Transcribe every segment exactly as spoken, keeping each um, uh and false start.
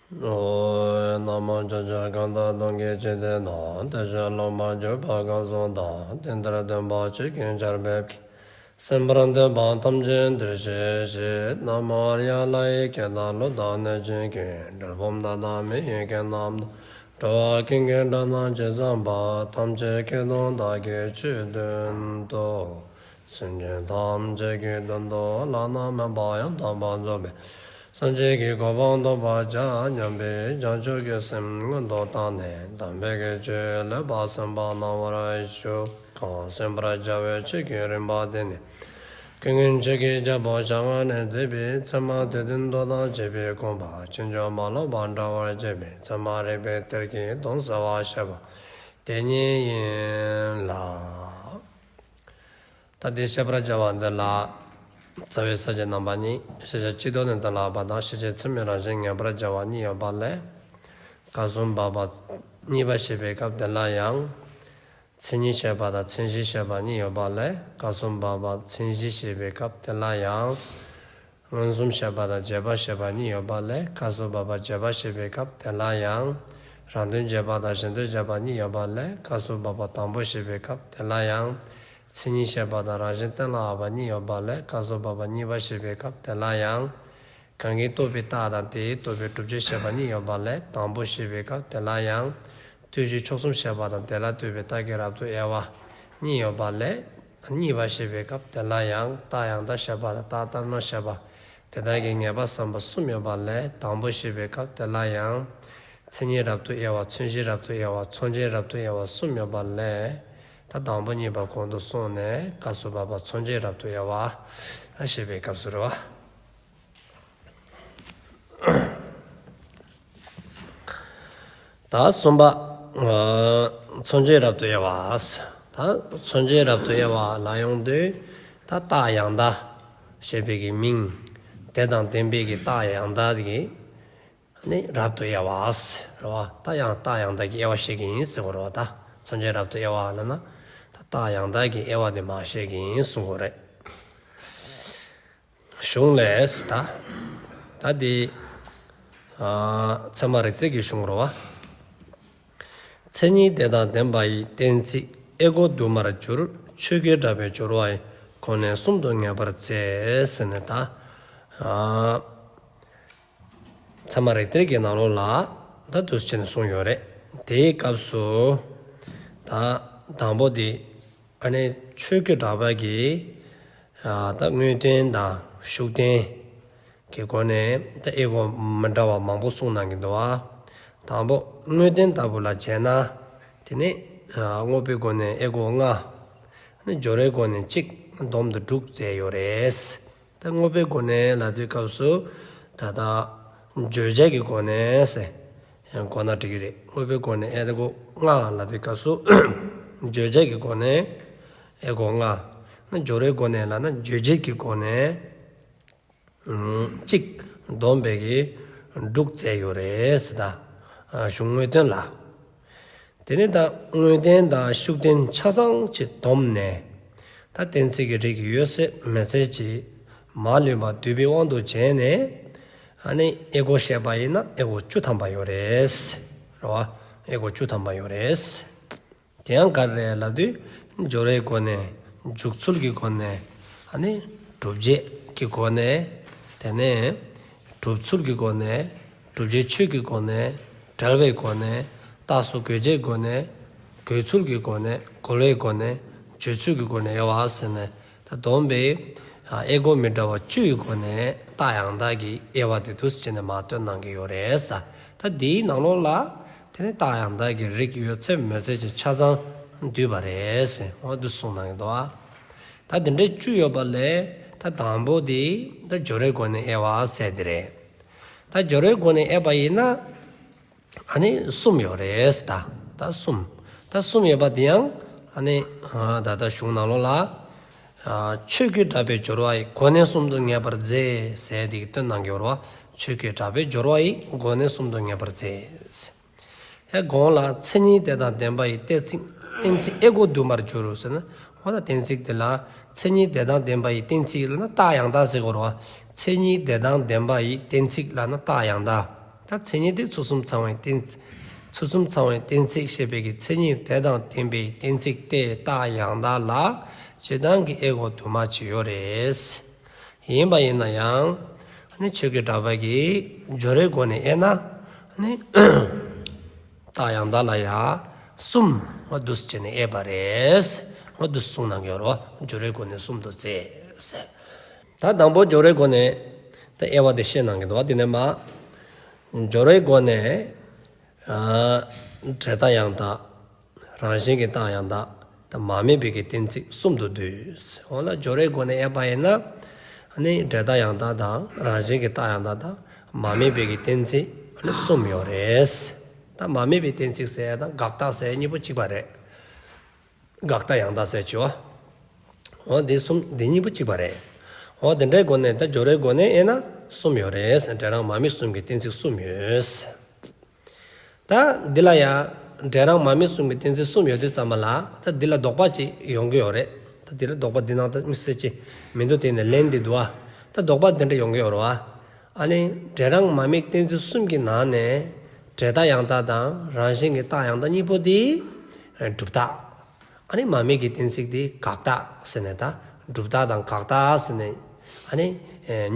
ཨོ། ན་མོ། ཕྱོགས་བཅུ་གང་དག་སྟོང་གི་འཇིག་རྟེན་ན། བདེ་གཤེགས་སློབ་མར་གྱུར་པ་གང་སུ་དག། དེང་འདིར་སྟོན་པ་ཆོས་ཀྱི་ཆར་འབེབས་ཀྱིས། གསན་པར་འདོད་པ་ཐམས་ཅད་འདིར་གཤེགས་ཤིག། ན་མོ་ཨཱརྱ། ལྷ་ཡི་སྐད་དང་ཀླུ་དང་གནོད་སྦྱིན་སྐད། གྲུལ་བུམ་དག་དང་མི་ཡི་སྐད་རྣམས་དང་། འགྲོ་བ་ཀུན་གྱི་སྒྲ་རྣམས་ཇི་ཙམ་པ། ཐམས་ཅད་སྐད་དུ་བདག་གིས་ཆོས་བསྟན་ཏོ། སེམས་ཅན་ཐམས་ཅད་ཀྱི་དོན་དུ་བླ་ན་མེད་པ་ཡང་དག་པར་རྫོགས་པའི་སངས་རྒྱས་ཀྱི་གོ་འཕང་ཐོབ་པར་བྱ་སྙམ་པའི་བྱང་ཆུབ་ཀྱི་སེམས་མངོན་དུ་བཏང་ནས་དམ་པའི་ཆོས་ལེགས་པར་གསན་པ་གནང་བར་ཞུ། གང་གསན་པར་བྱ་བའི་ཆོས་ཀྱི་རིམ་པ་འདི་ནི། ཀུན་མཁྱེན་ཆོས་ཀྱི་རྒྱལ་པོ་ཞལ་སྔ་ནས་མཛད་པའི་ཚད་མ་སྡེ་བདུན་མདོ་དང་བཅས་པའི་དགོངས་པ་ཕྱིན་ཅི་མ་ལོག་པར་འགྲེལ་བར་བྱེད་པའི་ཚད་མ་རིགས་པའི་གཏེར་གྱི་དོན་གསལ་བར་བཤད་པ་དེ་ཉིད་ཡིན་ལ། ད་དེ་བཤད་པར་བྱ་བ་འདི་ལ། རྩ་བའི་ས་བཅད་རྣམ་པ་གཉིས། ཤེས་བྱ་སྤྱི་ལྡོག་ནས་གཏན་ལ་དབབ་པ་དང་། ཤེས་བྱེད་ཚད་མའི་རང་བཞིན་ངེས་པར་བྱ་བ་གཉིས་ཡོད་པ་ལས། སྐབས་སུ་བབ་པ་གཉིས་པ་བཤད་པའི་སྐབས་དེ་ལ་ཡང་། མཚན་ཉིད་བཤད་པ་དང་མཚན་གཞི་བཤད་པ་གཉིས་ཡོད་པ་ལས། སྐབས་སུ་བབ་པ་མཚན་གཞི་བཤད་པའི་སྐབས་དེ་ལ་ཡང་། མངོན་སུམ་བཤད་པ་དང་རྗེས་དཔག་བཤད་པ་གཉིས་ཡོད་པ་ལས། སྐབས་སུ་བབ་པ་རྗེས་དཔག་བཤད་པའི་སྐབས་དེ་ལ་ཡང་། རང་དོན་རྗེས་དཔག་དང་གཞན་དོན་རྗེས་དཔག་གཉིས་ཡོད་པ་ལས། སྐབས་སུ་བབ་པ་དང་པོ་བཤད་པའི་སྐབས་དེ་ལ་ཡང་། མཚན་ཉིད་བཤད་པ་དང་རང་བཞིན་གཏན་ལ་དབབ་པ་གཉིས་ཡོད་པ་ལས། སྐབས་སུ་བབ་པ་གཉིས་པ་བཤད་པའི་སྐབས་དེ་ལ་ཡང་། གང་གིས་རྟོགས་པའི་རྟགས་དང་དེས་རྟོགས་པའི་བསྒྲུབ་བྱ་བཤད་པ་གཉིས་ཡོད་པ་ལས། དང་པོ་བཤད་པའི་སྐབས་དེ་ལ་ཡང་། ལྟོས་གཞི་ཕྱོགས་གསུམ་བཤད་པ་དང་དེ་ལ་ལྟོས་པའི་རྟགས་ཀྱི་རབ་ཏུ་དབྱེ་བ་གཉིས་ཡོད་པ་ལས། གཉིས་པ་བཤད་པའི་སྐབས་དེ་ལ་ཡང་། རྟགས་ཡང་དག་བཤད་པ་དང་རྟགས་ལྟར་སྣང་བཤད་པ། དེ་དག་གི་ངེས་པ་བསམ་པ་གསུམ་ཡོད་པ་ལས། དང་པོ་བཤད་པའི་སྐབས་དེ་ལ་ཡང་། མཚན་ཉིད་རབ་ཏུ་དབྱེ་བ། མཚན་གཞི་རབ་ཏུ་དབྱེ་བ། མཚོན་བྱའི་རབ་ཏུ་དབྱེ་བ་གསུམ་ཡོད་པ་ལས། ད་དང་པོ་གཉིས་པ་གོང་དུ་སོང་ནས་སྐབས་སུ་བབ་པ་མཚོན་བྱའི་རབ་ཏུ་དབྱེ་བ་བཤད་པའི་སྐབས་སུ་རེད་བ། ད་གསུམ་པ། ཨ་མཚོན་བྱའི་རབ་ཏུ་དབྱེ་བ། ད་མཚོན་བྱའི་རབ་ཏུ་དབྱེ་བ་ལ་ཡོང་དུས། ད་རྟགས་ཡང་དག་ཞེས་པའི་གི་མིང་། དེ་དང་ལྡན་པའི་གི་རྟགས་ཡང་དག་གི་ནི་རབ་ཏུ་དབྱེ་བ་ཟེར་བ། ད་ཡང་རྟགས་ཡང་དག་གི་དབྱེ་བ་བཤད་ཀྱི་ཡིན་ཟེར་བ་རེད་བ། ད་མཚོན་བྱའི་རབ་ཏུ་དབྱེ་བ་ལབ་ན། ད་རྟགས་ཡང་དག་གི་དབྱེ་བ་དེ་མར་བཤད་ཀྱི་ཡིན་གསུང་གི་རེད། གཞུང་ལས་ད། ད་དེ། ཨ་ཚད་མ་རིགས་གཏེར་གྱི་གཞུང་རེད་བ། མཚན་ཉིད་དེ་དང་ལྡན་པ་ཡི་གཏན་ཚིགས་དབྱེ་སྒོ་དུ་མར་གྱུར། ཆོས་ཀྱི་གྲགས་པས་སྦྱོར་བ་ཡི་སྒོ་ནས་གསུམ་དུ་ངེས་པར་མཛད་ཟེར་ནས་ད། ཨ་ཚད་མ་རིགས་གཏེར་གྱི་ནང་ལོགས་ལ་ད་འདུག་སེ་བྱས་ནས་གསུངས་ཡོད་རེད། དེའི་སྐབས་སུ་ད་དང་པོ་དེ། ཨ་ནི་ཆོས་ཀྱི་གྲགས་པ་གིས་ཨ་ད་དངོས་བསྟན་དང་ཤུགས་བསྟན་གྱི་སྒོ་ནས་ད་དབྱེ་སྒོ་མི་འདྲ་བ་མང་པོ་གསུངས་གནང་གི་འདུག་བ། དང་པོ་དངོས་བསྟན་ལྟ་བུ་ལ་བྱས་ན། དེ་ནས་ཨ་དངོས་པོའི་སྒོ་ནས་དབྱེ་སྒོ་ལྔ། ཨ་ནི་སྦྱོར་བའི་སྒོ་ནས་གཅིག། སྡོམ་དུ་དྲུག་མཛད་ཡོད་རེད། ད་དངོས་པོའི་སྒོ་ནས་ལབ་དུས་སྐབས་སུ་ད་ལྟ་བརྗོད་བྱ་གི་སྒོ་ནས་ཟེར་གོ་ན་འགྲིག་གི་རེད། དངོས་པོའི་སྒོ་ནས་དབྱེ་སྒོ་ལྔ་ལབ་དུས་སྐབས་སུ་བརྗོད་བྱ་གི་སྒོ་ནས་དབྱེ་སྒོ་ལྔ། ན་སྦྱོར་བའི་སྒོ་ནས་ལབ་ན་རྗོད་བྱེད་ཀྱི་སྒོ་ནས་གཅིག། སྡོམ་པའི་གི་དྲུག་མཛད་ཡོད་རེད་ཟེར། ད་གཞུང་དངོས་བསྟན་ལ། དེ་ནས་ད་དངོས་བསྟན་དང་ཤུགས་བསྟན་ཆ་ཚང་ཅིག་བསྡོམས་ནས། ད་གཏན་ཚིགས་ཀྱི་རིགས་ཡོད་ཚད་མེད་ཚད་ཅིག་མ་ལུས་པ་འདུས་པའི་དབང་དུ་བྱས་ནས། ཨ་ནི་དབྱེ་སྒོ་བཤད་པ་ཡིན་ན་དབྱེ་སྒོ་བཅུ་ཐམ་པ་ཡོད་རེད། རེད་བ། དབྱེ་སྒོ་བཅུ་ཐམ་པ་ཡོད་རེད། དེ་ཡང་ག་རེ་རེད་ལབ་དུས། སྦྱོར་བའི་སྒོ་ནས། འཇུག་ཚུལ་གྱི་སྒོ་ནས། ཨ་ནི་སྒྲུབ་བྱེད་ཀྱི་སྒོ་ནས། དེ་ནས་སྒྲུབ་ཚུལ་གྱི་སྒོ་ནས། བསྒྲུབ་བྱའི་ཆོས་ཀྱི་སྒོ་ནས། འབྲེལ་བའི་སྒོ་ནས། རྟགས་སུ་འགོད་བྱའི་སྒོ་ནས། འགོད་ཚུལ་གྱི་སྒོ་ནས། རྒོལ་བའི་སྒོ་ནས། བརྗོད་ཚུལ་གྱི་སྒོ་ནས་དབྱེ་བ་ཟེར་ནས། ད་བསྡོམས་པས་ཨ་དབྱེ་སྒོ་མི་འདྲ་བ་བཅུའི་སྒོ་ནས་རྟགས་ཡང་དག་གི་དབྱེ་བ་དེ་འདུག་སེ་བྱས་ནས་མར་སྟོན་གནང་གི་ཡོད་རེད་ཟེར། ད་འདིའི་ནང་ལོགས་ལ་དེ་ནི་རྟགས་ཡང་དག་གི་རིགས་ཡོད་ཚད་མེད་ཚད་ཅིག་ཆ་ཚང་འདུས་པ་རེད་ཟེར། འོ་འདུག་སེ་གསུངས་གནང་གི་འདུག་ཨ། ད་དེ་འདྲའི་བཅུ་ཡོད་པ་ལས་ད་དང་པོ་དེ་ད་སྦྱོར་བའི་སྒོ་ནས་དབྱེ་བ་ཟེར་དེ་རེད། ད་སྦྱོར་བའི་སྒོ་ནས་དབྱེ་བ་ཡིན་ན། ཨ་ནི་གསུམ་ཡོད་རེད་ད། ད་གསུམ། ད་གསུམ་ཡོད་པ་དེ་ཡང་ཨ་ནི་ཨ་ད་ལྟ་གཞུང་ནང་ལོགས་ལ། ཨ་ཆོས་ཀྱི་གྲགས་པས་སྦྱོར་བ་ཡི་སྒོ་ནས་གསུམ་དུ་ངེས་པར་མཛད་ཟེར་དེ་གི་སྟོན་གནང་གི་ཡོད་རེད་བ། ཆོས་ཀྱི་གྲགས་པས་སྦྱོར་བ་ཡི་སྒོ་ནས་གསུམ་དུ་ངེས་པར་མཛད། ཡ་གོང་ལ་མཚན་ཉིད་དེ་དང་ལྡན་པ་ཡི་གཏན་ཚིགས། གཏན་ཚིགས་དབྱེ་སྒོ་དུ་མར་གྱུར་ཟེར་ན། འོ་ན་གཏན་ཚིགས་དེ་ལ་མཚན་ཉིད་དེ་དང་ལྡན་པ་ཡི་གཏན་ཚིགས་ལབ་ན་རྟགས་ཡང་དག་ཟེར་དགོས་རེད་བ། མཚན་ཉིད་དེ་དང་ལྡན་པ་ཡི་གཏན་ཚིགས་ལབ་ན་རྟགས་ཡང་དག། ད་མཚན་ཉིད་དེ་ཚུལ་གསུམ་ཚང་བའི་གཏན་ཚུལ་གསུམ་ཚང་བའི་གཏན་ཚིགས་ཞེས་པའི་གི་མཚན་ཉིད་དེ་དང་ལྡན་པའི་གཏན་ཚིགས་ཏེ་རྟགས་ཡང་དག་ལ་སྤྱིར་བཏང་གི་དབྱེ་སྒོ་དུ་མ་ཅིག་ཡོད་རེད། ཡིན་པ་ཡིན་ན་ཡང་ཨ་ནི་ཆོས་ཀྱི་གྲགས་པ་གིས་སྦྱོར་བའི་སྒོ་ནས་དབྱེ་ན་ཨ་ནི་རྟགས་ཡང་དག་ལ་ཡང་གསུམ། འོ་འདུག་སེ་བྱས་ནས་དབྱེ་བ་རེད། འོ་འདུག་སེ་གསུངས་གནང་གི་ཡོད་རེད། སྦྱོར་བའི་སྒོ་ནས་གསུམ་དུ་བཙལ་ཟེར། ད་དང་པོ་སྦྱོར་བའི་སྒོ་ནས་ད་དབྱེ་བ་དེ་བཤད་གནང་གི་འདུག་བ། དེ་ནས་མ་སྦྱོར་བའི་སྒོ་ནས་ཨ་འབྲས་རྟགས་ཡང་དག། རང་བཞིན་གྱི་རྟགས་ཡང་དག། ད་མ་དམིགས་པའི་གི་གཏན་ཚིགས་གསུམ་དུ་འདུས། འོ་ན་སྦྱོར་བའི་སྒོ་ནས་དབྱེ་བ་ཡིན་ན་ཨ་ནི་འབྲས་རྟགས་ཡང་དག་དང་རང་བཞིན་གྱི་རྟགས་ཡང་དག་དང་མ་དམིགས་པའི་གི་གཏན་ཚིགས་ཨ་ནི་གསུམ་ཡོད་རེད། ད་མ་དམིགས་པའི་གཏན་ཚིགས་ཟེར་དང་དགག་རྟགས་ཟེར་གཉིས་པོ་གཅིག་པ་རེད། དགག་རྟགས་ཡང་དག་ཟེར་གྱི་འོ། འོ་འདི་གསུམ་འདི་གཉིས་པོ་གཅིག་པ་རེད། འོ་དེ་འདྲའི་སྒོ་ནས་ད་སྦྱོར་བའི་སྒོ་ནས་དབྱེ་ན་གསུམ་ཡོད་རེད། འབྲས་རང་མ་དམིགས་གསུམ་གྱི་གཏན་ཚིགས་གསུམ་ཡོད། ད་འདི་ལ་ཡང་འབྲས་རང་མ་དམིགས་གསུམ་གྱི་གཏན་ཚིགས་གསུམ་ཡོད་དུས་ཙམ་པ་ལ་ད་འདི་ལ་དོགས་པ་ཅིག་ཡོང་གི་ཡོད་རེད། ད་འདི་ལ་དོགས་པ་འདི་ནང་ད་དམིགས་བསལ་ཅིག་མི་འདུག་དེ་ནས་ལན་འདི་འདུག་ཨ། ད་དོགས་པ་འདི་འདྲ་ཡོང་གི་ཡོད་རེད་བ། ཨ་ནི་འབྲས་རང་མ་དམིགས་གཏན་ཚིགས་གསུམ་གྱི་ནང་ནས་འབྲས་རྟགས་ཡང་དག་དང་རང་བཞིན་གྱི་རྟགས་ཡང་དག་གཉིས་པོ་དེ་སྒྲུབ་རྟགས། ཨ་ནི་མ་དམིགས་ཀྱི་གཏན་ཚིགས་དེ་དགག་རྟགས་ཟེར་ནས་ད་སྒྲུབ་རྟགས་དང་དགག་རྟགས་ཟེར་ནས་ཨ་ནི་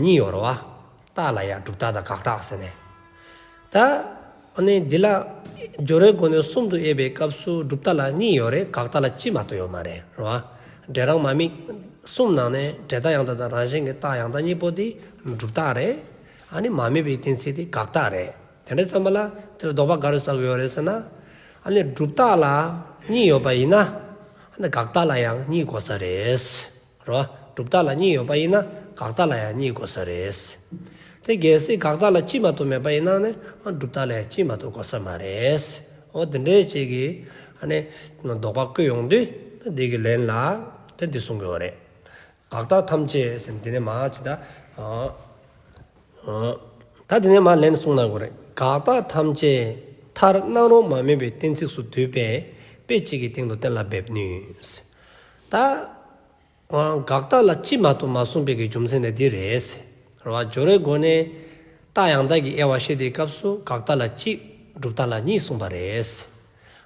གཉིས་ཡོད་རེད་བ། རྟགས་ལ་ཡང་སྒྲུབ་རྟགས་དང་དགག་རྟགས་ཟེར་ནས། ད་ཨ་ནི་འདི་ལ་སྦྱོར་བའི་སྒོ་ནས་གསུམ་དུ་དབྱེ་བའི་སྐབས་སུ་སྒྲུབ་རྟགས་ལ་གཉིས་ཡོད་རེད། དགག་རྟགས་ལ་གཅིག་མ་གཏོགས་ཡོད་མ་རེད། རེད་བ། འབྲས་རང་མ་དམིགས་གསུམ་ནང་ནས་འབྲས་རྟགས་ཡང་དག་དང་རང་བཞིན་གྱི་རྟགས་ཡང་དག་གཉིས་པོ་དེ་སྒྲུབ་རྟགས་རེད། ཨ་ནི་མ་དམིགས་པའི་གཏན་ཚིགས་དེ་དགག་རྟགས་རེད། དེ་འདྲ་ཙམ་པ་ལ་དེ་ལ་དོགས་པ་ག་རེ་ཟ་གི་ཡོད་རེད་ཟེར་ན། ཨ་ནི་སྒྲུབ་རྟགས་ལ་གཉིས་ཡོད་པ་ཡིན་ན་ཨ་ནི་དགག་རྟགས་ལ་ཡང་གཉིས་དགོས་ས་རེད། རོ། སྒྲུབ་རྟགས་ལ་གཉིས་ཡོད་པ་ཡིན་ན་དགག་རྟགས་ལ་ཡང་གཉིས་དགོས་ས་རེད། དེ་གལ་སྲིད་དགག་རྟགས་ལ་གཅིག་མ་གཏོགས་མེད་པ་ཡིན་ན་ནི་སྒྲུབ་རྟགས་ལ་ཡང་གཅིག་མ་གཏོགས་དགོས་ས་མ་རེད། འོ་དེ་འདྲའི་ཅིག་གི་ཨ་ནི་དོགས་པ་བཀོད་ཡོང་དུས་དེ་གི་ལན་ལ་དེ་འདི་གསུང་གི་ཡོད་རེད། དགག་རྟགས་ཐམས་ཅད་ཟེར་འདི་ནས་མ་ཅི་ད། ཨ་ཨ་ད་འདི་ནས་མ་ལན་གསུང་གནང་དགོས་རེད། དགག་རྟགས་ཐམས་ཅད་མཐར་སྣང་རུང་མ་དམིགས་པའི་གཏན་ཚིགས་སུ་འདུས་པས་དཔེ་གཅིག་གི་སྟེང་དུ་གཏན་ལ་འབེབས་ནུས། ད་དགག་རྟགས་ལ་གཅིག་མ་གཏོགས་མ་གསུངས་པའི་གི་རྒྱུ་མཚན་ནི་འདི་རེད། རེད་བ། སྦྱོར་བའི་སྒོ་ནས་རྟགས་ཡང་དག་གི་དབྱེ་བ་བཤད་དེའི་སྐབས་སུ་དགག་རྟགས་ལ་གཅིག་སྒྲུབ་རྟགས་ལ་གཉིས་གསུངས་པ་རེད།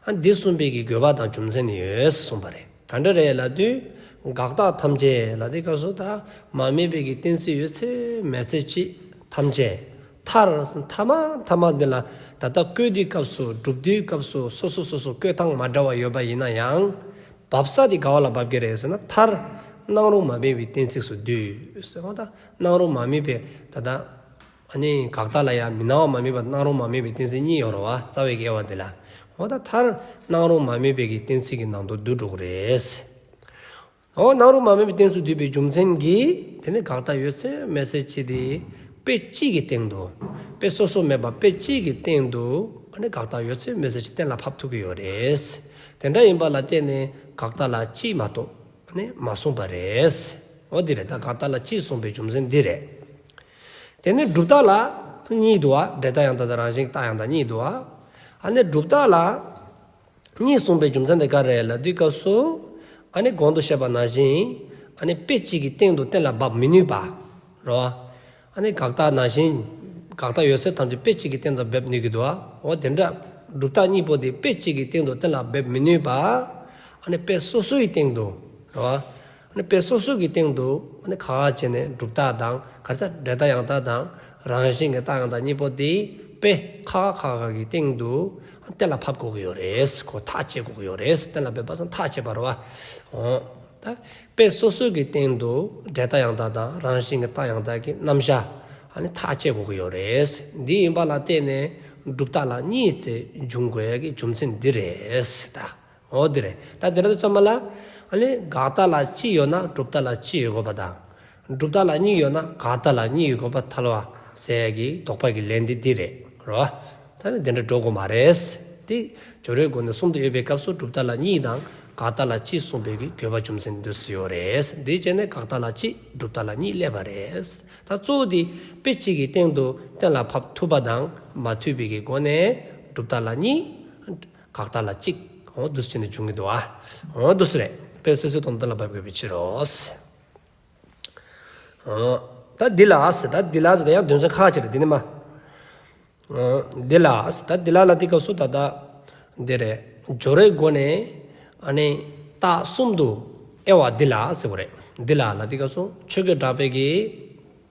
ཨ་འདི་གསུངས་པའི་གི་དགོས་པ་དང་རྒྱུ་མཚན་ནི་ཡོད་གསུངས་པ་རེད། ག་འདྲ་རེད་ལབ་དུས་དགག་རྟགས་ཐམས་ཅད་ལབ་དེའི་སྐབས་སུ་ད་མ་དམིགས་པའི་གི་གཏན་ཚིགས་ཡོད་ཚད་མེད་ཚད་ཅིག་ཐམས་ཅད་མཐར་ཐ་མ་ཐ་མ་འདི་ལ་ད་ལྟ་བཀོད་དུས་སྐབས་སུ་སྒྲུབ་དུས་སྐབས་སུ་སོ་སོ་སོ་སོ་བཀོད་སྟངས་མ་འདྲ་བ་ཡོད་པ་ཡིན་ན་ཡང་། བབས་ས་དེ་ག་བ་ལ་བབས་ཀྱི་རེད་ཟེར་ན། མཐར་སྣང་རུང་མ་དམིགས་པའི་གཏན་ཚིགས་སུ་འདུས་ཟེར་བ་དང་། སྣང་རུང་མ་དམིགས་པའི་ད་ལྟ་ཨ་ནི་དགག་རྟགས་ལ་ཡང་མི་སྣང་བ་མ་དམིགས་པ་སྣང་རུང་མ་དམིགས་པའི་གཏན་ཚིགས་གཉིས་ཡོད་རེད་བ། རྩ་བའི་དབྱེ་བ་དེ་ལ། འོ་ད་མཐར་སྣང་རུང་མ་དམིགས་པའི་གི་གཏན་ཚིགས་ཀྱི་ནང་དུ་འདུ་འགྲོ་གི་རེད། འོ་སྣང་རུང་མ་དམིགས་པའི་གཏན་ཚིགས་སུ་འདུས་པའི་རྒྱུ་མཚན་གྱིས་དེ་ནི་དགག་རྟགས་ཡོད་ཚད་མེད་ཚད་ཅིག་དེ་དཔེ་གཅིག་གི་སྟེང་དུ། དཔེ་སོ་སོ་མེད་པ་དཔེ་གཅིག་གི་སྟེང་དུ་ཨ་ནི་དགག་རྟགས་ཡོད་ཚད་མེད་ཚད་ཅིག་གཏན་ལ་ཕབ་ཐུབ་ཀྱི་ཡོད་རེད། དེ་འདྲ་ཡིན་པ་ལ་བརྟེན་ནས་དགག་རྟགས་ལ་གཅིག་མ་གཏོགས་ཨ་ནི་མ་གསུངས་པ་རེད། འོ་འདི་རེད། ད་དགག་རྟགས་ལ་གཅིག་གསུངས་པའི་རྒྱུ་མཚན་འདི་རེད། དེ་ནས་སྒྲུབ་རྟགས་ལ་གཉིས་འདུག་བ། འབྲས་རྟགས་ཡང་དག་དང་རང་བཞིན་གྱི་རྟགས་ཡང་དག་གཉིས་འདུག་བ། ཨ་ནི་སྒྲུབ་རྟགས་ལ་གཉིས་གསུངས་པའི་རྒྱུ་མཚན་དེ་ག་རེ་ལབ་དུས་སྐབས་སུ། ཨ་ནི་གོང་དུ་བཤད་པ་ནང་བཞིན་ཨ་ནི་དཔེ་གཅིག་གི་སྟེང་དུ་གཏན་ལ་འབེབས་མི་ནུས་པ་རོ། ཨ་ནི་དགག་རྟགས་ནང་བཞིན་དགག་རྟགས་ཡོད་ཚད་ཐམས་ཅད་དཔེ་གཅིག་གི་སྟེང་དུ་འབེབས་ནུས་ཀྱི་འདུག་བ། འོ་དེ་འདྲ་སྒྲུབ་རྟགས་གཉིས་པོ་དེ་དཔེ་གཅིག་གི་སྟེང་དུ་གཏན་ལ་འབེབས་མི་ནུས་པ། ཨ་ནི་དཔེ་སོ་སོའི་སྟེང་དུ་རོ། ཨ་ནི་དཔེ་སོ་སོ་གི་སྟེང་དུ་ཨ་ནི་ཁ་ཁ་བྱས་ནས་སྒྲུབ་རྟགས་དང་ག་རེ་ཟ་འབྲས་རྟགས་ཡང་དག་དང་རང་བཞིན་གྱི་རྟགས་ཡང་དག་གཉིས་པོ་དེ་དཔེ་ཁ་ཁ་ཁ་ཁ་གི་སྟེང་དུ་གཏན་ལ་ཕབ་དགོས་ཀྱི་ཡོད་རེད། ཁོ་ཐག་བཅད་དགོས་ཀྱི་ཡོད་རེད། གཏན་ལ་འབེབས་པ་སང་ཐག་བཅད་པ་རེད་བ། འོ་ད་དཔེ་སོ་སོ་གི་སྟེང་དུ་འབྲས་རྟགས་ཡང་དག་དང་རང་བཞིན་གྱི་རྟགས་ཡང་དག་གི་རྣམ་གཞག་ཨ་ནི་ཐག་བཅད་དགོས་ཀྱི་ཡོད་རེད། འདི་ཡིན་པ་ལ་བརྟེན་ནས་སྒྲུབ་རྟགས་ལ་གཉིས་ཚེ་འབྱུང་དགོས་ཡ་གི་རྒྱུ་མཚན་འདི་རེད་ད། འོ་འདི་རེད། ད་འདི་རེད་ཙམ་པ་ལ་ཨ་ནི་དགག་རྟགས་ལ་གཅིག་ཡོད་ན་སྒྲུབ་རྟགས་ལ་གཅིག་ཡོད་དགོས་པ་དང་། སྒྲུབ་རྟགས་ལ་གཉིས་ཡོད་ན་དགག་རྟགས་ལ་གཉིས་ཡོད་དགོས་པ་ཐལ་བ་ཟེར་ཡ་གི་དོགས་པ་གི་ལན་འདི་འདི་རེད་རོ། ད་ནི་འདི་འདྲ་འགྲོ་དགོས་མ་རེད། དེ་སྦྱོར་བའི་སྒོ་ནས་གསུམ་དུ་དབྱེ་བའི་སྐབས་སུ་སྒྲུབ་རྟགས་ལ་གཉིས་དང་དགག་རྟགས་ལ་གཅིག་གསུངས་པའི་གི་དགོས་པ་རྒྱུ་མཚན་འདི་སུ་ཡོད་རེད། འདི་བྱས་ནས་དགག་རྟགས་ལ་གཅིག་སྒྲུབ་རྟགས་ལ་གཉིས་སླེབས་པ་རེད། ད་གཙོ་བོ་དེ་དཔེ་གཅིག་གི་སྟེང་དུ་གཏན་ལ་ཕབ་ཐུབ་པ་དང་མ་ཐུབ་པའི་གི་སྒོ་ནས་སྒྲུབ་རྟགས་ལ་གཉིས། དགག་རྟགས་ལ་གཅིག་འོ་འདུག་སེ་བྱས་ནས་འབྱུང་གི་འདུག་ཨ། འོ་འདུག་སེ་རེད། དཔེ་སོ་སོའི་དོན་གཏན་ལ་ཕབ་དགོས་པའི་ཕྱིར་རོ། འོ་ད་འདི་ལ་ཟེར། ད་འདི་ལ་ཟེར་ད་ཡང་དོན་ཚན་ཁ་ཅིག་རེད། འདི་ནི་མ། འདི་ལ་ད་འདི་ལ་ལ་དེ་སྐབས་སུ་ད་ལྟ་འདི་རེད། སྦྱོར་བའི་སྒོ་ནས་ཨ་ནི་རྟགས་གསུམ་དུ་དབྱེ་བ་འདི་ལ་ཟེར་བ་རེད། འདི་ལ་ལ་དེ་སྐབས་སུ་ཆོས་ཀྱི་གྲགས་པའི་གི་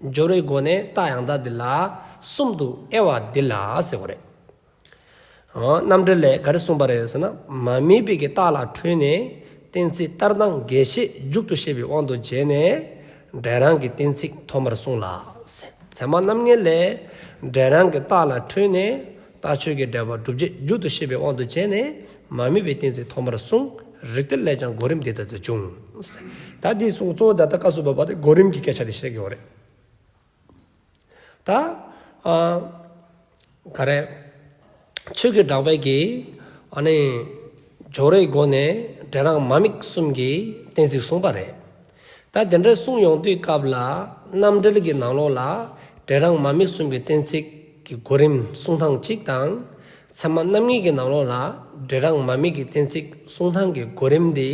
སྦྱོར་བའི་སྒོ་ནས་རྟགས་ཡང་དག་འདི་ལ་གསུམ་དུ་དབྱེ་བ་འདི་ལ་ཟེར་བ་རེད། རྣམ་འགྲེལ་ལས་ག་རེ་གསུངས་པ་རེད་ཟེར་ན། མ་དམིགས་པའི་གི་རྟགས་ལ་འཕྲོས་ནས་གཏན་ཚིགས་ལྟར་སྣང་འགལ་ཤེས་མཇུག་ཏུ་བཤད་པའི་དབང་དུ་བྱས་ནས་འབྲས་རང་གི་གཏན་ཚིགས་ཐོག་མར་གསུངས་ལ། ཚད་མ་རྣམ་ངེས་ལས་འབྲས་རང་གི་རྟགས་ལ་འཕྲོས་ནས་རྟགས་ཆོས་ཀྱི་འབྲེལ་བ་སྒྲུབ་བྱེད་མཇུག་ཏུ་བཤད་པའི་དབང་དུ་བྱས་ནས་མ་དམིགས་པའི་གཏན་ཚིགས་ཐོག་མར་གསུངས། རིགས་གཏེར་ལས་ཀྱང་གོ་རིམ་འདི་ལྟར་དུ་འབྱུང་། ད་འདི་གསུངས་གཙོ་བོ་ད་ལྟ་བཀའ་གསུངས་པ་དེ་གོ་རིམ་གྱི་སྐད་ཆ་དེ་བཤད་ཀྱི་ཡོད་རེད། ད་ཨ་ག་རེ། ཆོས་ཀྱི་གྲགས་པའི་གི་ཨ་ནི་སྦྱོར་བའི་སྒོ་ནས་འབྲས་རང་མ་དམིགས་གསུམ་གྱི་གཏན་ཚིགས་གསུངས་པ་རེད། ད་དེ་འདྲའི་གསུངས་ཡོང་དུས་སྐབས་ལ་རྣམ་འགྲེལ་གྱི་ནང་ལོགས་ལ་འབྲས་རང་མ་དམིགས་གསུམ་གྱི་གཏན་ཚིགས་ཀྱི་གོ་རིམ་གསུང་སྟངས་གཅིག་དང་། ཚད་མ་རྣམ་ངེས་ཀྱི་ནང་ལོགས་ལ་འབྲས་རང་མ་དམིགས་ཀྱི་གཏན་ཚིགས་གསུང་སྟངས་ཀྱི་གོ་རིམ་འདི་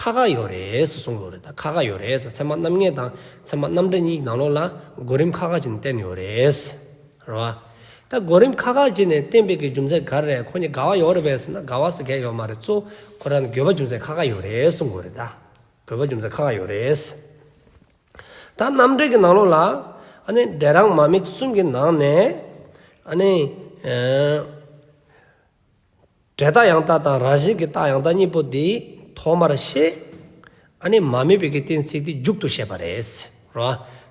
ཁ་ཁ་ཡོད་རེད་ཟེར་གསུང་གི་ཡོད་རེད། ད་ཁ་ཁ་ཡོད་རེད་ཟེར། ཚད་མ་རྣམ་ངེས་དང་ཚད་མ་རྣམ་འགྲེལ་གཉིས་ཀྱི་ནང་ལོགས་ལ་གོ་རིམ་ཁ་ཁ་བྱས་ནས་བསྟན་ཡོད་རེད། རེད་བ། ད་གོ་རིམ་ཁ་ཁ་བྱས་ནས་བསྟན་པའི་གི་རྒྱུ་མཚན་ག་རེ་རེད། ཁོ་གཉིས་འགལ་བ་ཡོད་རེད་པས་ཟེར་ན་འགལ་བ་ཟེར་མཁན་ཡོད་མ་རེད། གཙོ་ཁོ་རང་དགོས་པ་རྒྱུ་མཚན་ཁ་ཁ་ཡོད་རེད་གསུང་གི་ཡོད་རེད་ད། དགོས་པ་རྒྱུ་མཚན་ཁ་ཁ་ཡོད་རེད། ད་རྣམ་འགྲེལ་གྱི་ནང་ལོགས་ལ་ཨ་ནི་འབྲས་རང་མ་དམིགས་གསུམ་གྱི་ནང་ནས་ཨ་ནི་ཨ་འབྲས་རྟགས་ཡང་དག་དང་རང་བཞིན་གྱི་རྟགས་ཡང་དག་གཉིས་པོ་འདི་ཐོག་མར་བཤད། ཨ་ནི་མ་དམིགས་པའི་གི་གཏན་ཚིགས་འདི་མཇུག་ཏུ་བཤད་པ་རེད། རོ།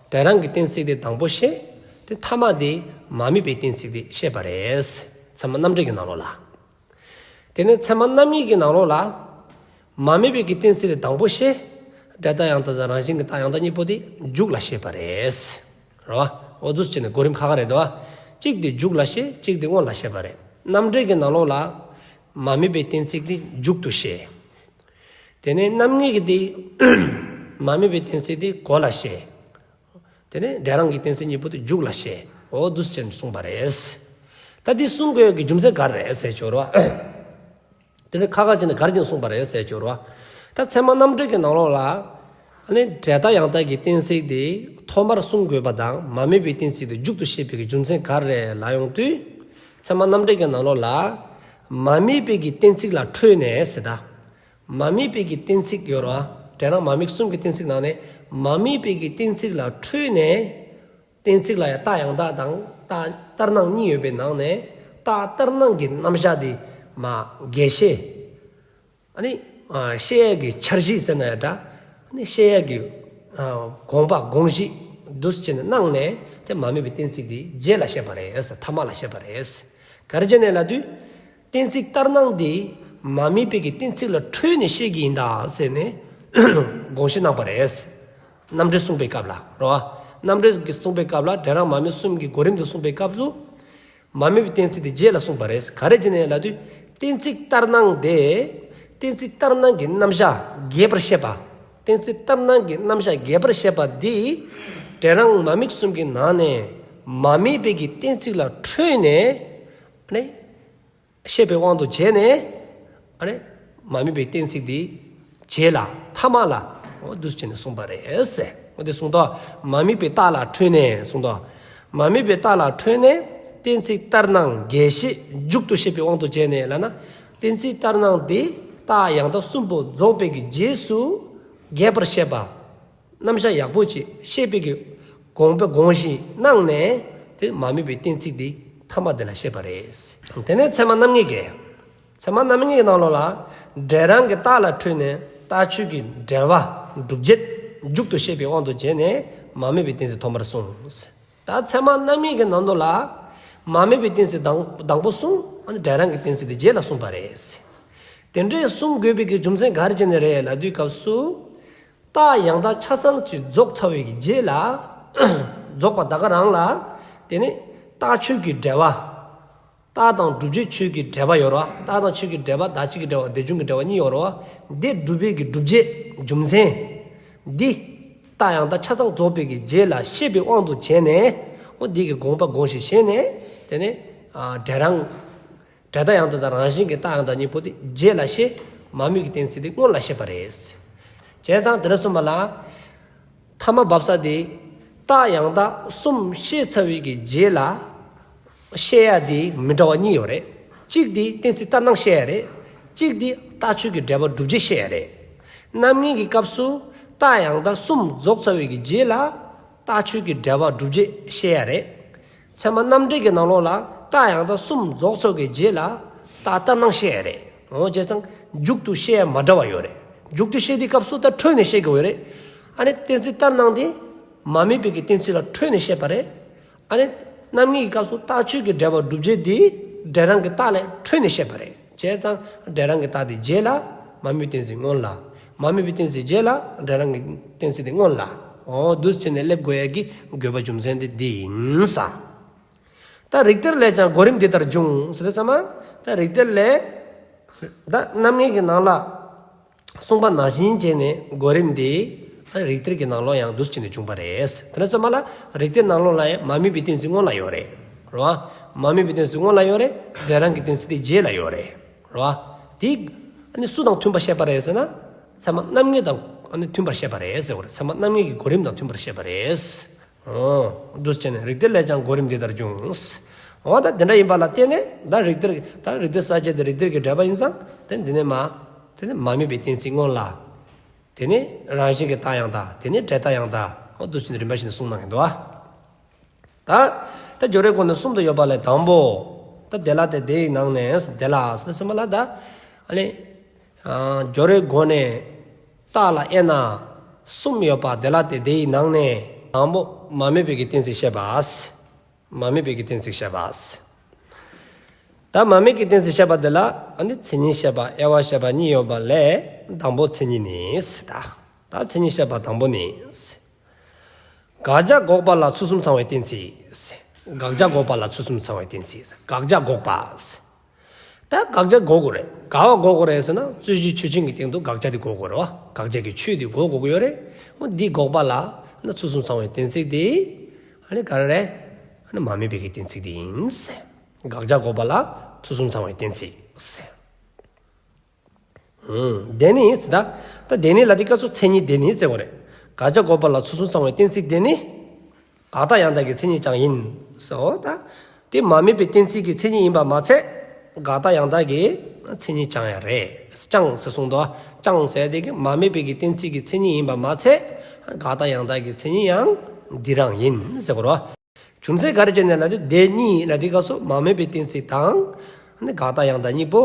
འབྲས་རང་གི་གཏན་ཚིགས་འདི་དང་པོ་བཤད། དེ་ཐ་མ་འདི་མ་དམིགས་པའི་གཏན་ཚིགས་འདི་བཤད་པ་རེད། ཚད་མ་རྣམ་འགྲེལ་གྱི་ནང་ལོགས་ལ། དེ་ནས་ཚད་མ་རྣམ་ངེས་ཀྱི་ནང་ལོགས་ལ། མ་དམིགས་པའི་གི་གཏན་ཚིགས་དེ་དང་པོ་བཤད། འབྲས་རྟགས་ཡང་དག་དང་རང་བཞིན་གྱི་རྟགས་ཡང་དག་གཉིས་པོ་དེ་མཇུག་ལ་བཤད་པ་རེད། རོ། འོ་འདུག་སེ་བྱས་ནས་གོ་རིམ་ཁ་ཁ་རེད་དོ། གཅིག་དེ་མཇུག་ལ་བཤད། གཅིག་དེ་སྔོན་ལ་བཤད་པ་རེད། རྣམ་འགྲེལ་གྱི་ནང་ལོགས་ལ། མ་དམིགས་པའི་གཏན་ཚིགས་དེ་མཇུག་ཏུ་བཤད། དེ་ནས་རྣམ་ངེས་ཀྱི་དེ། མ་དམིགས་པའི་གཏན་ཚིགས་དེ་འགོ་ལ་བཤད། དེ་ནས་འབྲས་རང་གི་གཏན་ཚིགས་གཉིས་པོ་དེ་མཇུག་ལ་བཤད། འོ་འདུག་སེ་བྱས་ནས་གསུངས་པ་རེད། ད་འདི་གསུང་དགོས་ཀྱི་རྒྱུ་མཚན་ག་རེ་རེད་ཟེར་ཞོར་བ། དེ་ནས་ཁ་ཁ་བྱས་ནས་ག་རེ་བྱས་ནས་གསུངས་པ་རེད་ཟེར་ཞོར་བ། ད་ཚད་མ་རྣམ་འགྲེལ་གྱི་ནང་ལོགས་ལ། ཨ་ནི་འབྲས་རྟགས་ཡང་དག་གི་གཏན་ཚིགས་དེ་ཐོག་མར་གསུང་དགོས་པ་དང་མ་དམིགས་པའི་གཏན་ཚིགས་དེ་མཇུག་ཏུ་བཤད་པའི་གི་རྒྱུ་མཚན་ག་རེ་རེད་ལབ་ཡོང་དུས། ཚད་མ་རྣམ་འགྲེལ་གྱི་ནང་ལོགས་ལ། མ་དམིགས་པའི་གི་གཏན་ཚིགས་ལ་འཕྲོས་ནས་ཟེར་ད། མ་དམིགས་པའི་གི་གཏན་ཚིགས་ཡོད་རེད་བ། འབྲས་རང་མ་དམིགས་གསུམ་གྱི་གཏན་ཚིགས་ནང་ནས་མ་དམིགས་པའི་གི་གཏན་ཚིགས་ལ་འཕྲོས་ནས། གཏན་ཚིགས་ལ་ཡང་རྟགས་ཡང་དག་དང་རྟགས་ལྟར་སྣང་གཉིས་ཡོད་པའི་ནང་ནས་རྟགས་ལྟར་སྣང་གི་རྣམ་གཞག་དེ་མ་འགལ་ཤེས། ཨ་ནི་ཨ་ཤེས་ཡས་ཀྱི་འཆར་གཞི་ཟེར་ན་ཡང་འདྲ། ཨ་ནི་ཤེས་ཡས་ཀྱི་ཨ་དགོངས་པ་དགོངས་གཞི་འདུག་སེ་བྱས་ནས་གནང་ནས་དེ་མ་དམིགས་པའི་གཏན་ཚིགས་དེ་རྗེས་ལ་བཤད་པ་རེད་ཟེར། ཐ་མ་ལ་བཤད་པ་རེད། ག་རེ་བྱས་ནས་ལབ་དུས། གཏན་ཚིགས་ལྟར་སྣང་འདི་མ་དམིགས་པའི་གི་གཏན་ཚིགས་ལ་འཕྲོས་ནས་བཤད་ཀྱི་ཡིན་ད་ཟེར་ནས་དགོངས་གཞི་གནང་བ་རེད། རྣམ་འགྲེལ་གསུངས་པའི་སྐབས་ལ་རོ། རྣམ་འགྲེལ་གྱི་གསུངས་པའི་སྐབས་ལ་འབྲས་རང་མ་དམིགས་གསུམ་གྱི་གོ་རིམ་དུ་གསུངས་པའི་སྐབས་སུ། མ་དམིགས་པའི་གཏན་ཚིགས་དེ་རྗེས་ལ་གསུངས་པ་རེད། ག་རེ་བྱས་ནས་ལབ་དུས། གཏན་ཚིགས་ལྟར་སྣང་དེ། གཏན་ཚིགས་ལྟར་སྣང་གི་རྣམ་གཞག་རྒྱས་པར་བཤད་པ། གཏན་ཚིགས་ལྟར་སྣང་གི་རྣམ་གཞག་རྒྱས་པར་བཤད་པ་འདི། འབྲས་རང་མ་དམིགས་གསུམ་གྱི་ནང་ནས་མ་དམིགས་པའི་གི་གཏན་ཚིགས་ལ་འཕྲོས་ནས། ཨ་ནི། བཤད་པའི་དབང་དུ་བྱས་ནས། ཨ་ནི། མ་དམིགས་པའི་གཏན་ཚིགས་འདི། རྗེས་ལ་ཐ་མ་ལ། འོ་འདུག་སེ་བྱས་ནས་གསུངས་པ་རེད་ཟེར། འོ་དེ་གསུངས་ཏོ། མ་དམིགས་པའི་རྟགས་ལ་འཕྲོས་ནས་གསུངས་ཏོ། མ་དམིགས་པའི་རྟགས་ལ་འཕྲོས་ནས་གཏན་ཚིགས་ལྟར་སྣང་འགལ་ཤེས་མཇུག་ཏུ་བཤད་པའི་དབང་དུ་བྱས་ནས་ལབ་ན། གཏན་ཚིགས་ལྟར་སྣང་དེ་རྟགས་ཡང་དག་གསུམ་པོ་རྫོགས་པའི་གི་རྗེས་སུ་རྒྱས་པར་བཤད་པ། རྣམ་གཞག་ཡག་པོ་ཅིག་བཤད་པའི་གི་དགོངས་པ་དགོངས་གཞི་གནང་ནས་དེ་མ་དམིགས་པའི་གཏན་ཚིགས་དེ་ཐ་མ་དེ་ལ་བཤད་པ་རེད། དེ་ནས་ཚད་མ་རྣམ་ངེས་ཀྱི། ཚད་མ་རྣམ་ངེས་ཀྱི་ནང་ལོགས་ལ། འབྲས་རང་གི་རྟགས་ལ་འཕྲོས་ནས་རྟགས་ཆོས་ཀྱི་འབྲེལ་བ་སྒྲུབ་བྱེད་མཇུག་ཏུ་བཤད་པའི་དབང་དུ་བྱས་ནས་མ་དམིགས་པའི་གཏན་ཚིགས་ཐོག་མར་གསུངས། ད་ཚད་མ་རྣམ་ངེས་ཀྱི་ནང་དུ་ལ། མ་དམིགས་པའི་གཏན་ཚིགས་དང་དང་པོ་གསུངས། ཨ་ནི་འབྲས་རང་གི་གཏན་ཚིགས་དེ་རྗེས་ལ་གསུངས་པ་རེད། དེ་འདྲའི་གསུང་དགོས་པའི་གི་རྒྱུ་མཚན་ག་རེ་བྱས་ནས་རེད་ལབ་དུས་སྐབས་སུ། རྟགས་ཡང་དག་ཆ་ཚང་ཅིག་རྫོགས་ཚར་བའི་གི་རྗེས་ལ། རྫོགས་པ་ད་ག་རང་ལ། དེ་ནི་རྟགས་ཆོས་ཀྱི་འབྲེལ་བ། རྟགས་དང་སྒྲུབ་བྱེད་ཆོས་ཀྱི་འབྲེལ་བ་ཡོད་རེད་བ། རྟགས་དང་ཆོས་ཀྱི་འབྲེལ་བ་བདག་གཅིག་གི་འབྲེལ་བ་དེ་བྱུང་གི་འབྲེལ་བ་གཉིས་ཡོད་རེད་བ། འདི་སྒྲུབ་པའི་གི་སྒྲུབ་བྱེད་རྒྱུ་མཚན། འདི། རྟགས་ཡང་དག་ཆ་ཚང་རྫོགས་པའི་གི་རྗེས་ལ་བཤད་པའི་དབང་དུ་བྱས་ནས། འོ་འདི་གི་དགོངས་པ་དགོངས་གཞི་བྱས་ནས། དེ་ནི། ཨ་འབྲས་རང་། འབྲས་རྟགས་ཡང་དག་དང་རང་བཞིན་གྱི་རྟགས་ཡང་དག་གཉིས་པོ་དེ་རྗེས་ལ་བཤད། མ་དམིགས་ཀྱི་གཏན་ཚིགས་དེ་སྔོན་ལ་བཤད་པ་རེད། བྱས་ཙང་དེ་འདྲ་གསུངས་པ་ལ། ཐ་མ་བབས་ས་དེ། རྟགས་ཡང་དག་གསུམ་བཤད་ཚར་བའི་གི་རྗེས་ལ། བཤད་ཡ་དེ་མི་འདྲ་བ་གཉིས་ཡོད་རེད། གཅིག་དེ་གཏན་ཚིགས་ལྟར་སྣང་བཤད་ཡ་རེད། གཅིག་དེ་རྟགས་ཆོས་ཀྱི་འབྲེལ་པ་སྒྲུབ་བྱེད་བཤད་ཡ་རེད། རྣམ་ངེས་ཀྱི་སྐབས་སུ་རྟགས་ཡང་དག་གསུམ་རྫོགས་ཚར་བའི་གི་རྗེས་ལ་རྟགས་ཆོས་ཀྱི་འབྲེལ་པ་སྒྲུབ་བྱེད་བཤད་ཡ་རེད། ཚད་མ་རྣམ་འགྲེལ་གྱི་ནང་ལོགས་ལ་རྟགས་ཡང་དག་གསུམ་རྫོགས་ཚར་བའི་རྗེས་ལ་རྟགས་ལྟར་སྣང་བཤད་ཡ་རེད། འོ་བྱས་ཙང་མཇུག་ཏུ་བཤད་ཡ་མ་འདྲ་བ་ཡོད་རེད། མཇུག་ཏུ་བཤད་དུས་སྐབས་སུ་ད་འཕྲོས་ནས་བཤད་དགོས་ཡོད་རེད། ཨ་ནི་གཏན་ཚིགས་ལྟར་སྣང་དེ་མ་དམིགས་པའི་གི་གཏན་ཚིགས་ལ་འཕྲོས་ནས་བཤད་པ་རེད། ཨ་ནི་རྣམ་ངེས་ཀྱི་སྐབས་སུ་རྟགས་ཆོས་ཀྱི་འབྲེལ་པ་སྒྲུབ་བྱེད་དེ་འབྲས་རང་གི་རྟགས་ལས་འཕྲོས་ནས་བཤད་པ་རེད། བྱས་ཙང་འབྲས་རང་གི་རྟགས་དེ་རྗེས་ལ་མ་དམིགས་གཏན་ཚིགས་སྔོན་ལ། མ་དམིགས་པའི་གཏན་ཚིགས་རྗེས་ལ་འབྲས་རང་གི་གཏན་ཚིགས་དེ་སྔོན་ལ། འོ་འདུག་བྱས་ནས་སླེབས་དགོས་ཡ་གི་དགོས་པ་རྒྱུ་མཚན་དེ་འདི་ཡིན་ས། ད་རིགས་གཏེར་ལས་ཀྱང་གོ་རིམ་འདི་ལྟར་འབྱུང་ཟེར་དུས་ཙམ་པ། ད་རིགས་གཏེར་ལས་ད་རྣམ་ངེས་ཀྱི་ནང་ལ་གསུངས་པ་ནང་བཞིན་བྱས་ནས་གོ་རིམ་འདི་རིགས་གཏེར་གྱི་ནང་ལོགས་ཡང་འདུག་བྱས་ནས་བྱུང་བ་རེད། དེ་ནས་ཚང་མ་ལ་རིགས་གཏེར་ནང་ལོགས་ལ་ཡང་མ་དམིགས་པའི་གཏན་ཚིགས་སྔོན་ལ་ཡོད་རེད། རེད་བ། མ་དམིགས་པའི་གཏན་ཚིགས་སྔོན་ལ་ཡོད་རེད། འབྲས་རང་གི་གཏན་ཚིགས་དེ་རྗེས་ལ་ཡོད་རེད། རེད་བ། དེ་ཨ་ནི་སུ་དང་མཐུན་པར་བཤད་པ་རེད་ཟེར་ན། ཚད་མ་རྣམ་ངེས་དང་ཨ་ནི་མཐུན་པར་བཤད་པ་རེད་ཟེར་བ་རེད། ཚད་མ་རྣམ་ངེས་ཀྱི་གོ་རིམ་དང་མཐུན་པར་བཤད་པ་རེད། འོ། འདུག་བྱས་ནས་རིགས་གཏེར་ལས་ཀྱང་གོ་རིམ་འདི་ལྟར་འབྱུང་། འོ་ད་དེ་འདྲ་ཡིན་པ་ལ་བརྟེན་ནས་ད་རིགས་གཏེར་ད་རིགས་གཏེར་གསལ་བྱེད་དེ་རིགས་གཏེར་གྱི་འགྲེལ་པ་ཡིན་ཙང་དེ་འདི་ནས་མ། དེ་ནས་མ་དམིགས་པའི་གཏན་ཚིགས་སྔོན་ལ། དེ་ནས་རང་བཞིན་གྱི་རྟགས་ཡང་དག་དེ་ནས་འབྲས་རྟགས་ཡང་དག་འོ་འདུག་བྱས་ནས་རིམ་པ་བཞིན་དུ་གསུངས་གནང་གི་འདུག་ཨ། ད་ད་སྦྱོར་བའི་སྒོ་ནས་གསུམ་དུ་ཡོད་པ་ལས་དང་པོ། ད་དེ་ལ་སྟེ་དེའི་ནང་ནས་དེ་ལ་ཟེར་ན་ལ་ད་ཨ་ནི། སྦྱོར་བའི་སྒོ་ནས་རྟགས་ལ་དབྱེ་ན་གསུམ་ཡོད་པ་དེ་ལ་སྟེ་དེའི་ནང་ནས་དང་པོ་མ་དམིགས་པའི་གི་གཏན་ཚིགས་བཤད་པ། མ་དམིགས་པའི་གི་གཏན་ཚིགས་བཤད་པ། ད་མ་དམིགས་ཀྱི་གཏན་ཚིགས་བཤད་པ་དེ་ལ་ཨ་ནི་མཚན་ཉིད་བཤད་པ་དབྱེ་བ་བཤད་པ་གཉིས་ཡོད་པ་ལས་དང་པོ་མཚན་ཉིད་ནི། ད་ད་མཚན་ཉིད་བཤད་པ་དང་པོ་ནི། དགག་བྱ་འགོག་པ་ལ་ཚུལ་གསུམ་ཚང་བའི་གཏན་ཚིགས། དགག་བྱ་འགོག་པ་ལ་ཚུལ་གསུམ་ཚང་བའི་གཏན་ཚིགས། དགག་བྱ་འགོག་པ། ད་དགག་བྱ་འགོག་དགོས་རེད། ག་བ་འགོག་དགོས་རེད་ཟེར་ན་རྩོད་གཞི་ཆོས་ཅན་གྱི་སྟེང་དུ་དགག་བྱ་དེ་འགོག་དགོས་རེད་བ། དགག་བྱ་གི་ཆོས་དེ་འགོག་དགོས་ཀྱི་ཡོད་རེད། འོ་འདི་འགོག་པ་ལ་ན་ཚུལ་གསུམ་ཚང་བའི་གཏན་ཚིགས་དེ་ཨ་ནི་ག་རེ་རེད། ཨ་ནི་མ་དམིགས་པའི་གི་གཏན་ཚིགས་དེ་ཡིན། དགག་བྱ་འགོག་པ་ལ་ཚུལ་གསུམ་ཚང་བའི་གཏན་ཚིགས། ཨུམ། དེ་ནི་ཟེར་ད། ད་དེ་ནི་ལ་དེ་སྐབས་སུ་མཚན་ཉིད་དེ་ནི་ཟེར་དགོས་རེད། དགག་བྱ་འགོག་པ་ལ་ཚུལ་གསུམ་ཚང་བའི་གཏན་ཚིགས་དེ་ནི། དགག་རྟགས་ཡང་དག་གི་མཚན་ཉིད་ཀྱང་ཡིན། ཟེར་འོ་ད། དེ་མ་དམིགས་པའི་གཏན་ཚིགས་ཀྱི་མཚན་ཉིད་ཡིན་པ་མ་ཚད། དགག་རྟགས་ཡང་དག་གི་མཚན་ཉིད་ཀྱང་ཡང་རེད། ཀྱང་ཟེར་གསུངས་འདུག་ཀྱང་ཟེར་དེ་གི་མ་དམིགས་པའི་གི་གཏན་ཚིགས་ཀྱི་མཚན་ཉིད་ཡིན་པ་མ་ཚད། དགག་རྟགས་ཡང་དག་གི་མཚན་ཉིད་ཡང་འདི་རང་ཡིན་ཟེར་དགོས་རེད། རྒྱུ་མཚན་ག་རེ་བྱས་ནས་ལབ་དུས་དེ་གཉིས་ལ་དེ་སྐབས་སུ་མ་དམིགས་པའི་གཏན་ཚིགས་དང་། ཨ་ནི་དགག་རྟགས་ཡང་དག་གཉིས་པོ།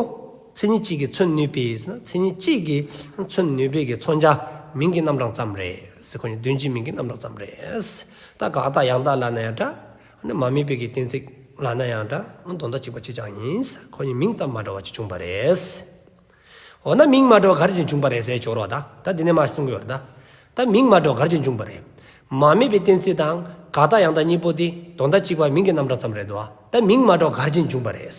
མཚན་ཉིད་གཅིག་གིས་མཚོན་ནུས་པའི་ཟེར་ན་མཚན་ཉིད་གཅིག་གིས་མཚོན་ནུས་པའི་གི་མཚོན་བྱ་མིང་གི་རྣམ་གྲངས་ཙམ་རེད་ཟེར། ཁོ་གཉིས་དོན་སྤྱིའི་མིང་གི་རྣམ་གྲངས་ཙམ་རེད། ད་དགག་རྟགས་ཡང་དག་ལབ་ན་ཡང་འདྲ། ཨ་ནི་མ་དམིགས་པའི་གི་གཏན་ཚིགས་ལབ་ན་ཡང་འདྲ། ཨ་དོན་དག་གཅིག་པ་གཅིག་རྐྱང་ཡིན། ཁོ་གཉིས་མིང་ཙམ་མ་འདྲ་བ་ཅིག་བྱུང་བ་རེད། འོ་ན་མིང་མ་འདྲ་བ་ག་རེ་བྱས་ནས་བྱུང་བ་རེད་ཟེར་ཅོག་རོ་ད། ད་འདི་ནས་མར་གསུང་གི་ཡོད་རེད་ད། ད་མིང་མ་འདྲ་བ་ག་རེ་བྱས་ནས་བྱུང་བ་རེད། མ་དམིགས་པའི་གཏན་ཚིགས་དང་དགག་རྟགས་ཡང་དག་གཉིས་པོ་དེ་དོན་དག་གཅིག་པ་མིང་གི་རྣམ་གྲངས་ཙམ་རེད་དོ། ད་མིང་མ་འདྲ་བ་ག་རེ་བྱས་ནས་བྱུང་བ་རེད།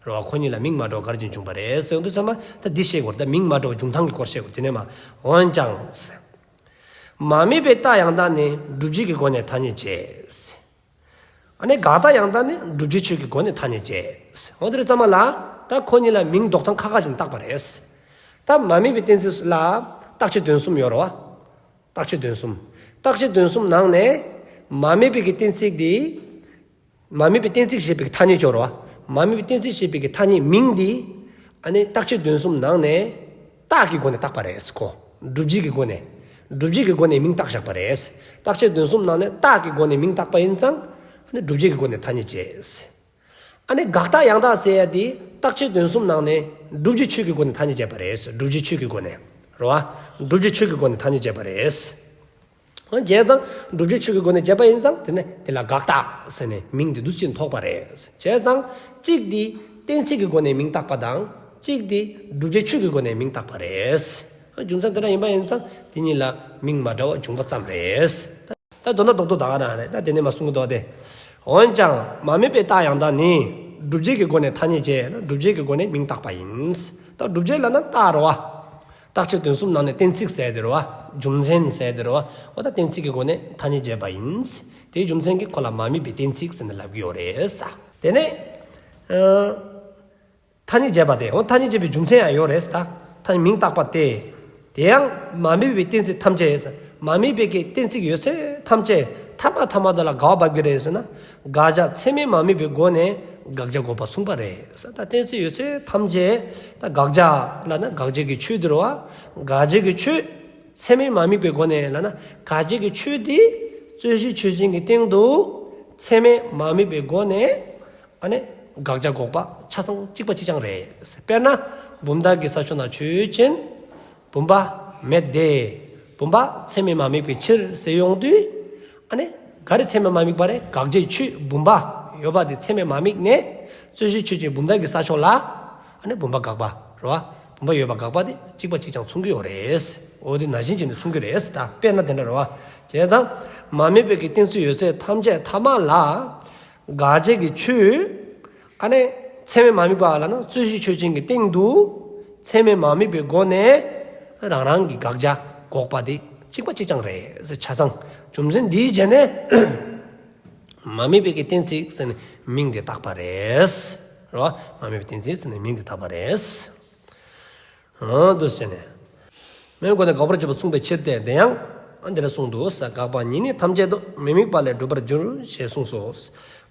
རེད་བ། ཁོ་གཉིས་ལ་མིང་མ་འདྲ་བ་ག་རེ་བྱས་ནས་བྱུང་བ་རེད་ཟེར་ཡོང་དུས་ཚང་མ་ད་འདི་བཤད་དགོས་རེད། ད་མིང་མ་འདྲ་བ་བྱུང་སྟངས་ཀྱི་སྐོར་བཤད་དགོས་རེད། དེ་ནས་མར་འོན་ཀྱང་ཟེར། མ་དམིགས་པའི་རྟགས་ཡང་དག་ནི་སྒྲུབ་བྱེད་ཀྱི་སྒོ་ནས་ཐ་སྙད་བྱེད་ཟེར། ཨ་ནི་དགག་རྟགས་ཡང་དག་ནི་སྒྲུབ་བྱེད་ཆོས་ཀྱི་སྒོ་ནས་ཐ་སྙད་བྱེད། འོ་དེ་རེད་ཚང་མ་ལ། ད་ཁོ་གཉིས་ལ་མིང་འདོགས་སྟངས་ཁ་ཁ་ཅིག་བཏགས་པ་རེད། ད་མ་དམིགས་པའི་གཏན་ཚིགས་ལ་རྟགས་ཆོས་དོན་གསུམ་ཡོད་རེད་བ། རྟགས་ཆོས་དོན་གསུམ། རྟགས་ཆོས་དོན་གསུམ་ནང་ནས་མ་དམིགས་པའི་གི་གཏན་ཚིགས་འདི། མ་དམིགས་པའི་གཏན་ཚིགས་ཞེས་པའི་གི་ཐ་སྙད་ཡོད་རེད་བ། མ་དམིགས་པའི་གཏན་ཚིགས་ཞེས་པའི་གི་ཐ་སྙད་མིང་འདི། ཨ་ནི་རྟགས་ཆོས་དོན་གསུམ་ནང་ནས་རྟགས་ཀྱི་སྒོ་ནས་བཏགས་པ་རེད་ཁོ། སྒྲུབ་བྱེད་ཀྱི་སྒོ་ནས། སྒྲུབ་བྱེད་ཀྱི་སྒོ་ནས་མིང་བཏགས་བཞག་པ་རེད། རྟགས་ཆོས་དོན་གསུམ་ནང་ནས་རྟགས་ཀྱི་སྒོ་ནས་མིང་བཏགས་པ་ཡིན་ཙང་། ཨ་ནི་སྒྲུབ་བྱེད་ཀྱི་སྒོ་ནས་ཐ་སྙད་བྱེད། ཨ་ནི་དགག་རྟགས་ཡང་དག་ཟེར་ཡ་དེ་རྟགས་ཆོས་དོན་གསུམ་ནང་ནས་སྒྲུབ་བྱེད་ཆོས་ཀྱི་སྒོ་ནས་ཐ་སྙད་བྱས་པ་རེད། སྒྲུབ་བྱེད་ཆོས་ཀྱི་སྒོ་ནས། རེད་བ། སྒྲུབ་བྱེད་ཆོས་ཀྱི་སྒོ་ནས་ཐ་སྙད་བྱས་པ་རེད། བྱས་ཙང་སྒྲུབ་བྱེད་ཆོས་ཀྱི་སྒོ་ནས་བྱས་པ་ཡིན་ཙང་དེ་ནས་དེ་ལ་དགག་རྟགས་ཟེར་ནས་མིང་དེ་འདུག་སེ་ཐོགས་པ་རེད། བྱས་ཙང་གཅིག་དེ་གཏན་ཚིགས་ཀྱི་སྒོ་ནས་མིང་བཏགས་པ་དང་གཅིག་དེ་སྒྲུབ་བྱེད་ཆོས་ཀྱི་སྒོ་ནས་མིང་བཏགས་པ་རེད། རྒྱུ་མཚན་དེ་འདྲ་ཡིན་པ་ཡིན་ཙང་དེ་གཉིས་ལ་མིང་མ་འདྲ་བ་བྱུང་བ་ཙམ་རེད། ད་དོན་དག་རྡོག་རྡོག་ད་ག་རང་རེད། ད་དེ་ནས་མར་གསུང་གི་འདུག་སྟེ། འོན་ཀྱང་མ་དམིགས་པའི་རྟགས་ཡང་དག་ནི་སྒྲུབ་བྱེད་ཀྱི་སྒོ་ནས་ཐ་སྙད་བྱེད། སྒྲུབ་བྱེད་ཀྱི་སྒོ་ནས་མིང་བཏགས་པ་ཡིན། ད་སྒྲུབ་བྱེད་ལབ་ན་རྟགས་རེད་བ། རྟགས་ཆོས་དོན་གསུམ་ནང་ནས་གཏན་ཚིགས་ཟེར་དེ་རེད་བ། རྒྱུ་མཚན་ཟེར་དེ་རེད་བ། འོ་ད་གཏན་ཚིགས་ཀྱི་སྒོ་ནས་ཐ་སྙད་བྱས་པ་ཡིན། དེའི་རྒྱུ་མཚན་གྱིས་ཁོ་ལ་མ་དམིགས་པའི་གཏན་ཚིགས་ཟེར་ནས་ལབ་ཀྱི་ཡོད་རེད་ས། དེ་ནས། ཨ། ཐ་སྙད་བྱས་པ་དེ། འོ་ཐ་སྙད་བྱས་པའི་རྒྱུ་མཚན་ཡང་ཡོད་རེད་ས། ཐ་སྙད་མིང་བཏགས་པ་དེ། དེ་ཡང་མ་དམིགས་པའི་གཏན་ཚིགས་ཐམས་ཅད་ས། མ་དམིགས་པའི་གི་གཏན་ཚིགས་ཡོད་ཚད་ཐམས་ཅད་ཐ་མ་ཐ་མ་དེ་ལ་ག་བ་བབས་ཀྱི་རེད་ཟེར་ན། དགག་བྱ་ཚད་མས་མ་དམིགས་པའི་སྒོ་ནས་ དགག་བྱ་འགོག་པ་མཚུངས་པ་རེད། ད་གཏན་ཚིགས་ཡོད་ཚད་ཐམས་ཅད་ད་དགག་བྱ་ལབ་ན་དགག་བྱའི་གི་ཆོས་དེ་རེད་བ། དགག་བྱའི་གི་ཆོས་ཚད་མས་མ་དམིགས་པའི་སྒོ་ནས་ལབ་ན་དགག་བྱའི་གི་ཆོས་དེ་རྩོད་གཞི་ཆོས་ཅན་གྱི་སྟེང་དུ་ཚད་མས་མ་དམིགས་པའི་སྒོ་ནས་ཨ་ནི་དགག་བྱ་འགོག་པ་ཆ་ཚང་གཅིག་པ་གཅིག་རྐྱང་རེད། དཔེར་ན་བུམ་དག་གི་ས་ཕྱོགས་ན་ཆོས་ཅན། བུམ་པ་མེད་དེ། བུམ་པ་ཚད་མས་མ་དམིགས་པའི་ཕྱིར་ཟེར་ཡོང་དུས། ཨ་ནི་ག་རེ་ཚད་མས་མ་དམིགས་པ་རེད། དགག་བྱའི་ཆོས་བུམ་པ་ཡོད་པ་དེ་ཚད་མས་མ་དམིགས་ནས་རྩོད་གཞི་ཆོས་ཅན་བུམ་དག་གི་ས་ཕྱོགས་ལ་ཨ་ནི་བུམ་པ་དགག་པ་རེད་བ། བུམ་པ་ཡོད་པ་དགག་པ་དེ་གཅིག་པ་གཅིག་རྐྱང་མཚུངས་ཀྱི་ཡོད་རེད། འོ་དེ་ནང་བཞིན་བྱས་ནས་མཚུངས་ཀྱི་རེད་ད། དཔེར་ན་དེ་འདྲ་རེད་བ། བྱས་ཙང་མ་དམིགས་པའི་གི་གཏན་ཚིགས་ཡོད་ཚད་ཐམས་ཅད་ཐ་མ་ལ། དགག་བྱའི་གི་ཆོས། ཨ་ནི་ཚད་མས་མ་དམིགས་པ་ལབ་ན་རྩོད་གཞི་ཆོས་ཅན་གྱི་སྟེང་དུ་ཚད་མས་མ་དམིགས་པའི་སྒོ་ནས་རང་རང་གི་དགག་བྱ་འགོག་པ་དེ་གཅིག་པ་གཅིག་རྐྱང་རེད་ཟེར་ཆ་ཚང་། རྒྱུ་མཚན་འདིའི་རྗེས་ནས་མ་དམིགས་པའི་གི་གཏན་ཚིགས་ཟེར་ནས་མིང་དེ་བཏགས་པ་རེད། རོ། མ་དམིགས་པའི་གཏན་ཚིགས་ཟེར་ནས་མིང་དེ་བཏགས་པ་རེད། འོ་འདུག་སེ་བྱས་ནས། མེད་པའི་སྒོ་ནས་འགོག་པར་བྱེད་པ་མཚུངས་པའི་ཕྱིར་ཏེ། དེ་ཡང་འདི་ལ་གསུངས་འདུག་ས། དགག་པ་ཉིད་ནི་ཐམས་ཅད་དུ། མི་དམིགས་པ་ལས་འགྲུབ་པར་འགྱུར་ཞེས་གསུངས་སོ།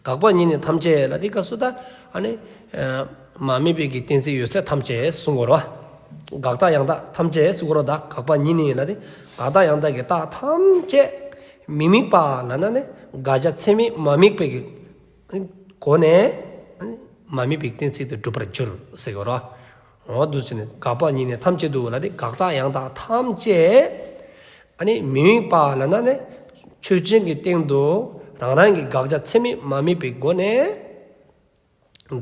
དགག་པ་ཉིད་ནི་ཐམས་ཅད་ལ་དེ་སྐབས་སུ་ད་ཨ་ནི་མ་དམིགས་པའི་གི་གཏན་ཚིགས་ཡོད་ཚད་ཐམས་ཅད་གསུང་གོ་རོ། དགག་རྟགས་ཡང་དག་ཐམས་ཅད་གསུང་གོ་རོ། ད་དགག་པ་ཉིད་ནི་ལ་དེ་དགག་རྟགས་ཡང་དག་གི་རྟགས་ཐམས་ཅད་མི་དམིགས་པ་ལ་ན་ནི་དགག་བྱ་ཚད་མས་མ་དམིགས་པའི་གི་སྒོ་ནས་མ་དམིགས་པའི་གཏན་ཚིགས་དེ་འགྲུབ་པར་འགྱུར་ཟེར་གོ་རོ། འོ་འདུག་སེ་ནི་དགག་པ་ཉིད་ནི་ཐམས་ཅད་དུ་ལ་དེ་དགག་རྟགས་ཡང་དག་ཐམས་ཅད་ཨ་ནི་མི་དམིགས་པ་ལ་ན་ནི་ཆོས་ཅན་གྱི་སྟེང་དུ་རང་རང་གི་དགག་བྱ་ཚད་མས་མ་དམིགས་པའི་སྒོ་ནས་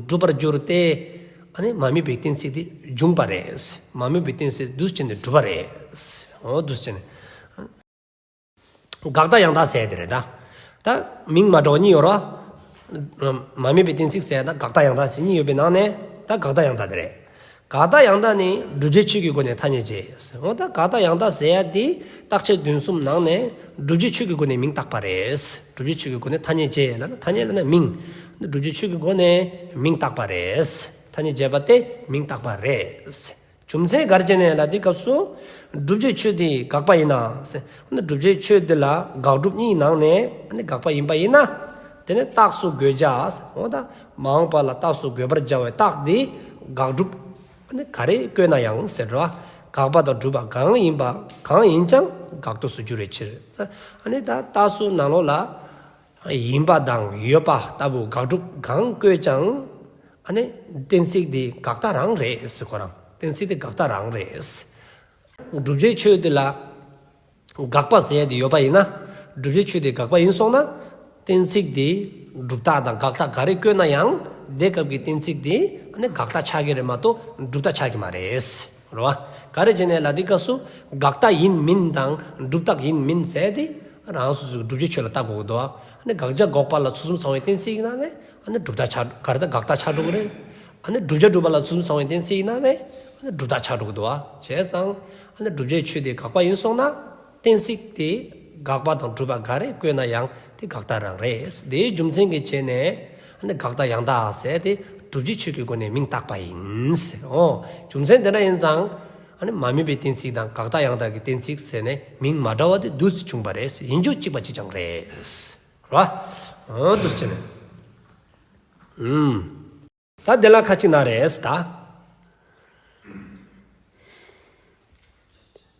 འགྲུབ་པར་འགྱུར་ཏེ། ཨ་ནི་མ་དམིགས་པའི་གཏན་ཚིགས་དེ་འབྱུང་བ་རེད། མ་དམིགས་པའི་གཏན་ཚིགས་འདུག་སེ་ནི་འགྲུབ་པ་རེད། འོ་འདུག་སེ་ནི། དགག་རྟགས་ཡང་དག་ཟེར་དེ་རེད་ད། ད་མིང་མ་འདྲ་བ་གཉིས་ཡོད་རོ། མ་དམིགས་པའི་གཏན་ཚིགས་ཟེར་ད་དགག་རྟགས་ཡང་དག་ཟེར་གཉིས་ཡོད་པའི་ནང་ནས་ད་དགག་རྟགས་ཡང་དག་དེ་རེད། དགག་རྟགས་ཡང་དག་ནི་བསྒྲུབ་བྱའི་ཆོས་ཀྱི་སྒོ་ནས་ཐ་སྙད་བྱེད། འོ་ད་དགག་རྟགས་ཡང་དག་ཟེར་ཡ་དེ་རྟགས་ཆོས་དོན་གསུམ་ནང་ནས་བསྒྲུབ་བྱའི་ཆོས་ཀྱི་སྒོ་ནས་མིང་བཏགས་པ་རེད། བསྒྲུབ་བྱའི་ཆོས་ཀྱི་སྒོ་ནས་ཐ་སྙད་བྱེད་ལབ་ན་ཐ་སྙད་ལབ་ན་མིང་། བསྒྲུབ་བྱའི་ཆོས་ཀྱི་སྒོ་ནས་མིང་བཏགས་པ་རེད། ཐ་སྙད་བྱས་པ་སྟེ་མིང་བཏགས་པ་རེད། རྒྱུ་མཚན་ག་རེ་བྱས་ནས་ལབ་དུས་སྐབས་སུ། བསྒྲུབ་བྱའི་ཆོས་དེ་དགག་པ་ཡིན་ན་ཟེར། ཨ་ནི་བསྒྲུབ་བྱའི་ཆོས་དེ་ལ་དགག་སྒྲུབ་གཉིས་ནང་ནས་ཨ་ནི་དགག་པ་ཡིན་པ་ཡིན་ན། དེ་ནི་རྟགས་སུ་འགོད་བྱ། འོ་ད་མ་འོངས་པ་ལ་རྟགས་སུ་འགོད་པར་བྱ་བའི་རྟགས་དེ་དགག་སྒྲུབ་ཨ་ནི་ག་རེ་བཀོད་ན་ཡང་ཟེར་རོ། དགག་པ་དང་སྒྲུབ་པ་གང་ཡིན་པ་གང་ཡིན་ཀྱང་དགག་རྟགས་སུ་འགྱུར་བའི་ཕྱིར། ཨ་ནི་ད་རྟགས་སུ་ནང་ལོགས་ལ། ཡིན་པ་དང་ཡོད་པ་ལྟ་བུ་དགག་སྒྲུབ་གང་བཀོད་ཀྱང་། ཨ་ནི་གཏན་ཚིགས་དེ་དགག་རྟགས་རང་རེད་ཟེར་ཁོ་རང་། གཏན་ཚིགས་དེ་དགག་རྟགས་རང་རེད། བསྒྲུབ་བྱའི་ཆོས་དེ་ལ་དགག་པ་ཟེར་ཡ་དེ་ཡོད་པ་ཡིན་ན། བསྒྲུབ་བྱའི་ཆོས་དེ་དགག་པ་ཡིན་སོང་ན། གཏན་ཚིགས་དེ་སྒྲུབ་རྟགས་དང་དགག་རྟགས་ག་རེ་བཀོད་ན་ཡང་དེ་སྐབས་ཀྱི་གཏན་ཚིགས་དེ་ཨ་ནི་དགག་རྟགས་ཆགས་ཀྱི་རེད་མ་གཏོགས་སྒྲུབ་རྟགས་ཆགས་ཀྱི་མ་རེད། རེད་བ། ག་རེ་བྱས་ནས་ལབ་དུས་སྐབས་སུ་དགག་རྟགས་ཡིན་མིན་དང་སྒྲུབ་རྟགས་ཡིན་མིན་ཟེར་དེ་རང་སོ་སོའི་བསྒྲུབ་བྱའི་ཆོས་ལ་བལྟ་དགོས་ཀྱི་འདུག་ཨ་ནི་དགག་བྱ་འགོག་པ་ལ་ཚུལ་གསུམ་ཚང་བའི་གཏན་ཚིགས་ཡིན་ན་ནི་ཨ་ནི་སྒྲུབ་རྟགས་ཆགས་ག་རེ་ད་དགག་རྟགས་ཆགས་འགྲོ་གི་རེད། ཨ་ནི་བསྒྲུབ་བྱ་སྒྲུབ་པ་ལ་ཚུལ་གསུམ་ཚང་བའི་གཏན་ཚིགས་ཡིན་ན་ནི་ཨ་ནི་སྒྲུབ་རྟགས་ཆགས་འགྲོ་གི་འདུག་བྱས་ཙང་ཨ་ནི་བསྒྲུབ་བྱའི་ཆོས་དེ་དགག་པ་ཡིན་སོང་ན། གཏན་ཚིགས་དེ་དགག་པ་དང་སྒྲུབ་པ་ག་རེ་བཀོད་ན་ཡང་དེ་དགག་རྟགས་རང་རེད། དེའི་རྒྱུ་མཚན་གྱི་ཆ་ནས་ཨ་ནི་དགག་རྟགས་ཡང་དག་ཟེར་དེ་བསྒྲུབ་བྱའི་ཆོས་ཀྱི་སྒོ་ནས་མིང་བཏགས་པ་ཡིན་ཟེར། འོ། རྒྱུ་མཚན་དེ་འདྲ་ཡིན་ཙང་ཨ་ནི་མ་དམིགས་པའི་གཏན་ཚིགས་དང་དགག་རྟགས་ཡང་དག་གི་གཏན་ཚིགས་ཟེར་ནས་མིང་མ་འདྲ་བ་དེ་འདུག་སེ་བྱུང་བ་རེད། ཡིན་རྒྱུ་གཅིག་པ་གཅིག་རྐྱང་རེད། རེད་བ། འོ་འདུག་སེ་བྱས་ནས། ཨུམ། ད་དེ་ལ་ཁ་ཅིག་ན་རེ་ཟེར་ད།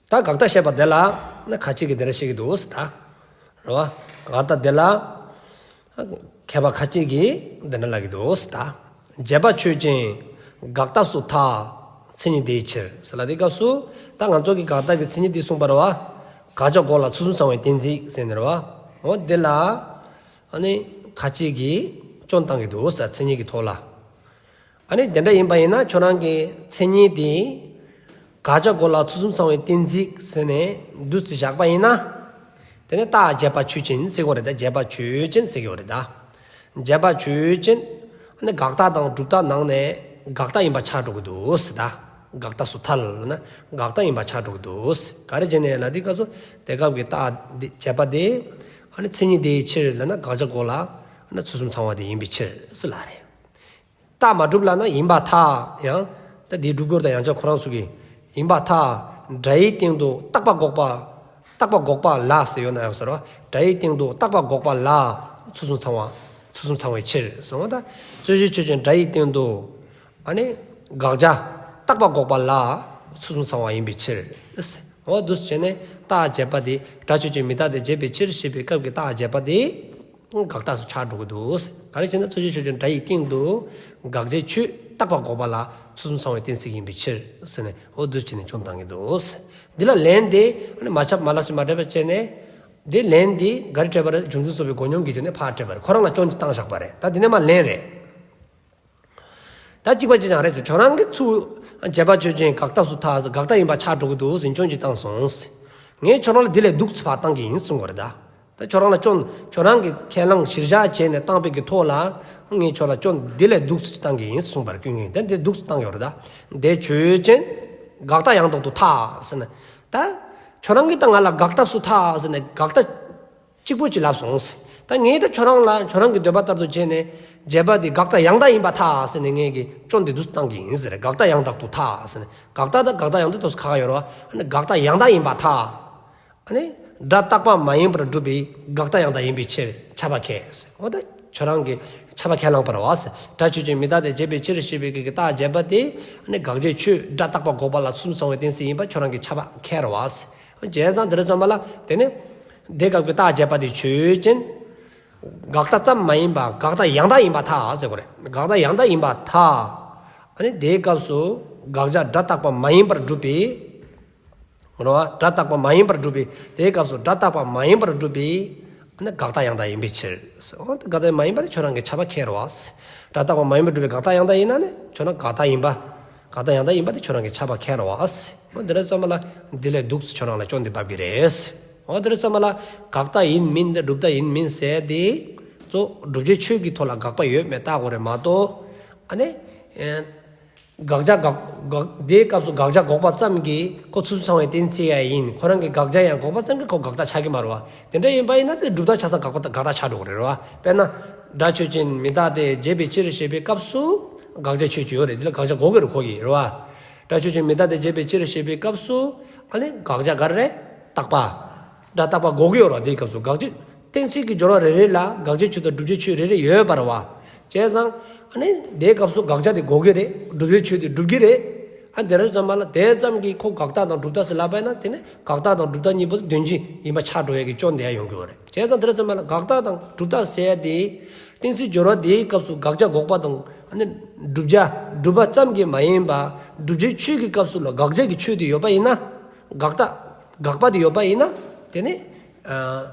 ད་དགག་རྟགས་བཤད་པ་དེ་ལ་ན་ཁ་ཅིག་གིས་དེ་འདྲ་བཤད་ཀྱི་འདུག་ཟེར་ད། རེད་བ། དགག་རྟགས་དེ་ལ་མཁས་པ་ཁ་ཅིག་གིས་དེ་འདྲ་ལབ་ཀྱི་འདུག་ཟེར་ད། བྱས་པ་ཆོས་ཅན། དགག་རྟགས་སུ་ཐལ། མཚན་ཉིད་དེའི་ཕྱིར་ཟེར་ལབ་དུས་སྐབས་སུ་ད་ང་ཚོ་གིས་དགག་རྟགས་ཀྱི་མཚན་ཉིད་དེ་གསུངས་པ་རེད་བ། དགག་བྱ་འགོག་ལ་ཚུལ་གསུམ་ཚང་བའི་གཏན་ཚིགས་ཟེར་ནས་རེད་བ། འོ་དེ་ལ། ཨ་ནི་ཁ་ཅིག་གིས་སྐྱོན་བཏང་གི་འདུག་ཟེར་མཚན་ཉིད་ཀྱི་ཐོག་ལ། ཨ་ནི་དེ་འདྲ་ཡིན་པ་ཡིན་ན་ཁྱོད་རང་གི་མཚན་ཉིད་དེ་དགག་བྱ་འགོག་ལ་ཚུལ་གསུམ་ཚང་བའི་གཏན་ཚིགས་ཟེར་ནས་འདུག་སེ་བཞག་པ་ཡིན་ན། དེ་ནི་རྟགས་བྱས་པ་ཆོས་ཅན་ཟེར་གྱི་ཡོད་རེད་ད། བྱས་པ་ཆོས་ཅན་ཟེར་གྱི་ཡོད་རེད་ད། བྱས་པ་ཆོས་ཅན། ཨ་ནི་དགག་རྟགས་དང་སྒྲུབ་རྟགས་ནང་ནས་དགག་རྟགས་ཡིན་པ་ཆགས་འགྲོ་གི་འདུག་ཟེར་ད། དགག་རྟགས་སུ་ཐལ་ན་དགག་རྟགས་ཡིན་པ་ཆགས་འགྲོ་གི་འདུག་ཟེར། ག་རེ་བྱས་ནས་ལབ་དུས་སྐབས་སུ་དེ་སྐབས་ཀྱི་རྟགས་འདི་བྱས་པ་དེ་ཨ་ནི་མཚན་ཉིད་དེའི་ཕྱིར་ལབ་ན་དགག་བྱ་འགོག་ལ་ཨ་ནི་ཚུལ་གསུམ་ཚང་བ་དེ་ཡིན་པའི་ཕྱིར་ཟེར་ལབ་རེད། རྟགས་མ་གྲུབ་ལབ་ན་ཡིན་པར་ཐལ། ཡང་ད་འདི་སྒྲུབ་སྐོར་དང་ཡང་བསྐྱར་ཁོ་རང་ཚོ་གིས་ཡིན་པར་ཐལ། སྒྲ་ཡི་སྟེང་དུ་རྟག་པ་འགོག་པ། རྟག་པ་འགོག་པ་ལ་ཟེར་ཡོད་ན་ཡང་ཟེར་རོ། སྒྲ་ཡི་སྟེང་དུ་རྟག་པ་འགོག་པ་ལ་ཚུལ་གསུམ་ཚང་བ། ཚུལ་གསུམ་ཚང་བའི་ཕྱིར་གསུངས་པ་དང་། རྩོད་གཞི་ཆོས་ཅན་སྒྲ་ཡི་སྟེང་དུ་ཨ་ནི་དགག་བྱ་རྟག་པ་འགོག་པ་ལ་ཚུལ་གསུམ་ཚང་བ་ཡིན་པའི་ཕྱིར། འོ་འདུག་སེ་བྱས་ནས་རྟགས་འབྱེད་པ་དེ་སྒྲ་ཆོས་ཅན་མི་རྟག་སྟེ་འབྱེད་པའི་ཕྱིར་ཞེས་པའི་སྐབས་ཀྱི་རྟགས་འབྱེད་པ་དེ་དགག་རྟགས་སུ་ཆགས་འགྲོ་གི་འདུག། ག་རེ་བྱས་ན་རྩོད་གཞི་ཆོས་ཅན་སྒྲ་ཡི་སྟེང་དུ་དགག་བྱའི་ཆོས་རྟག་པ་འགོག་པ་ལ་ཚུལ་གསུམ་ཚང་བའི་གཏན་ཚིགས་ཡིན་པའི་ཕྱིར་ཟེར་ནས་འོ་འདུག་སེ་བྱས་ནས་སྐྱོན་བཏང་གི་འདུག། འདི་ལ་ལན་དེ་ཨ་ནི་མ་ཁྱབ་མ་ལབ་ཞིག་མ་འགྲེལ་པ་བྱས་ནས། དེ་ལན་དེ་ག་རེ་སྤྲད་པ་རེད། རྒྱུ་མཚན་གསུངས་པའི་མགོ་སྙོམས་ཀྱི་རྒྱུ་ནས་ཕར་སྤྲད་པ་རེད། ཁོ་རང་ལ་སྐྱོན་ཅིག་བཏང་བཞག་པ་རེད། ད་དེ་ནས་མར་ལན་རེད། ད་གཅིག་པ་གཅིག་རྐྱང་རེད་ཟེར། ཁྱོད་རང་གིས་ཚུར་འབྱེད་པ་ཆོས་ཅན་དགག་རྟགས་སུ་ཐལ་ཟེར། དགག་རྟགས་ཡིན་པ་ཆགས་འགྲོ་གི་འདུག་ཟེར་སྐྱོན་ཅིག་བཏང་སོང་ཟེར། ངས་ཁྱོད་རང་ལ་དེ་ལས་སྡུག་ཙམ་ཕར་བཏང་གི་ཡིན་གསུངས་པ་རེད་ད། ད་ཁྱོད་རང་ལ་སྐྱོན་ཁྱོད་རང་གིས་ཁས་བླངས་གཞིར་བཞག་བྱས་ནས་བཏང་པའི་གི་ཐོག་ལ་ངས་ཁྱོད་ལ་སྐྱོན་དེ་ལས་སྡུག་ཙམ་ཅིག་བཏང་གི་ཡིན་གསུངས་པ་རེད། སྐྱོན་གྱི་ཡིན་ད་འདི་སྡུག་ཙམ་བཏང་གི་ཡོད་རེད་ད། དེ་ཆོས་ཅན་དགག་རྟགས་ཡང་དག་ཏུ་ཐལ་ཟེར་ན། ད་ཁྱོད་རང་གིས་ད་ང་ལ་དགག་རྟགས་སུ་ཐལ་ཟེར་ནས་དགག་རྟགས་གཅིག་པོ་ཅིག་ལབ་སོང་ཟེར། ད་ངས་ད་ཁྱོད་རང་ལ་ཁྱོད་རང་གི་འདོད་པ་ལྟར་དུ་བྱས་ནས་འབྱེད་པ་འདི་དགག་རྟགས་ཡང་དག་ཡིན་པར་ཐལ་ཟེར་ནས་ངས་ཀྱི་སྐྱོན་འདི་འདུག་སེ་བཏང་གི་ཡིན་ཟེར། དགག་རྟགས་ཡང་དག་ཏུ་ཐལ་ཟེར་ནས་དགག་རྟགས་དང་དགག་རྟགས་ཡང་དག་ཏུ་ཁ་ཁ་ཡོད་རེད་བ། ཨ་ནི་དགག་རྟགས་ཡང་དག་ཡིན་པར་ཐལ། ཨ་ནི་སྒྲ་རྟག་པ་མ་ཡིན་པར་སྒྲུབ་པའི་དགག་རྟགས་ཡང་དག་ཡིན་པའི་ཕྱིར་ཁྱབ་པ་ཁས་ཟེར། འོ་ད་ཁྱོད་རང་གིས་ཁྱབ་པ་ཁས་བླངས་པ་རེད་བ་ཟེར། སྒྲ་ཆོས་ཅན་མི་རྟག་སྟེ་འབྱེད་པའི་ཕྱིར་ཞེས་པའི་གི་རྟགས་འབྱེད་པ་དེ་ཨ་ནི་དགག་བྱའི་ཆོས་སྒྲ་རྟག་པ་འགོག་པ་ལ་ཚུལ་གསུམ་ཚང་བའི་གཏན་ཚིགས་ཡིན་པ་ཁྱོད་རང་གིས་ཁྱབ་པ་ཁས་རེད་བ་ཟེར། བྱས་ཙང་དེ་རེད་ཙམ་པ་ལ་དེ་ནི་དེ་སྐབས་ཀྱི་རྟགས་འབྱེད་པ་དེ་ཆོས་ཅན། དགག་རྟགས་ཙམ་མ་ཡིན་པ་དགག་རྟགས་ཡང་དག་ཡིན་པར་ཐལ་ཟེར་དགོས་རེད། དགག་རྟགས་ཡང་དག་ཡིན་པར་ཐལ། ཨ་ནི་དེའི་སྐབས་སུ་དགག་བྱ་སྒྲ་རྟག་པ་མ་ཡིན་པར་སྒྲུབ་པའི། རེད་བ། སྒྲ་རྟག་པ་མ་ཡིན་པར་སྒྲུབ་པའི་དེའི་སྐབས་སུ་སྒྲ་རྟག་པ་མ་ཡིན་པར་སྒྲུབ་པའི་ཨ་ནི་དགག་རྟགས་ཡང་དག་ཡིན་པའི་ཕྱིར། འོ་དགག་རྟགས་མ་ཡིན་པ་ནི་ཁྱོད་རང་གིས་ཁྱབ་པ་ཁས་རེད་བ། སྒྲ་རྟག་པ་མ་ཡིན་པར་སྒྲུབ་པའི་དགག་རྟགས་ཡང་དག་ཡིན་ན་ནི་ཁྱོད་རང་དགག་རྟགས་ཡིན་པ། དགག་རྟགས་ཡང་དག་ཡིན་པ་དེ་ཁྱོད་རང་གིས་ཁྱབ་པ་ཁས་རེད་བ། འོ་དེ་རེད་ཙམ་པ་ལ་འདི་ལས་སྡུག་ཙམ་ཁྱོད་རང་ལ་སྐྱོན་འདི་འབབ་ཀྱི་རེད། འོ་དེ་རེད་ཙམ་པ་ལ་དགག་རྟགས་ཡིན་མིན་དང་སྒྲུབ་རྟགས་ཡིན་མིན་ཟེར་དེ་གཙོ་བོ་སྒྲུབ་བྱའི་ཆོས་ཀྱི་ཐོག་ལ་དགག་པ་ཡོད་མེད་བལྟ་དགོས་རེད་མ་གཏོགས། ཨ་ནི་ཨེ་དགག་བྱ་དགག་དགག་དེའི་སྐབས་སུ་དགག་བྱ་འགོག་པ་ཙམ་གྱིས་ཁོ་ཚུལ་གསུམ་ཚང་བའི་གཏན་ཚིགས་ཡང་ཡིན། ཁོ་རང་གི་དགག་བྱ་ཡང་འགོག་པ་ཙམ་གྱིས་ཁོ་དགག་རྟགས་ཆགས་ཀྱི་མ་རེད་བ། དེ་འདྲ་ཡིན་པ་ཡིན་ན་དེ་སྒྲུབ་རྟགས་ཆགས་ས་དགག་པ་དགག་རྟགས་ཆགས་འགྲོ་གི་རེད་བ། དཔེར་ན། སྒྲ་ཆོས་ཅན་མི་རྟག་སྟེ་འབྱེད་པའི་ཕྱིར་ཞེས་པའི་སྐབས་སུ་དགག་བྱའི་ཆོས་ཅིག་ཡོད་རེད། འདི་ལ་དགག་བྱ་འགོག་གི་རེད་ཁོ་གིས་རེད་བ། སྒྲ་ཆོས་ཅན་མི་རྟག་སྟེ་འབྱེད་པའི་ཕྱིར་ཞེས་པའི་སྐབས་སུ་ཨ་ནི་དགག་བྱ་ག་རེ་རེད། རྟག་པ། སྒྲ་རྟག་པ་འགོག་གི་ཡོད་རེད་བ། དེའི་སྐབས་སུ་དགག་བྱའི་གཏན་ཚིགས་ཀྱི་སྦྱོར་བ་རེ་རེ་ལ་དགག་བྱའི་ཆོས་དང་སྒྲུབ་བྱའི་ཆོས་རེ་རེ་ཡོད་པ་རེད་བ། བྱས་ཙང་ཨ་ནི་དེའི་སྐབས་སུ་དགག་བྱ་དེ་འགོག་གི་རེད། སྒྲུབ་བྱའི་ཆོས་དེ་སྒྲུབ་ཀྱི་རེད། ཨ་དེ་རེད་ཙམ་པ་ལ་དེ་ཙམ་གྱིས་ཁོ་དགག་རྟགས་དང་སྒྲུབ་རྟགས་ཟེར་ལབ་པ་ཡིན་ན་དེ་ནི་དགག་རྟགས་དང་སྒྲུབ་རྟགས་གཉིས་པོ་དོན་གཅིག་ཡིན་པ་ཆགས་འགྲོ་ཡས་ཀྱི་སྐྱོན་དེ་ཡང་ཡོང་གི་ཡོད་རེད། བྱས་ཙང་དེ་རེད་ཙམ་པ་ལ་དགག་རྟགས་དང་སྒྲུབ་རྟགས་ཟེར་ཡ་དེ་གཏན་ཚིགས་སྦྱོར་བ་དེའི་སྐབས་སུ་དགག་བྱ་འགོག་པ་དང་ཨ་ནི་སྒྲུབ་བྱ་སྒྲུབ་པ་ཙམ་གྱིས་མ་ཡིན་པ་སྒྲུབ་བྱའི་ཆོས་ཀྱི་སྐབས་སུ་ལ་དགག་བྱ་གི་ཆོས་དེ་ཡོད་པ་ཡིན་ན། དགག་རྟགས་དགག་པ་དེ་ཡོད་པ་ཡིན་ན་དེ་ནི་ཨ་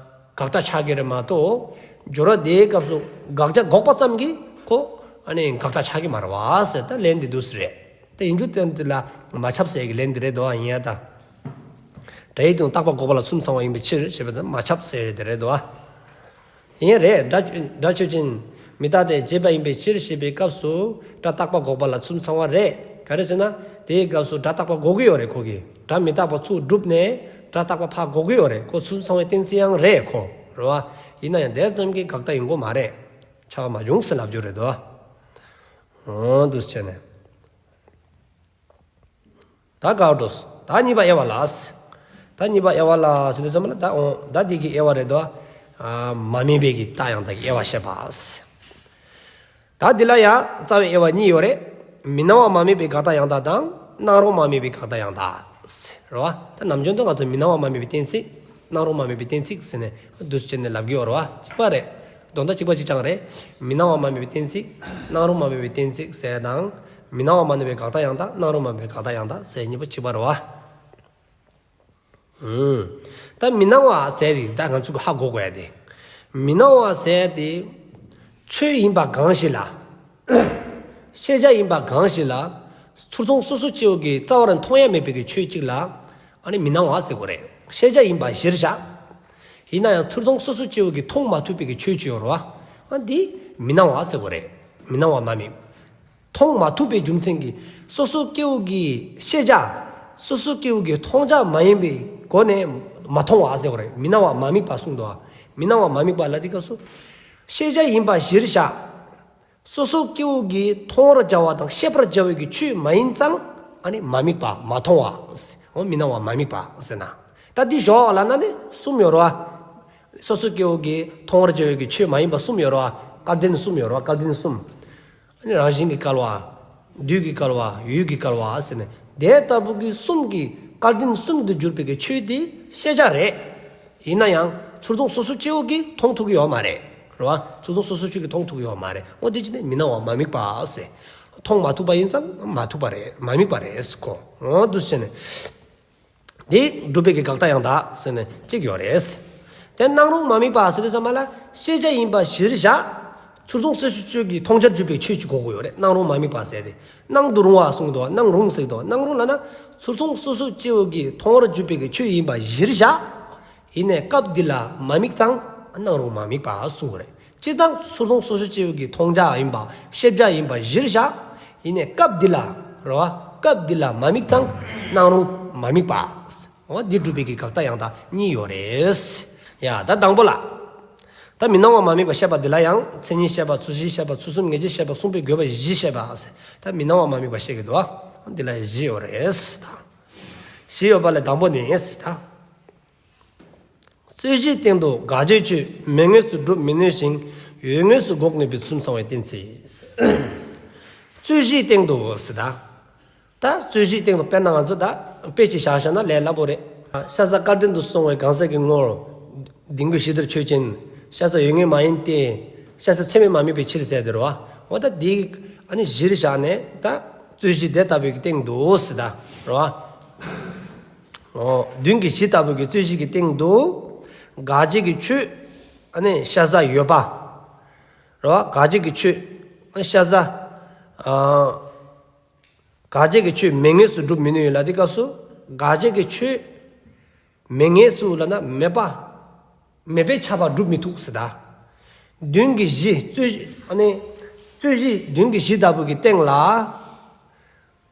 དགག་རྟགས་ཆགས་ཀྱི་རེད་མ་གཏོགས། སྦྱོར་བ་དེའི་སྐབས་སུ་དགག་བྱ་འགོག་པ་ཙམ་གྱིས་ཁོ་ཨ་ནི་དགག་རྟགས་ཆགས་ཀྱི་མ་རེད་བ་ཟེར་ད་ལན་དེ་འདུག་སེ་རེད། དེ་ཡིན་རྒྱུ་དོན་དེ་ལ་མ་ཁྱབ་ཟེར་གྱི་ལན་དེ་རེད་དོ། ཡིན་ཡ་ད། སྒྲ་ཡི་སྟེང་དུ་རྟག་པ་འགོག་པ་ལ་ཚུལ་གསུམ་ཚང་བ་ཡིན་པའི་ཕྱིར་ཞེས་པ་དེ་མ་ཁྱབ་ཟེར་དེ་རེད་དོ། ཡིན་རེད། སྒྲ་སྒྲ་ཆོས་ཅན། མི་རྟག་སྟེ་འབྱེད་པ་ཡིན་པའི་ཕྱིར་ཞེས་པའི་སྐབས་སུ་སྒྲ་རྟག་པ་འགོག་པ་ལ་ཚུལ་གསུམ་ཚང་བ་རེད། ག་རེ་ཟེར་ན། དེའི་སྐབས་སུ་སྒྲ་རྟག་པ་འགོག་གི་ཡོད་རེད་ཁོ་གིས། སྒྲ་མི་རྟག་པ་ཚུར་བསྒྲུབས་ནས་སྒྲ་རྟག་པ་ཕར་འགོག་གི་ཡོད་རེད། ཁོ་ཚུལ་གསུམ་ཚང་བའི་གཏན་ཚིགས་ཡང་རེད་ཁོ། རེད་བ། ཡིན་ན་ཡང་དེ་ཙམ་གྱིས་དགག་རྟགས་ཡིན་དགོས་མ་རེད། ཆགས་པ་མ་བྱུང་ཟེར་ལབ་རྒྱུ་རེད་དོ། འོ་འདུག་སེ་བྱས་ནས། ད་ག་འགྲོ། ད་གཉིས་པ་དབྱེ་བ་ལ། ད་གཉིས་པ་དབྱེ་བ་ལ་ཟེར་དུས་ཙམ་ལ་ད་འོ་ད་འདི་གི་དབྱེ་བ་རེད་དོ། ཨ་མ་དམིགས་པའི་གི་རྟགས་ཡང་དག་གི་དབྱེ་བ་བཤད་པ། ད་འདི་ལ་ཡང་རྩ་བའི་དབྱེ་བ་གཉིས་ཡོད་རེད། མི་སྣང་བ་མ་དམིགས་པའི་དགག་རྟགས་ཡང་དག་དང་སྣང་རུང་མ་དམིགས་པའི་དགག་རྟགས་ཡང་དག་ཟེར་རོ། ད་ནམ་རྒྱུན་དུ་ང་ཚོ་མི་སྣང་བ་མ་དམིགས་པའི་གཏན་ཚིགས། སྣང་རུང་མ་དམིགས་པའི་གཏན་ཚིགས་ཟེར་ནས་འདུག་སེ་བྱས་ནས་ལབ་ཀྱི་ཡོད་རེད་བ། གཅིག་པ་རེད། དོན་དག་གཅིག་པ་གཅིག་རྐྱང་རེད། མི་སྣང་བ་མ་དམིགས་པའི་གཏན་ཚིགས། སྣང་རུང་མ་དམིགས་པའི་གཏན་ཚིགས་ཟེར་དང་། མི་སྣང་བ་མ་དམིགས་པའི་དགག་རྟགས་ཡང་དག། སྣང་རུང་མ་དམིགས་པའི་དགག་རྟགས་ཡང་དག་ཟེར་གཉིས་པོ་གཅིག་པ་རེད་བ། ཨུམ། ད་མི་སྣང་བ་ཟེར་དེ་ད་ང་ཚོ་གི་ཧ་གོ་དགོས་ཡ་དེ། མི་སྣང་བ་ཟེར་དེ། ཆོས་ཡིན་པ་གང་ཞིག་ལ། ཤེས་བྱ་ཡིན་པ་གང་ཞིག་ལ། ཚུར་མཐོང་སོ་སོ་སྐྱེ་བོ་གི་རྩ་བ་རང་མཐོང་ཡ་མེད་པའི་གི་ཆོས་གཅིག་ལ། ཨ་ནི་མི་སྣང་བ་ཟེར་དགོས་རེད། ཤེས་བྱ་ཡིན་པ་གཞིར་བཞག། ཡིན་ན་ཡང་ཚུར་མཐོང་སོ་སོ་སྐྱེ་བོ་གི་མཐོང་མ་ཐུབ་པའི་གི་ཆོས་གཅིག་ཡོད་རེད་བ། ཨ་འདི་མི་སྣང་བ་ཟེར་དགོས་རེད། མི་སྣང་བ་མ་དམིགས། མཐོང་མ་ཐུབ་པའི་རྒྱུ་མཚན་གྱིས་སོ་སོ་སྐྱེ་བོ་གི་ཤེས་བྱ། སོ་སོ་སྐྱེ་བོ་གི་མཐོང་བྱ་མ་ཡིན་པའི་སྒོ་ནས་མ་མཐོང་བ་ཟེར་དགོས་རེད། མི་སྣང་བ་མ་དམིགས་པ་གསུངས་འདུག་བ། མི་སྣང་བ་མ་དམིགས་པ་ལ་དེ་སྐབས་སུ། ཤེས་བྱ་ཡིན་པ་གཞིར་བཞག། སོ་སོ་སྐྱེ་བོ་གིས་མཐོང་བར་བྱ་བ་དང་ཤེས་པར་བྱ་བའི་གི་ཆོས་མ་ཡིན་ཙང་། ཨ་ནི་མ་དམིགས་པ་མ་མཐོང་བ། འོ་མི་སྣང་བ་མ་དམིགས་པ་ཟེར་ན། ད་འདི་ཞོག་ལ་ན་ནི་གསུམ་ཡོད་རེད་བ། སོ་སོ་སྐྱེ་བོ་གིས་མཐོང་བར་བྱ་བའི་གི་ཆོས་མ་ཡིན་པ་གསུམ་ཡོད་རེད་ བསྐལ་དོན་གསུམ་ཡོད་རེད་བ། བསྐལ་དོན་གསུམ། ཨ་ནི་རང་བཞིན་གྱི་བསྐལ་བ། དུས་ཀྱི་བསྐལ་བ། ཡུལ་གྱི་བསྐལ་བ་ཟེར་ནས། དེ་ལྟ་བུ་གི་གསུམ་གྱི་བསྐལ་དོན་གསུམ་དུ་གྱུར་པའི་གི་ཆོས་དེ་ཤེས་བྱ་རེད། ཡིན་ན་ཡང་ཚུར་མཐོང་སོ་སོ་སྐྱེ་བོ་གིས་མཐོང་ཐུབ་ཀྱི་ཡོད་མ་རེད། རེད་བ། ཚུར་མཐོང་སོ་སོ་སྐྱེ་བོ་གིས་མཐོང་ཐུབ་ཀྱི་ཡོད་མ་རེད། འོ་དེ་ཅི་ནས་མི་སྣང་བ་མ་དམིགས་པ་ཟེར། མཐོང་མ་ཐུབ་པ་ཡིན་ཙང་མ་ཐུབ་པ་རེད། མ་དམིགས་པ་རེད་ཁོ། འོ་འདུག་བྱས་ནས། དེ་སྒྲུབ་པའི་གི་དགག་རྟགས་ཡང་དག་ཟེར་ནས་གཅིག་ཡོད་རེད། དེ་སྣང་རུང་མ་དམིགས་པ་ཟེར་དུས་ཙམ་པ་ལ་ཤེས་བྱ་ཡིན་པ་གཞིར་བཞག། ཚུར་མཐོང་སོ་སོ་སྐྱེ་བོ་གིས་མཐོང་བྱར་གྱུར་པའི་ཆོས་ཅིག་གོ་དགོས་ཡོད་རེད། སྣང་རུང་མ་དམིགས་པ་ཟེར་དེ། སྣང་དུ་རུང་བ་གསུངས་འདུག་བ། སྣང་རུང་ཟེར་འདུག་བ། སྣང་རུང་ལབ་ན་ཚུར་མཐོང་སོ་སོ་སྐྱེ་བོ་གིས་མཐོང་བར་གྱུར་པའི་གི་ཆོས་ཡིན་པ་གཞིར་བཞག། ཡིན་ནའི་སྐབས་འདི་ལ་མ་དམིགས་ཙང་སྣང་རུང་མ་དམིགས་པ་གསུངས་རེད། སྤྱིར་བཏང་ཚུར་མཐོང་སོ་སོ་སྐྱེ་བོ་གི་མཐོང་བྱ་ཡིན་པ་ཤེས་བྱ་ཡིན་པ་གཞིར་བཞག། ཡིན་ནའི་སྐབས་འདི་ལ་རེད་བ། སྐབས་འདི་ལ་མ་དམིགས་ཙང་སྣང་རུང་མ་དམིགས་པ། འོ་འདི་སྒྲུབ་པའི་གི་དགག་རྟགས་ཡང་དག་གཉིས་ཡོད་རེད། ཡ་ད་དང་པོ་ལ། ད་མི་སྣང་བ་མ་དམིགས་པ་བཤད་པ་འདི་ལ་ཡང་མཚན་ཉིད་བཤད་པ། ཚུལ་བཞི་བཤད་པ། ཚུལ་གསུམ་ངེས་བྱེད་བཤད་པ། གསུངས་པའི་དགོས་པ་བཞི་བཤད་པ། ད་མི་སྣང་བ་མ་དམིགས་པ་བཤད་ཀྱི་འདུག་བ། འདི་ལ་བཞི་ཡོད་རེད། ད་བཞི་ཡོད་པ་ལས་དང་པོ་ནི་ད། རྩོད་གཞིའི་སྟེང་དུ་དགག་བྱའི་ཆོས་མེད་ངེས་སུ་སྒྲུབ་མི་ནུས་ཤིང་ཡོད་ངེས་སུ་འགོག་ནུས་པའི་ཚུལ་གསུམ་ཚང་བའི་གཏན་ཚིགས། རྩོད་གཞིའི་སྟེང་དུ་ཟེར་ད། ད་རྩོད་གཞིའི་སྟེང་དུ་དཔེར་ན་ང་ཚོ་ད་དཔེ་ཅིག་བཞག་བཞག་ན་ལས་སླ་པོ་རེད། ཤ་ཟ་བསྐལ་དོན་དུ་སོང་བའི་གང་ཟག་གི་ངོར་མདུན་གྱི་གཞི་དེར་ཆོས་ཅན། ཤ་ཟ་ཡོད་ངེས་མ་ཡིན་ཏེ། ཤ་ཟ་ཚད་མས་མ་དམིགས་པའི་ཕྱིར་ཟེར་དེ་རེད་བ། འོ་ད་འདི་ཨ་ནི་གཞིར་བཞག་ནས་ད་རྩོད་གཞི་དེ་ལྟ་བུའི་གི་སྟེང་དུ་ཟེར་ད་རེད་བ། འོ། མདུན་གྱི་གཞི་ལྟ་བུ་གི་རྩོད་གཞི་གི་སྟེང་དུ། དགག་བྱའི་གི་ཆོས། ཨ་ནི་ཤ་ཟ་ཡོད་པ། རེད་བ། དགག་བྱའི་གི་ཆོས། ཨ་ནི་ཤ་ཟ། ཨ། དགག་བྱའི་གི་ཆོས་མེད་ངེས་སུ་སྒྲུབ་མི་ནུས་ལབ་དུས་སྐབས་སུ། དགག་བྱའི་གི་ཆོས་མེད་ངེས་སུ་ལབ་ན་མེད་པ། མེད་པས་ཁྱབ་པ་སྒྲུབ་མི་ཐུབ་ཟེར་ད། མདུན་གྱི་གཞི་རྩོད་གཞི། ཨ་ནི་རྩོད་གཞི་མདུན་གྱི་གཞི་ལྟ་བུ་གི་སྟེང་ལ།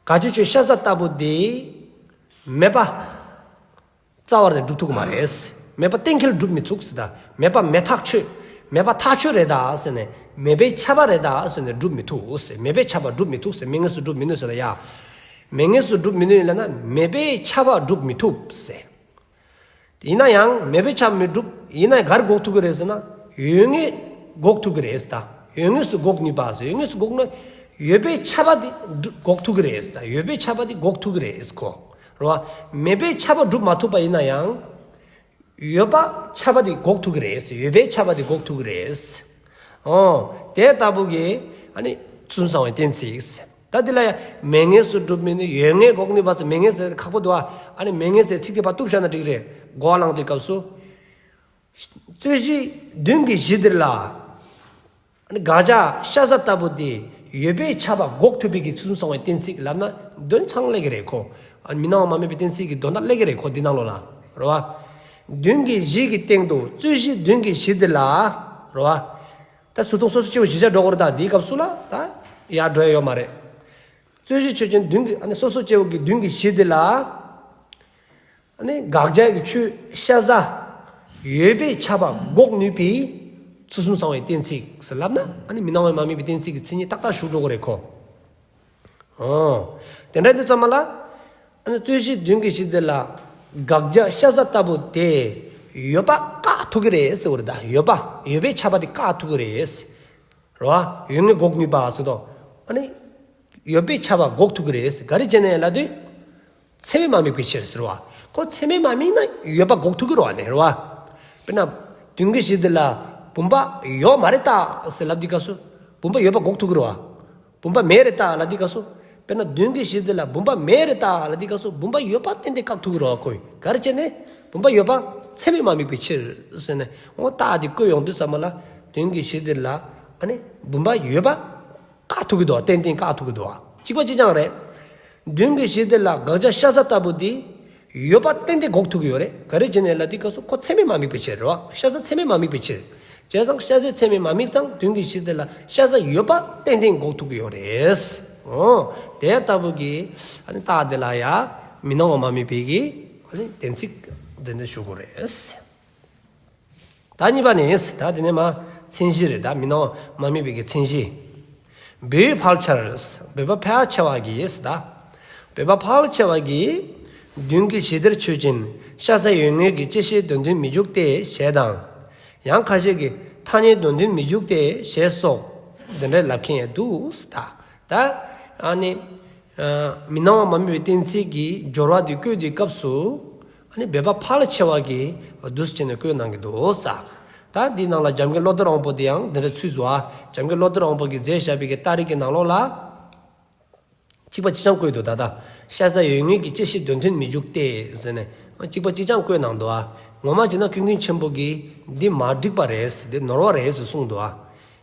དགག་བྱའི་ཆོས་ཤ་ཟ་ལྟ་བུ་དེ་མེད་པ་རྩ་བ་ནས་སྒྲུབ་ཐུབ་ཀྱི་མ་རེད། མེད་པ་གཏན་འཁེལ་སྒྲུབ་མི་ཐུབ་ཟེར་ད། མེད་པ་མེད་ཐག་ཆོད། མེད་པ་ཐག་ཆོད་རེད་ད་ཟེར་ནས། མེད་པས་ཁྱབ་པ་རེད་ད་ཟེར་ནས་སྒྲུབ་མི་ཐུབ་ཟེར། མེད་པས་ཁྱབ་པ་སྒྲུབ་མི་ཐུབ་ཟེར། མེད་ངེས་སུ་སྒྲུབ་མི་ནུས་ཟེར་ད་ཡ། མེད་ངེས་སུ་སྒྲུབ་མི་ནུས་ལབ་ན་མེད་པས་ཁྱབ་པ་སྒྲུབ་མི་ཐུབ་ཟེར། ཡིན་ན་ཡང་མེད་པས་ཁྱབ་མི་སྒྲུབ། ཡིན་ན་ཡང་ག་རེ་འགོག་ཐུབ་ཀྱི་རེད་ཟེར་ན། ཡོད་ངེས་འགོག་ཐུབ་ཀྱི་རེད་ཟེར་ད། ཡོད་ངེས་སུ་འགོག་ནུས་པ་ཟེར། ཡོད་ངེས་སུ་འགོག་ན། ཡོད་པས་ཁྱབ་པ་དེ་འགོག་ཐུབ་ཀྱི་རེད་ཟེར་ད། ཡོད་པས་ཁྱབ་པ་དེ་འགོག་ཐུབ་ཀྱི་རེད་ཟེར་ཁོ། རེད་བ། མེད་པས་ཁྱབ་པ་སྒྲུབ་མ་ཐུབ་པ་ཡིན་ན་ཡང་། ཡོད་པ་ཁྱབ་པ་དེ་འགོག་ཐུབ་ཀྱི་རེད་ཟེར། ཡོད་པས་ཁྱབ་པ་དེ་འགོག་ཐུབ་ཀྱི་རེད་ཟེར། འོ། དེ་ལྟ་བུ་གི་ཨ་ནི་ཚུལ་གསུམ་ཚང་བའི་གཏན་ཚིགས་ཟེར། ད་འདི་ལ་ཡང་མེད་ངེས་སུ་སྒྲུབ་མི་ནུས། ཡོད་ངེས་འགོག་ནུས་པ་ཟེར། མེད་ངེས་ཟེར་ཁག་པོ་འདུག་ཨ། ཨ་ནི་མེད་ངེས་ཟེར་ཚིག་དེ་ཕར་གཏུབ་བཞག་ན་འགྲིག་རེད། གོ་བ་བླངས་དུས་སྐབས་སུ། རྩོད་གཞི་མདུན་གྱི་གཞི་འདིར་ལ། ཨ་ནི་དགག་བྱ་ཤ་ཟ་ལྟ་བུ་དེ་ཡོད་པས་ཁྱབ་པ་འགོག་ཐུབ་པའི་གི་ཚུལ་གསུམ་ཚང་བའི་གཏན་ཚིགས་ལབ་ན་དོན་ཚང་སླེབས་ཀྱི་རེད་ཁོ། ཨ་ནི་མི་སྣང་བ་མ་དམིགས་པའི་གཏན་ཚིགས་ཀྱི་དོན་དག་སླེབས་ཀྱི་རེད་ཁོ། འདི་ནང་ལོགས་ལ། རེད་བ། མདུན་གྱི་གཞི་གི་སྟེང་དུ། རྩོད་གཞི་མདུན་གྱི་གཞི་འདི་ལ། རེད་བ། ད་ཚུར་མཐོང་སོ་སོ་སྐྱེ་བོ་གཞིར་བཞག་འགྲོ་དགོས་རེད། ད་འདིའི་སྐབས་སུ་ལ་ད་ཡར་འགྲོ་ཡ་ཡོད་མ་རེད། རྩོད་གཞི་ཆོས་ཅན་མདུན་གྱི། ཨ་ནི་སོ་སོ་སྐྱེ་བོ་གི་མདུན་གྱི་གཞི་འདི་ལ། ཨ་ནི་དགག་བྱ་གི་ཆོས་ཤ་ཟ་ཡོད་པས་ཁྱབ་པ་འགོག་ནུས་པའི་ཚུལ་གསུམ་ཚང་བའི་གཏན་ཚིགས་ཟེར་ལབ་ན། ཨ་ནི་མི་སྣང་བ་མ་དམིགས་པའི་གཏན་ཚིགས་ཀྱི་མཚན་ཉིད་ཏག་ཏག་ཞུགས་འགྲོ་གི་རེད་ཁོ། ཨོ། དེ་འདྲ་དུས་ཙམ་པ་ལ། ཨ་ནི་རྩོད་གཞི་མདུན་གྱི་གཞི་འདི་ལ་དགག་བྱ་ཤ་ཟ་ལྟ་བུ་དེ་ཡོད་པ་བཀག་ཐུབ་ཀྱི་རེད་ཟེར་བ་རེད་ད། ཡོད་པ། ཡོད་པས་ཁྱབ་པ་དེ་བཀག་ཐུབ་ཀྱི་རེད། རེད་བ། ཡོད་ངེས་འགོག་ནུས་པ་ཟེར་དོ། ཨ་ནི་ཡོད་པས་ཁྱབ་པ་འགོག་ཐུབ་ཀྱི་རེད། ག་རེ་བྱས་ནས་ལབ་དུས། ཚད་མས་མ་དམིགས་པའི་ཕྱིར་ཟེར་བ། ཁོ་ཚད་མས་མ་དམིགས་ན་ཡོད་པ་འགོག་ཐུབ་ཀྱི་རེད་བ་ནི་རེད་བ། དཔེར་ན། མདུན་གྱི་གཞི་འདི་ལ་བུམ་པ་ཡོད་མ་རེད་ད་ཟེར་ལབ་དུས་སྐབས་སུ། བུམ་པ་ཡོད་པ་འགོག་ཐུབ་ཀྱི་རེད་བ། བུམ་པ་མེད་རེད་ད་ལབ་དུས་སྐབས་སུ། དཔེར་ན་མདུན་གྱི་གཞི་འདི་ལ་བུམ་པ་མེད་རེད་ད་ལབ་དུས་སྐབས་སུ། བུམ་པ་ཡོད་པ་ཏན་ཏན་བཀག་ཐུབ་ཀྱི་རེད་བ་ཁོས། ག་རེ་བྱས་ནས་བུམ་པ་ཡོད་པ་ཚད་མས་མ་དམིགས་པའི་ཕྱིར་ཟེར་ནས། འོ་རྟགས་འདི་བཀོད་ཡོང་དུས་ཙམ་པ་ལ། མདུན་གྱི་གཞི་འདི་ལ་ཨ་ནི་བུམ་པ་ཡོད་པ་བཀག་ཐུབ་ཀྱི་འདུག་བ། ཏན་ཏན་བཀག་ཐུབ་ཀྱི་འདུག་བ། གཅིག་པ་གཅིག་རྐྱང་རེད། མདུན་གྱི་གཞི་འདི་ལ་དགག་བྱ་ཤ་ཟ་ལྟ་བུ་འདི་ཡོད་པ་ཏན་ཏན་འགོག་ཐུབ་ཀྱི་ཡོད་རེད། ག་རེ་བྱས་ནས་ལབ་དུས་སྐབས་སུ་ཁོ་ཚད་མས་མ་དམིགས་པའི་ཕྱིར་རེད་བ། ཤ་ཟ་ཚད་མས་མ་དམིགས་པའི་ཕྱིར། བྱས་ཙང་ཤ་ཟ་ཚད་མས་མ་དམིགས་ཙང་མདུན་གྱི་གཞི་འདི་ལ་ཤ་ཟ་ཡོད་པ་ཏན་ཏན་འགོག་ཐུབ་ཀྱི་ཡོད་རེད། འོ། དེ་ལྟ་བུ་གི་ཨ་ནི་རྟགས་འདི་ལ་ཡ་མི་སྣང་བ་མ་དམིགས་པའི་གི་ཨ་ནི་གཏན་ཚིགས་འདི་འདྲ་ཞུ་དགོས་རེད། ད་གཉིས་པ་ནི། ད་དེ་ནས་མ་མཚན་གཞི་རེད། ད་མི་སྣང་བ་མ་དམིགས་པའི་གི་མཚན་གཞི། བོད་ཕལ་ཆེར། བོད་པ་ཕལ་ཆེ་བ་གིས། ད་བོད་པ་ཕལ་ཆེ་བ་གིས་མདུན་གྱི་གཞི་དེར་ཆོས་ཅན། ཤ་ཟ་ཡོད་ངེས་ཀྱི་བཅད་ཤེས་དོན་མཐུན་མི་འཇུག་སྟེ་ཞེས་དང་། ཡང་ཁ་ཤས་ཀྱིས་ ཐ་སྙད་དོན་མཐུན་མི་འཇུག་སྟེ་ཞེས་སོགས་དེ་འདྲའི་ལབ་མཁན་ཡང་འདུག་ཟེར། ད་ད་ཨ་ནི་མི་སྣང་བ་མ་དམིགས་པའི་གཏན་ཚིགས་ཀྱི་སྦྱོར་བ་དེ་བཀོད་དེའི་སྐབས་སུ་ཨ་ནི་འབད་པ་ཕར་ཕྱེ་བ་གིས་འདུག་སེ་བྱས་ནས་བཀོད་གནང་གི་འདུག་ཟེར། ད་འདི་ནང་ལ་འཇམ་མགོན་བློ་གཏེར་དབང་པོ་དེ་ཡང་དེ་འདྲ་ཚུད་སོང་ཨ། འཇམ་མགོན་བློ་གཏེར་དབང་པོ་གིས་མཛད་བཞག་པའི་གི་རྟགས་རིགས་ཀྱི་ནང་ལོགས་ལ། གཅིག་པ་གཅིག་རྐྱང་བཀོད་འདུག་ད་ལྟ། ཤ་ཟ་ཡོད་ངེས་ཀྱི་བཅད་ཤེས་དོན་མཐུན་མི་འཇུག་སྟེ་ཟེར་ནས་གཅིག་པ་གཅིག་རྐྱང་བཀོད་གནང་འདུག་ཨ། ངོ་མ་བྱས་ན་ཀུན་མཁྱེན་ཆེན་པོ་གིས་འདི་མ་འགྲིག་པ་རེད་འདི་ནོར་བ་རེད་ཟེར་གསུངས་འདུག་ཨ།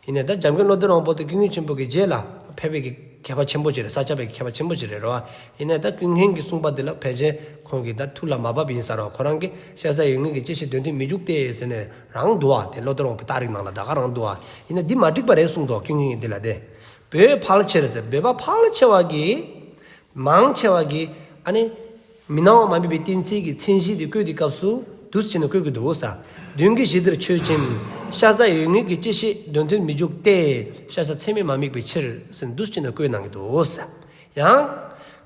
ཡིན་ནའི་ད་འཇམ་མགོན་བློ་གཏེར་དབང་པོ་དེ་ཀུན་མཁྱེན་ཆེན་པོ་གི་རྗེས་ལ་ཕེབས་པའི་གི་མཁས་པ་ཆེན་པོ་ཅིག་རེད། ས་སྐྱ་པའི་གི་མཁས་པ་ཆེན་པོ་ཅིག་རེད་རོ། ཡིན་ནའི་ད་ཀུན་མཁྱེན་གྱིས་གསུངས་པ་འདི་ལ་ཕལ་ཆེར་ཁོང་གིས་ད་ཐུགས་ལ་མ་བབས་ཡིན་ས་རོ། ཁོ་རང་གིས་ཤ་ཟ་ཡོད་ངེས་ཀྱི་བཅད་ཤེས་དོན་མཐུན་མི་འཇུག་སྟེ་ཟེར་ནས་རང་འདུག་ཨ། དེ་བློ་གཏེར་དབང་པོའི་རྟགས་རིགས་ནང་ལ་ད་ག་རང་འདུག་ཨ། ཡིན་ནའི་འདི་མ་འགྲིག་པ་རེད་གསུངས་འདུག་ཀུན་མཁྱེན་གྱིས་འདི་ལ་དེ། འབད་པ་ཕར་ཕྱེ་རེད་ཟེར། འབད་པ་ཕར་ཕྱེ་བ་གིས། མང་ཆེ་བ་གིས་ཨ་ནི་མི་སྣང་བ་མ་དམིགས་པའི་གཏན་ཚིགས་ཀྱི་མཚན་གཞི་དེ་བཀོད་དེའི་སྐབས་སུ་འདུག་སེ་བྱས་ནས་བཀོད་ཀྱི་འདུག་ཟེར། མདུན་གྱི་གཞི་འདིར་ཆོས་ཅན། ཤ་ཟ་ཡོད་ངེས་ཀྱི་བཅད་ཤེས་དོན་མཐུན་མི་འཇུག་སྟེ། ཤ་ཟ་ཚད་མས་མ་དམིགས་པའི་ཕྱིར་ཟེར་འདུག་སེ་བྱས་ནས་བཀོད་གནང་གི་འདུག་ཟེར། ཡང་།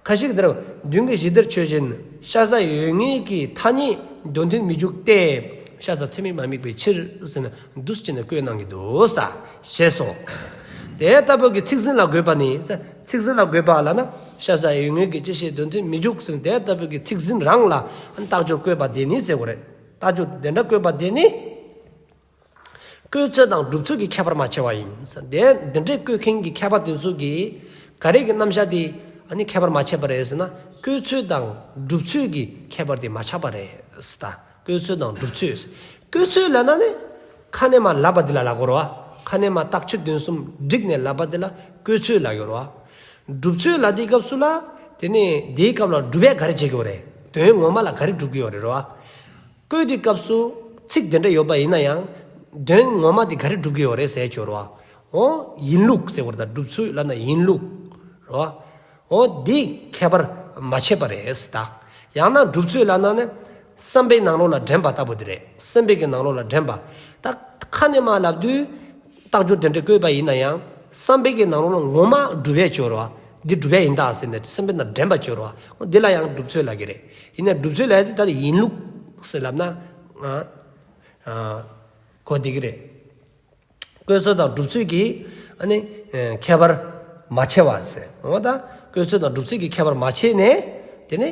ཁ་ཅིག་འདིར་མདུན་གྱི་གཞི་འདིར་ཆོས་ཅན། ཤ་ཟ་ཡོད་ངེས་ཀྱི་ཐ་སྙད་དོན་མཐུན་མི་འཇུག་སྟེ། ཤ་ཟ་ཚད་མས་མ་དམིགས་པའི་ཕྱིར་ཟེར་ནས་འདུག་སེ་བྱས་ནས་བཀོད་གནང་གི་འདུག་ཟེར། ཞེས་སོགས། དེ་ལྟ་བུ་གི་ཚིག་ཟིན་ལ་དགོས་པ་ནི། ཚིག་ཟིན་ལ་དགོས་པ་ལབ་ན་ཤ་ཟ་ཡོད་ངེས་ཀྱི་བཅད་ཤེས་དོན་མཐུན་མི་འཇུག་ཟེར་དེ་ལྟ་བུ་གི་ཚིག་ཟིན་རང་ལ་རྟགས་སྦྱོར་བཀོད་པ་དེ་ནི་ཟེར་དགོས་རེད། རྟགས་སྦྱོར་དེ་འདྲ་བཀོད་པ་དེ་ནི། བཀོད་ཚོད་དང་སྒྲུབ་ཚོད་ཀྱི་ཁྱད་པར་མ་ཕྱེ་བ་ཡིན། དེ་འདི་འདྲའི་བཀོད་མཁན་གྱི་མཁས་པ་དེ་ཚོ་གིས་ག་རེ་གི་རྣམ་གཞག་དེ་ཨ་ནི་ཁྱད་པར་མ་ཕྱེ་བ་རེད་ཟེར་ན། བཀོད་ཚོད་དང་སྒྲུབ་ཚོད་ཀྱི་ཁྱད་པར་དེ་མ་ཆགས་པ་རེད་ཟེར། ད་བཀོད་ཚོད་དང་སྒྲུབ་ཚོད། བཀོད་ཚོད་ལབ་ན་ནི་ཁ་ནས་མར་ལབ་པ་དེ་ལ་ལབ་དགོས་རེད་བ། ཁ་ནས་མར་རྟགས་ཆོས་དོན་གསུམ་བསྒྲིགས་ནས་ལབ་པ་དེ་ལ་བཀོད་ཚོད་ལབ་ཡོད་རེད་བ། སྒྲུབ་ཚོད་ལབ་དེའི་སྐབས་སུ་ལ་དེ་ནི་དེའི་སྐབས་ལ་སྒྲུབ་ཡས་ག་རེ་བྱེད་ཀྱི་ཡོད་རེད། དོན་ངོ་མ་ལ་ག་རེ་སྒྲུབ་ཀྱི་ཡོད་རེད་རེད་བ། བཀོད་དེའི་སྐབས་སུ་ཚིག་དེ་འདྲ་ཡོད་པ་ཡིན་ན་ཡང་དོན་ངོ་མ་དེ་ག་རེ་སྒྲུབ་ཀྱི་ཡོད་རེད་ཟེར་ཆོག་རེད་བ། འོ་ཡིན་ལུགས་ཟེར་བ་རེད། ད་སྒྲུབ་ཚུལ་ལབ་ན་ཡིན་ལུགས་རེད་བ། འོ་འདི་ཁྱད་པར་མ་ཕྱེ་བ་རེད་ཟེར། ད་ཡང་ན་སྒྲུབ་ཚུལ་ལབ་ན་ནི་བསམ་པའི་ནང་ལོགས་ལ་དྲན་པ་ལྟ་བུ་དེ་རེད། བསམ་པའི་གི་ནང་ལོགས་ལ་དྲན་པ། ད་ཁ་ནས་མར་ལབ་དུས་རྟགས་སྦྱོར་དེ་འདྲ་བཀོད་པ་ཡིན་ན་ཡང་བསམ་པའི་གི་ནང་ལོགས་ལ་ངོ་མ་སྒྲུབ་ཡས་ཆོག་རེད་བ། འདི་སྒྲུབ་ཡས་ཡིན་ད་ཟེར་ནས་བསམ་པའི་ནང་དྲན་པ་ཆོག་རེད་བ། འོ་འདི་ལ་ཡང་སྒྲུབ་ཚུལ་ལབ་ཀྱི་རེད། ཡིན་ནའི་སྒྲུབ་ཚུལ་ལབ་ཡས་དེ་ད་ཡིན་ལུགས་ཟེར་ལབ་ན་ཨ་ཨ་གོ་བདེ་གི་རེད། བཀོད་ཚོད་དང་སྒྲུབ་ཚུལ་གྱི་ཨ་ནི་ཨེ་ཁྱད་པར་མ་ཕྱེ་བ་ཟེར། འོ་ད་བཀོད་ཚོད་དང་སྒྲུབ་ཚུལ་གྱི་ཁྱད་པར་མ་ཕྱེ་ནས་དེ་ནི་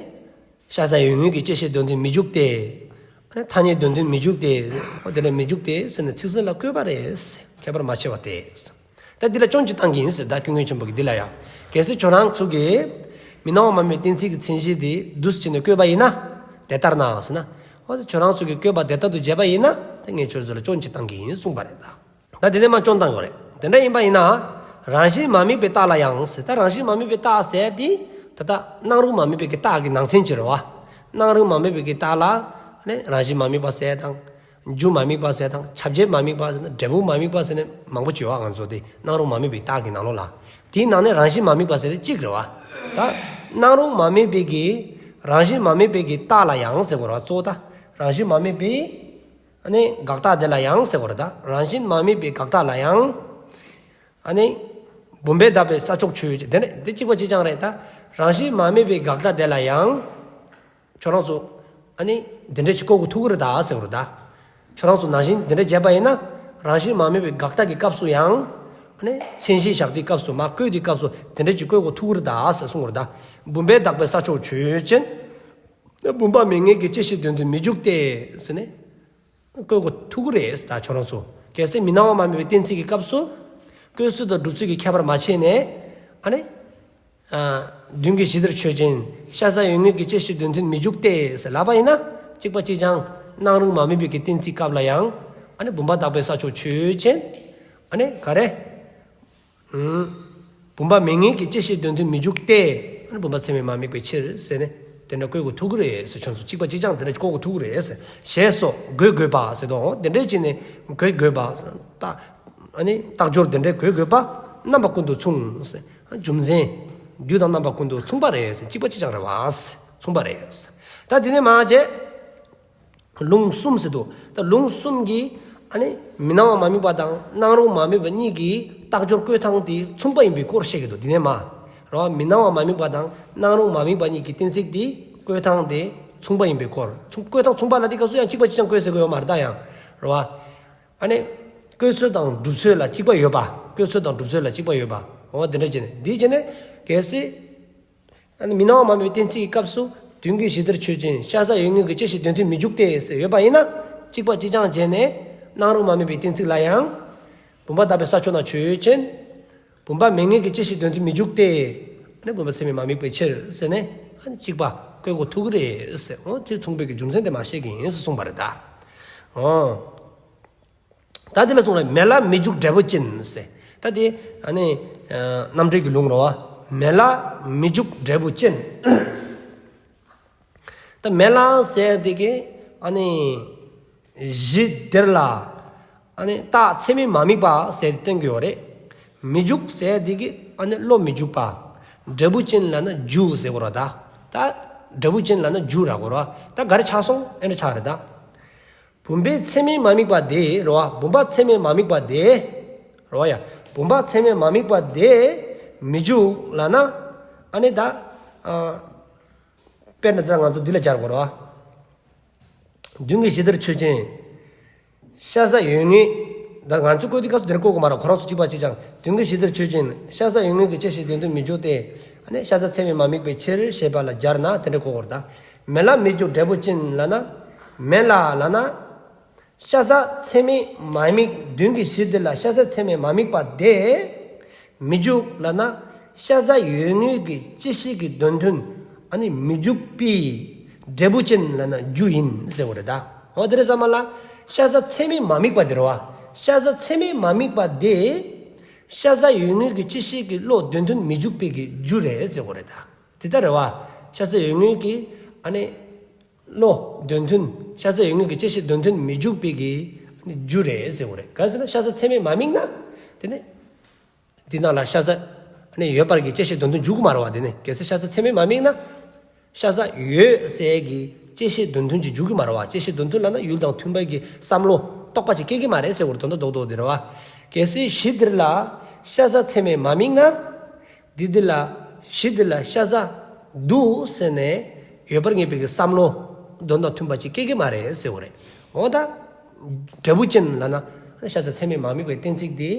ཤ་ཟ་ཡོད་ངེས་ཀྱི་བཅད་ཤེས་དོན་མཐུན་མི་འཇུག་སྟེ། ཨ་ནི་ཐ་སྙད་དོན་མཐུན་མི་འཇུག་སྟེ། འོ་དེ་ལ་མི་འཇུག་སྟེ་ཟེར་ནས་ཚིག་ཟིན་ལ་བཀོད་པ་རེད། ཁྱད་པར་མ་ཕྱེ་བ་སྟེ། ད་འདི་ལ་སྐྱོན་གཅིག་བཏང་གི་ཡིན་ཟེར། ད་ཀུན་མཁྱེན་ཆེན་པོ་གིས་འདི་ལ་ཡང་། གལ་སྲིད་ཁྱོད་རང་ཚོ་གིས་མི་སྣང་བ་མ་དམིགས་པའི་གཏན་ཚིགས་ཀྱི་མཚན་གཞི་དེ་འདུག་སེ་བྱས་ནས་བཀོད་པ་ཡིན་ན། དེ་ལྟར་ན་ཟེར་ན། འོ་ད་ཁྱོད་རང་ཚོ་གིས་བཀོད་པ་དེ་ལྟར་དུ་བྱས་པ་ཡིན་ན་ད་ངས་ཁྱོད་ཚོ་ལ་སྐྱོན་གཅིག་བཏང་གི་ཡིན་གསུངས་པ་རེད་ད། ད་དེ་ནས་མར་སྐྱོན་བཏང་དགོས་རེད། དེ་འདྲ་ཡིན་པ་ཡིན་ན། རང་བཞིན་མ་དམིགས་པའི་རྟགས་ལ་ཡང་ཟེར། ད་རང་བཞིན་མ་དམིགས་པའི་རྟགས་ཟེར་དེ་ད་ལྟ་སྣང་རུང་མ་དམིགས་པའི་གི་རྟགས་ཀྱི་ནང་ཚན་ཅིག་རེད་བ། སྣང་རུང་མ་དམིགས་པའི་གི་རྟགས་ལ་ནི་རང་བཞིན་མ་དམིགས་པ་ཟེར་དང་། རྒྱུ་མ་དམིགས་པ་ཟེར་དང་། ཁྱབ་བྱེད་མ་དམིགས་པ་ཟེར་དང་། འབྲས་བུ་མ་དམིགས་པ་ཟེར་ནས་མང་པོ་ཅིག་ཡོད་ང་ཚོ་དེ་སྣང་རུང་མ་དམིགས་པའི་རྟགས་ཀྱི་ནང་ལོགས་ལ། དེའི་ནང་ནས་རང་བཞིན་མ་དམིགས་པ་ཟེར་དེ་གཅིག་རེད་བ། ད་སྣང་རུང་མ་དམིགས་པའི་གི་རང་བཞིན་མ་དམིགས་པའི་གི་རྟགས་ལ་ཡང་ཟེར་དགོས་རེད་བ། གཙོ་བོ་ད་རང་བཞིན་མ་དམིགས་པའི་ཨ་ནི་དགག་རྟགས་དེ་ལ་ཡང་ཟེར་དགོས་རེད། ད་རང་བཞིན་མ་དམིགས་པའི་དགག་རྟགས་ལ་ཡང་། ཨ་ནི་བུམ་པས་དག་པའི་ས་ཕྱོགས་ཆོས་ཅན། དེ་ནས་དེ་གཅིག་པ་གཅིག་རྐྱང་རེད། ད་རང་བཞིན་མ་དམིགས་པའི་དགག་རྟགས་དེ་ལ་ཡང་། ཁྱོད་རང་ཚོ་ཨ་ནི་འདི་འདྲ་ཅིག་བཀོད་དགོས་ཐུག་གི་རེད་ད་ཟེར་དགོས་རེད་ད། ཁྱོད་རང་ཚོ་ནང་བཞིན་འདི་འདྲ་བྱས་པ་ཡིན་ན། རང་བཞིན་མ་དམིགས་པའི་དགག་རྟགས་ཀྱི་སྐབས་སུ་ཡང་། ཨ་ནི་མཚན་གཞི་བཞག་དུས་སྐབས་སུ་མར་བཀོད་དུས་སྐབས་སུ་འདི་འདྲ་ཅིག་བཀོད་དགོས་ཐུག་གི་རེད་ད་ཟེར་གསུངས་པ་རེད་ད། བུམ་པས་དག་པའི་ས་ཕྱོགས་ཆོས་ཅན། བུམ་པ་མེད་ངེས་ཀྱི་བཅད་ཤེས་དོན་མཐུན་མི་འཇུག་སྟེ་ཟེར་ནས། བཀོད་དགོས་ཐུག་གི་རེད་ད་ཁྱོད་རང་ཚོ། གལ་སྲིད་མི་སྣང་བ་མ་དམིགས་པའི་གཏན་ཚིགས་ཀྱི་སྐབས་སུ། བཀོད་ཚོད་དང་སྒྲུབ་ཚོད་ཀྱི་ཁྱད་པར་མ་ཕྱེ་ནས། ཨ་ནི། ཨ་མདུན་གྱི་གཞི་འདིར་ཆོས་ཅན། ཤ་ཟ་ཡོད་ངེས་ཀྱི་བཅད་ཤེས་དོན་མཐུན་མི་འཇུག་སྟེ་ཟེར་ལབ་པ་ཡིན་ན། གཅིག་པ་གཅིག་རྐྱང་སྣང་རུང་མ་དམིགས་པའི་གི་གཏན་ཚིགས་སྐབས་ལ་ཡང་། ཨ་ནི་བུམ་པས་དག་པའི་ས་ཕྱོགས་ཆོས་ཅན། ཨ་ནི་ག་རེ། ཨུམ། བུམ་པ་མེད་ངེས་ཀྱི་བཅད་ཤེས་དོན་མཐུན་མི་འཇུག་སྟེ། ཨ་ནི་བུམ་པ་ཚད་མས་མ་དམིགས་པའི་ཕྱིར་ཟེར་ནས་དེ་འདྲ་བཀོད་དགོས་ཐུག་གི་རེད་ཟེར། ཁྱོད་ཚོ་གཅིག་པ་གཅིག་རྐྱང་དེ་འདྲ་བཀོད་དགོས་ཐུག་གི་རེད་ཟེར། ཞེས་སོགས་དགོད་དགོས་པ་ཟེར་དོ། དེ་འདྲ་བྱས་ནས་དགོད་དགོས་པ། རྟགས་ཨ་ནི་རྟགས་སྦྱོར་དེ་འདྲ་དགོད་དགོས་པ། རྣམ་པ་ཀུན་ཏུ་མཚུངས་ཟེར། རྒྱུ་མཚན། རྒྱུ་དང་རྣམ་པ་ཀུན་ཏུ་མཚུངས་པ་རེད་ཟེར། གཅིག་པ་གཅིག་རྐྱང་རེད་བ་ཟེར། མཚུངས་པ་རེད་ཟེར། ད་དེ་ནས་མར་བྱས། ལུང་གསུམ་ཟེར་འདུག་ད་ལུང་གསུམ་གྱིས་ཨ་ནི་མི་སྣང་བ་མ་དམིགས་པ་དང་སྣང་རུང་མ་དམིགས་པ་གཉིས་ཀྱི་རྟགས་སྦྱོར་བཀོད་སྟངས་དེ་མཚུངས་པ་ཡིན་པའི་སྐོར་བཤད་ཀྱི་འདུག་དེ་ནས་མར་རེད་བ། མི་སྣང་བ་མ་དམིགས་པ་དང་སྣང་རུང་མ་དམིགས་པ་གཉིས་ཀྱི་གཏན་ཚིགས་དེ་བཀོད་སྟངས་དེ་མཚུངས་པ་ཡིན་པའི་སྐོར། མཚུངས་བཀོད་སྟངས་མཚུངས་པ་ལབ་དུས་སྐབས་སུ་ཡང་གཅིག་པ་གཅིག་རྐྱང་བཀོད་ཟེར་གྱི་ཡོད་མ་རེད་ད་ཡང་རེད་བ། ཨ་ནི་ བཀོད་ཚོད་དང་སྒྲུབ་ཚོད་ལ་གཅིག་པ་ཡོད་པ། བཀོད་ཚོད་དང་སྒྲུབ་ཚོད་ལ་གཅིག་པ་ཡོད་པ། འོ་དེ་འདྲ་བྱས་ནས། འདི་བྱས་ནས་གལ་སྲིད་ཨ་ནི་མི་སྣང་བ་མ་དམིགས་པའི་གཏན་ཚིགས་ཀྱི་སྐབས་སུ་མདུན་གྱི་གཞི་འདིར་ཆོས་ཅན། ཤ་ཟ་ཡོད་ངེས་ཀྱི་བཅད་ཤེས་དོན་མཐུན་མི་འཇུག་སྟེ་ཟེར་ཡོད་པ་ཡིན་ན། གཅིག་པ་གཅིག་རྐྱང་བྱས་ནས་སྣང་རུང་མ་དམིགས་པའི་གཏན་ཚིགས་ལ་ཡང་། བུམ་པ་དག་པའི་ས་ཕྱོགས་ན་ཆོས་ཅན། བུམ་པ་མེད་ངེས་ཀྱི་བཅད་ཤེས་དོན་མཐུན་མི་འཇུག་སྟེ། ཨ་ནི་བུམ་པ་ཚད་མས་མ་དམིགས་པའི་ཕྱིར་ཟེར་ནས། ཨ་ནི་གཅིག་པ་བཀོད་དགོས་ཐུག་གི་རེད་ཟེར། འོ་དེ་མཚུངས་པའི་གི་རྒྱུ་མཚན་དེ་མ་བཤད་ཀྱི་ཡིན་ཟེར་གསུངས་པ་རེད་ད། འོ། ད་དེ་ལ་གསུངས་རེད། མེད་ལ་མི་འཇུག་འབྲས་བུ་ཅན་ཟེར། ད་དེ་ཨ་ནི་ཨ་རྣམ་འགྲེལ་གྱི་ལུང་རེད་བ། མེད་ལ་མི་འཇུག་འབྲས་བུ་ཅན། ད་མེད་ལ་ཟེར་དེ་གི་ཨ་ནི་གཞི་དེར་ལ་ཨ་ནི་རྟགས་ཚད་མས་མ་དམིགས་པ་ཟེར་དེ་སྟོན་གྱི་ཡོད་རེད། མི་འཇུག་ཟེར་དེ་གི་ཨ་ནི་བློ་མི་འཇུག་པ། འབྲས་བུ་ཅན་ལབ་ན་རྒྱུ་ཟེར་དགོས་རེད་ད། ད་འབྲས་བུ་ཅན་ལབ་ན་རྒྱུ་རེད་དགོས་རེད་བ། ད་ག་རེ་ཆགས་སོང་། ཨེ་འདྲ་ཆགས་རེད་ད། བུམ་པའི་ཚད་མས་མ་དམིགས་པ་དེ་རེད་བ། བུམ་པ་ཚད་མས་མ་དམིགས་པ་དེ་རེད་བ་ཡ། བུམ་པ་ཚད་མས་མ་དམིགས་པ་དེ་མི་འཇུག་ལབ་ན། ཨ་ནི་ད་ཨ་དཔེར་ན་ད་ང་ཚོ་འདི་ལ་སྦྱར་དགོས་རེད་བ། མདུན་གྱི་གཞི་འདིར་ཆོས་ཅན། ཤ་ཟ་ཡོད་ངེས། ད་ང་ཚོ་བཀོད་དེ་སྐབས་སུ་དེར་བཀོད་དགོས་མ་རེད། ཁོ་རང་ཚོ་གཅིག་པ་གཅིག་རྐྱང་། མདུན་གྱི་གཞི་འདིར་ཆོས་ཅན། ཤ་ཟ་ཡོད་ངེས་ཀྱི་བཅད་ཤེས་དོན་མཐུན་མི་འཇུག་སྟེ། ཨ་ནི་ཤ་ཟ་ཚད་མས་མ་དམིགས་པའི་ཕྱིར་ཞེས་པ་ལ་སྦྱར་ན་དེ་འདྲ་གོ་དགོས་རེད་ད། མེད་ལ་མི་འཇུག་འབྲས་བུ་ཅན་ལབ་ན། མེད་ལ་ལབ་ན། ཤ་ཟ་ཚད་མས་མ་དམིགས། མདུན་གྱི་གཞི་འདི་ལ་ཤ་ཟ་ཚད་མས་མ་དམིགས་པ་དེ་མི་འཇུག་ལབ་ན། ཤ་ཟ་ཡོད་ངེས་ཀྱི་བཅད་ཤེས་ཀྱི་དོན་མཐུན་ཨ་ནི་མི་འཇུག་པའི་འབྲས་བུ་ཅན་ལབ་ན་རྒྱུ་ཡིན་ཟེར་བ་རེད་ད། འོ་དེ་རེད་ཙམ་པ་ལ། ཤ་ཟ་ཚད་མས་མ་དམིགས་པ་དེ་རེད་བ། ཤ་ཟ་ཚད་མས་མ་དམིགས་པ་དེ། ཤ་ཟ་ཡོད་ངེས་ཀྱི་བཅད་ཤེས་ཀྱི་བློ་དོན་མཐུན་མི་འཇུག་པའི་གི་རྒྱུ་རེད་ཟེར་བ་རེད་ད། དེ་ལྟར་རེད་བ། ཤ་ཟ་ཡོད་ངེས་ཀྱི་ཨ་ནི་བློ་དོན་མཐུན། ཤ་ཟ་ཡོད་ངེས་ཀྱི་བཅད་ཤེས་དོན་མཐུན་མི་འཇུག་པའི་གི་ཨ་ནི་རྒྱུ་རེད་ཟེར་བ་རེད། ག་རེ་ཟེར་ན་ཤ་ཟ་ཚད་མས་མ་དམིགས་ན། དེ་ནི་འདི་ནང་ལ་ཤ་ཟ་ཨ་ནི་ཡོད་པར་གྱི་བཅད་ཤེས་དོན་མཐུན་འཇུག་གི་མ་རེད་བ། དེ་ནི་གལ་སྲིད་ཤ་ཟ་ཚད་མས་མ་དམིགས་ན། ཤ་ཟ་ཡོད་ཟེར་གྱི་བཅད་ཤེས་དོན་མཐུན་ཅིག་འཇུག་གི་མ་རེད་བ། བཅད་ཤེས་དོན་མཐུན་ལབ་ན་ཡུལ་དང་མཐུན་པའི་གི་བསམ་བློ་རྟོག་པ་ཅིག་སྐྱེ་གི་མ་རེད་ཟེར་བ་རེད། དོན་དག་རྡོག་རྡོག་དེ་རེད་བ། གལ་སྲིད་གཞི་འདིར་ལ་ཤ་ཟ་ཚད་མས་མ་དམིགས་ན། འདི་འདི་ལ་གཞི་འདི་ལ་ཤ་ཟ་འདུག་ཟེར་ནས་ཡོད་པར་ངེས་པའི་གི་བསམ་བློ་དོན་དང་མཐུན་པ་ཅིག་སྐྱེ་གི་མ་རེད་ཟེར་བ་རེད། འོ་ད་འབྲས་བུ་ཅན་ལབ་ན་ཤ་ཟ་ཚད་མས་མ་དམིགས་པའི་གཏན་ཚིགས་དེ་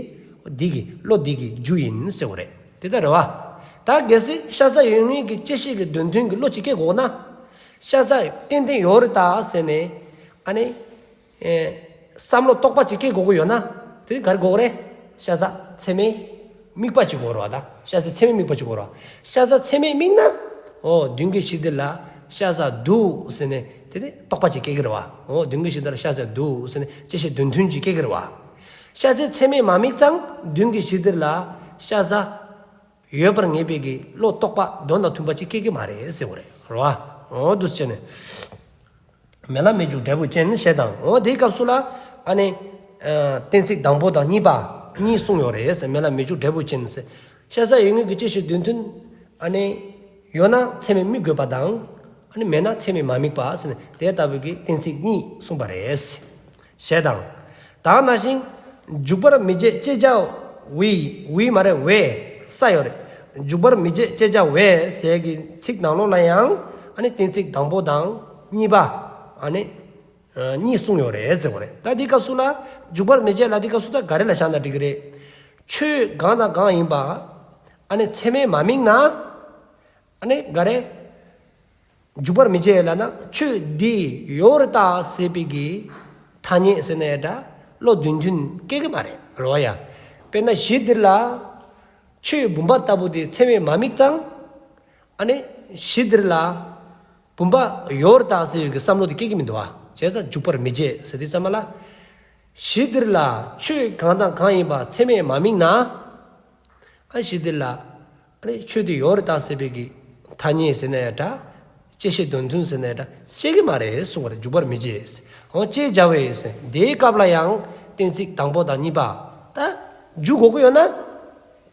འདི་གི་བློ་འདི་གི་རྒྱུ་ཡིན་ཟེར་བ་རེད། དེ་ལྟར་རེད་བ། ད་གལ་སྲིད་ཤ་ཟ་ཡོད་ངེས་ཀྱི་བཅད་ཤེས་ཀྱི་དོན་མཐུན་གྱི་བློ་ཅིག་སྐྱེ་དགོས་ན། ཤ་ཟ་ཏན་ཏན་ཡོད་རེད་ད་ཟེར་ནས་ཨ་ནི། ཨེ། བསམ་བློ་རྟོག་པ་ཅིག་སྐྱེ་དགོས་ཀྱི་ཡོད་ན། དེ་ག་རེ་དགོས་ཀྱི་རེད། ཤ་ཟ་ཚད་མས་དམིགས་པ་ཅིག་དགོས་རེད་བ་ད། ཤ་ཟ་ཚད་མས་དམིགས་པ་ཅིག་དགོས་རེད་བ། ཤ་ཟ་ཚད་མས་དམིགས་ན། འོ་མདུན་གྱི་གཞི་འདི་ལ་ཤ་ཟ་འདུག་ཟེར་ནས་དེ་ནི་རྟོག་པ་ཅིག་སྐྱེ་གི་རེད་བ། འོ་མདུན་གྱི་གཞི་འདི་ལ་ཤ་ཟ་འདུག་ཟེར་ནས་བཅད་ཤེས་དོན་མཐུན་ཅིག་སྐྱེ་གི་རེད་བ། ཤ་ཟ་ཚད་མས་མ་དམིགས་ཙང་མདུན་གྱི་གཞི་འདི་ལ་ཤ་ཟ་ཡོད་པར་ངེས་པའི་གི་བློ་རྟོག་པ་དོན་དང་མཐུན་པ་ཅིག་སྐྱེ་གི་མ་རེད་ཟེར་བ་རེད། རེད་བ། འོ་འདུག་སེ་བྱས་ནས། མེད་ལ་མི་འཇུག་འབྲས་བུ་ཅན་ཞེས་དང་། འོ་དེའི་སྐབས་སུ་ལ་ཨ་ནི་ཨ་གཏན་ཚིགས་དང་པོ་དང་གཉིས་པ་གཉིས་གསུངས་ཡོད་རེད་ཟེར། མེད་ལ་མི་འཇུག་འབྲས་བུ་ཅན་ཟེར། ཤ་ཟ་ཡོད་ངེས་ཀྱི་བཅད་ཤེས་དོན་མཐུན་ཨ་ནི་ཡོད་ན་ཚད་མས་དམིགས་དགོས་པ་དང་། ཨ་ནི་མེད་ན་ཚད་མས་མ་དམིགས་པ་ཟེར་ནས་དེ་ལྟ་བུའི་གི་གཏན་ཚིགས་གཉིས་གསུངས་པ་རེད་ཟེར། ཞེས་དང་། ད་ནང་བཞིན་འཇུག་པར་མི་བྱེད་ཅེས་བྱ་བའི། བའི་མ་རེད་བའི་ས་ཡོད་རེད། འཇུག་པར་མི་བྱེད་ཅེས་བྱ་བའི་ཟེར་གྱི་ཚིག་ནང་ལོགས་ལ་ཡང་ཨ་ནི་གཏན་ཚིགས་དང་པོ་དང་གཉིས་པ་ཨ་ནི་ཨ་གཉིས་གསུངས་ཡོད་རེད་ཟེར་བ་རེད། ད་འདི་སྐབས་སུ་ལ་འཇུག་པར་མི་བྱེད་ལ་འདི་སྐབས་སུ་ད་ག་རེ་ལ་བཞག་ན་འགྲིག་གི་རེད། ཆོས་གང་དང་གང་ཡིན་པ་ཨ་ནི་ཚད་མས་མ་དམིགས་ན། ཨ་ནི་ག་རེ། འཇུག་པར་མི་བྱེད་ལབ་ན་ཆོས་འདི་ཡོད་རེད་ད་ཟེར་བའི་གི་ཐ་སྙད་ཟེར་ན་ཡང་འདྲ། བློ་དོན་མཐུན་སྐྱེ་གི་མ་རེད། རེད་བ་ཡ། དཔེར་ན་གཞི་འདིར་ལ་ཆོས་བུམ་པ་ལྟ་བུ་དེ་ཚད་མས་མ་དམིགས་ཙང་། ཨ་ནི་གཞི་འདིར་ལ་བུམ་པ་ཡོད་རེད་ད་ཟེར་བའི་གི་བསམ་བློ་དེ་སྐྱེ་གི་མི་འདུག་བ། བྱས་ཙང་འཇུག་པར་མི་བྱེད་ཟེར་དུས་ཙམ་པ་ལ། གཞི་འདིར་ལ་ཆོས་གང་དང་གང་ཡིན་པ་ཚད་མས་མ་དམིགས་ན། ཨ་གཞི་འདིར་ལ་ཨ་ནི་ཆོས་དེ་ཡོད་རེད་ད་ཟེར་བའི་གི་ཐ་སྙད་ཟེར་ན་ཡང་འདྲ། བཅད་ཤེས་དོན་མཐུན་ཟེར་ན་ཡང་འདྲ། སྐྱེ་གི་མ་རེད་གསུངས་པ་རེད། འཇུག་པར་མི་བྱེད་ཟེར། འོ་ཅེས་བྱ་བའི་ཟེར། དེའི་སྐབས་ལ་ཡང་གཏན་ཚིགས་དང་པོ་དང་གཉིས་པ་ད་འཇུག་དགོས་ཀྱི་ཡོད་ན།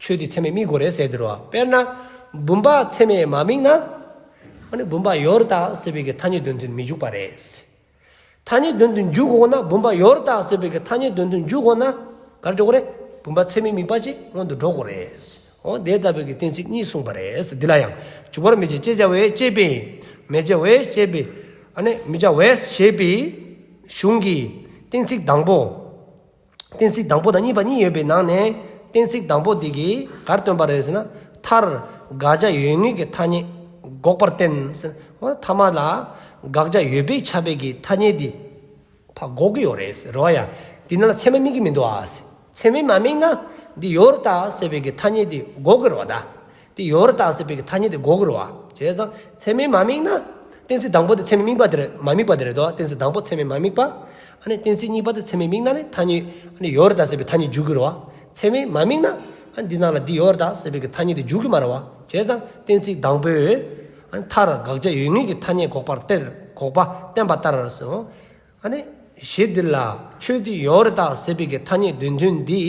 ཆོས་དེ་ཚད་མས་དམིགས་དགོས་རེད་ཟེར་དེ་རེད་བ། དཔེར་ན་བུམ་པ་ཚད་མས་མ་དམིགས་ན། ཨ་ནི་བུམ་པ་ཡོད་རེད་ད་ཟེར་བའི་གི་ཐ་སྙད་དོན་མཐུན་མི་འཇུག་པ་རེད་ཟེར། ཐ་སྙད་དོན་མཐུན་འཇུག་དགོས་ན། བུམ་པ་ཡོད་རེད་ད་ཟེར་བའི་གི་ཐ་སྙད་དོན་མཐུན་འཇུག་དགོས་ན་ག་རེ་འགྲོ་དགོས་རེད། བུམ་པ་ཚད་མས་དམིགས་པ་ཅིག་སྔོན་དུ་འགྲོ་དགོས་རེད། འོ་དེ་ལྟ་བུའི་གི་གཏན་ཚིགས་གཉིས་གསུངས་པ་རེད། འདི་ལ་ཡང་འཇུག་པར་མི་བྱེད་ཅེས་བྱ་བས་ཅེས་པའི། མི་བྱ་བས་ཅེས་པའི། ཨ་ནི་མི་བྱ་བས་ཞེས་པའི་གཞུང་གི་གཏན་ཚིགས་དང་པོ་ གཏན་ཚིགས་དང་པོ་དང་གཉིས་པ་གཉིས་ཡོད་པའི་ནང་ནས་གཏན་ཚིགས་དང་པོ་དེ་གིས་ག་རེ་སྟོན་པ་རེད་ཟེར་ན། མཐར་དགག་བྱ་ཡོད་ངེས་ཀྱི་ཐ་སྙད་འགོག་པར་བསྟན་ཟེར། འོ་ཐ་མ་ལ་དགག་བྱ་ཡོད་པའི་ཁྱབ་པའི་གི་ཐ་སྙད་དེ་ཕར་འགོག་གི་ཡོད་རེད་ཟེར་རོ་ཡ། དེ་ནང་ལ་ཚད་མ་དམིགས་ཀྱི་མི་འདུག་ཨ་ཟེར། ཚད་མས་མ་དམིགས་ན་འདི་ཡོད་རེད་ད་ཟེར་བའི་གི་ཐ་སྙད་དེ་འགོག་གི་རེད་བ་ད། དེ་ཡོད་རེད་ད་ཟེར་བའི་གི་ཐ་སྙད་དེ་འགོག་གི་རེད་བ། བྱས་ཙང་ཚད་མས་མ་དམིགས་ན། གཏན་ཚིགས་དང་པོ་དེ་ཚད་མས་དམིགས་པ་དེ་རེད། མ་དམིགས་པ་དེ་རེད་དོ། གཏན་ཚིགས་དང་པོ་ཚད་མས་མ་དམིགས་པ། ཨ་ནི་གཏན་ཚིགས་གཉིས་པ་དེ་ཚད་མས་དམིགས་ན་ནི་ཐ་སྙད་ཨ་ནི་ཡོད་རེད་ད་ཟེར་བའི་ཐ་སྙད་འཇུག་གི་རེད་བ། ཚད་མས་མ་དམིགས་ན་ཨ་ནི་འདི་ནང་ལ་འདི་ཡོད་རེད་ད་ཟེར་བའི་གི་ཐ་སྙད་དེ་འཇུག་གི་མ་རེད་བ། བྱས་ཙང་གཏན་ཚིགས་དང་པོས་ཨ་ནི་མཐར་དགག་བྱ་ཡོད་ངེས་ཀྱི་ཐ་སྙད་འགོག་པར་སྟེར། འགོག་པ་བསྟན་པ་ལྟར་ཟེར། ཨ་ནི་གཞི་འདི་ལ་ཁྱོད་འདི་ཡོད་རེད་ད་ཟེར་བའི་གི་ཐ་སྙད་དོན་མཐུན་འདི་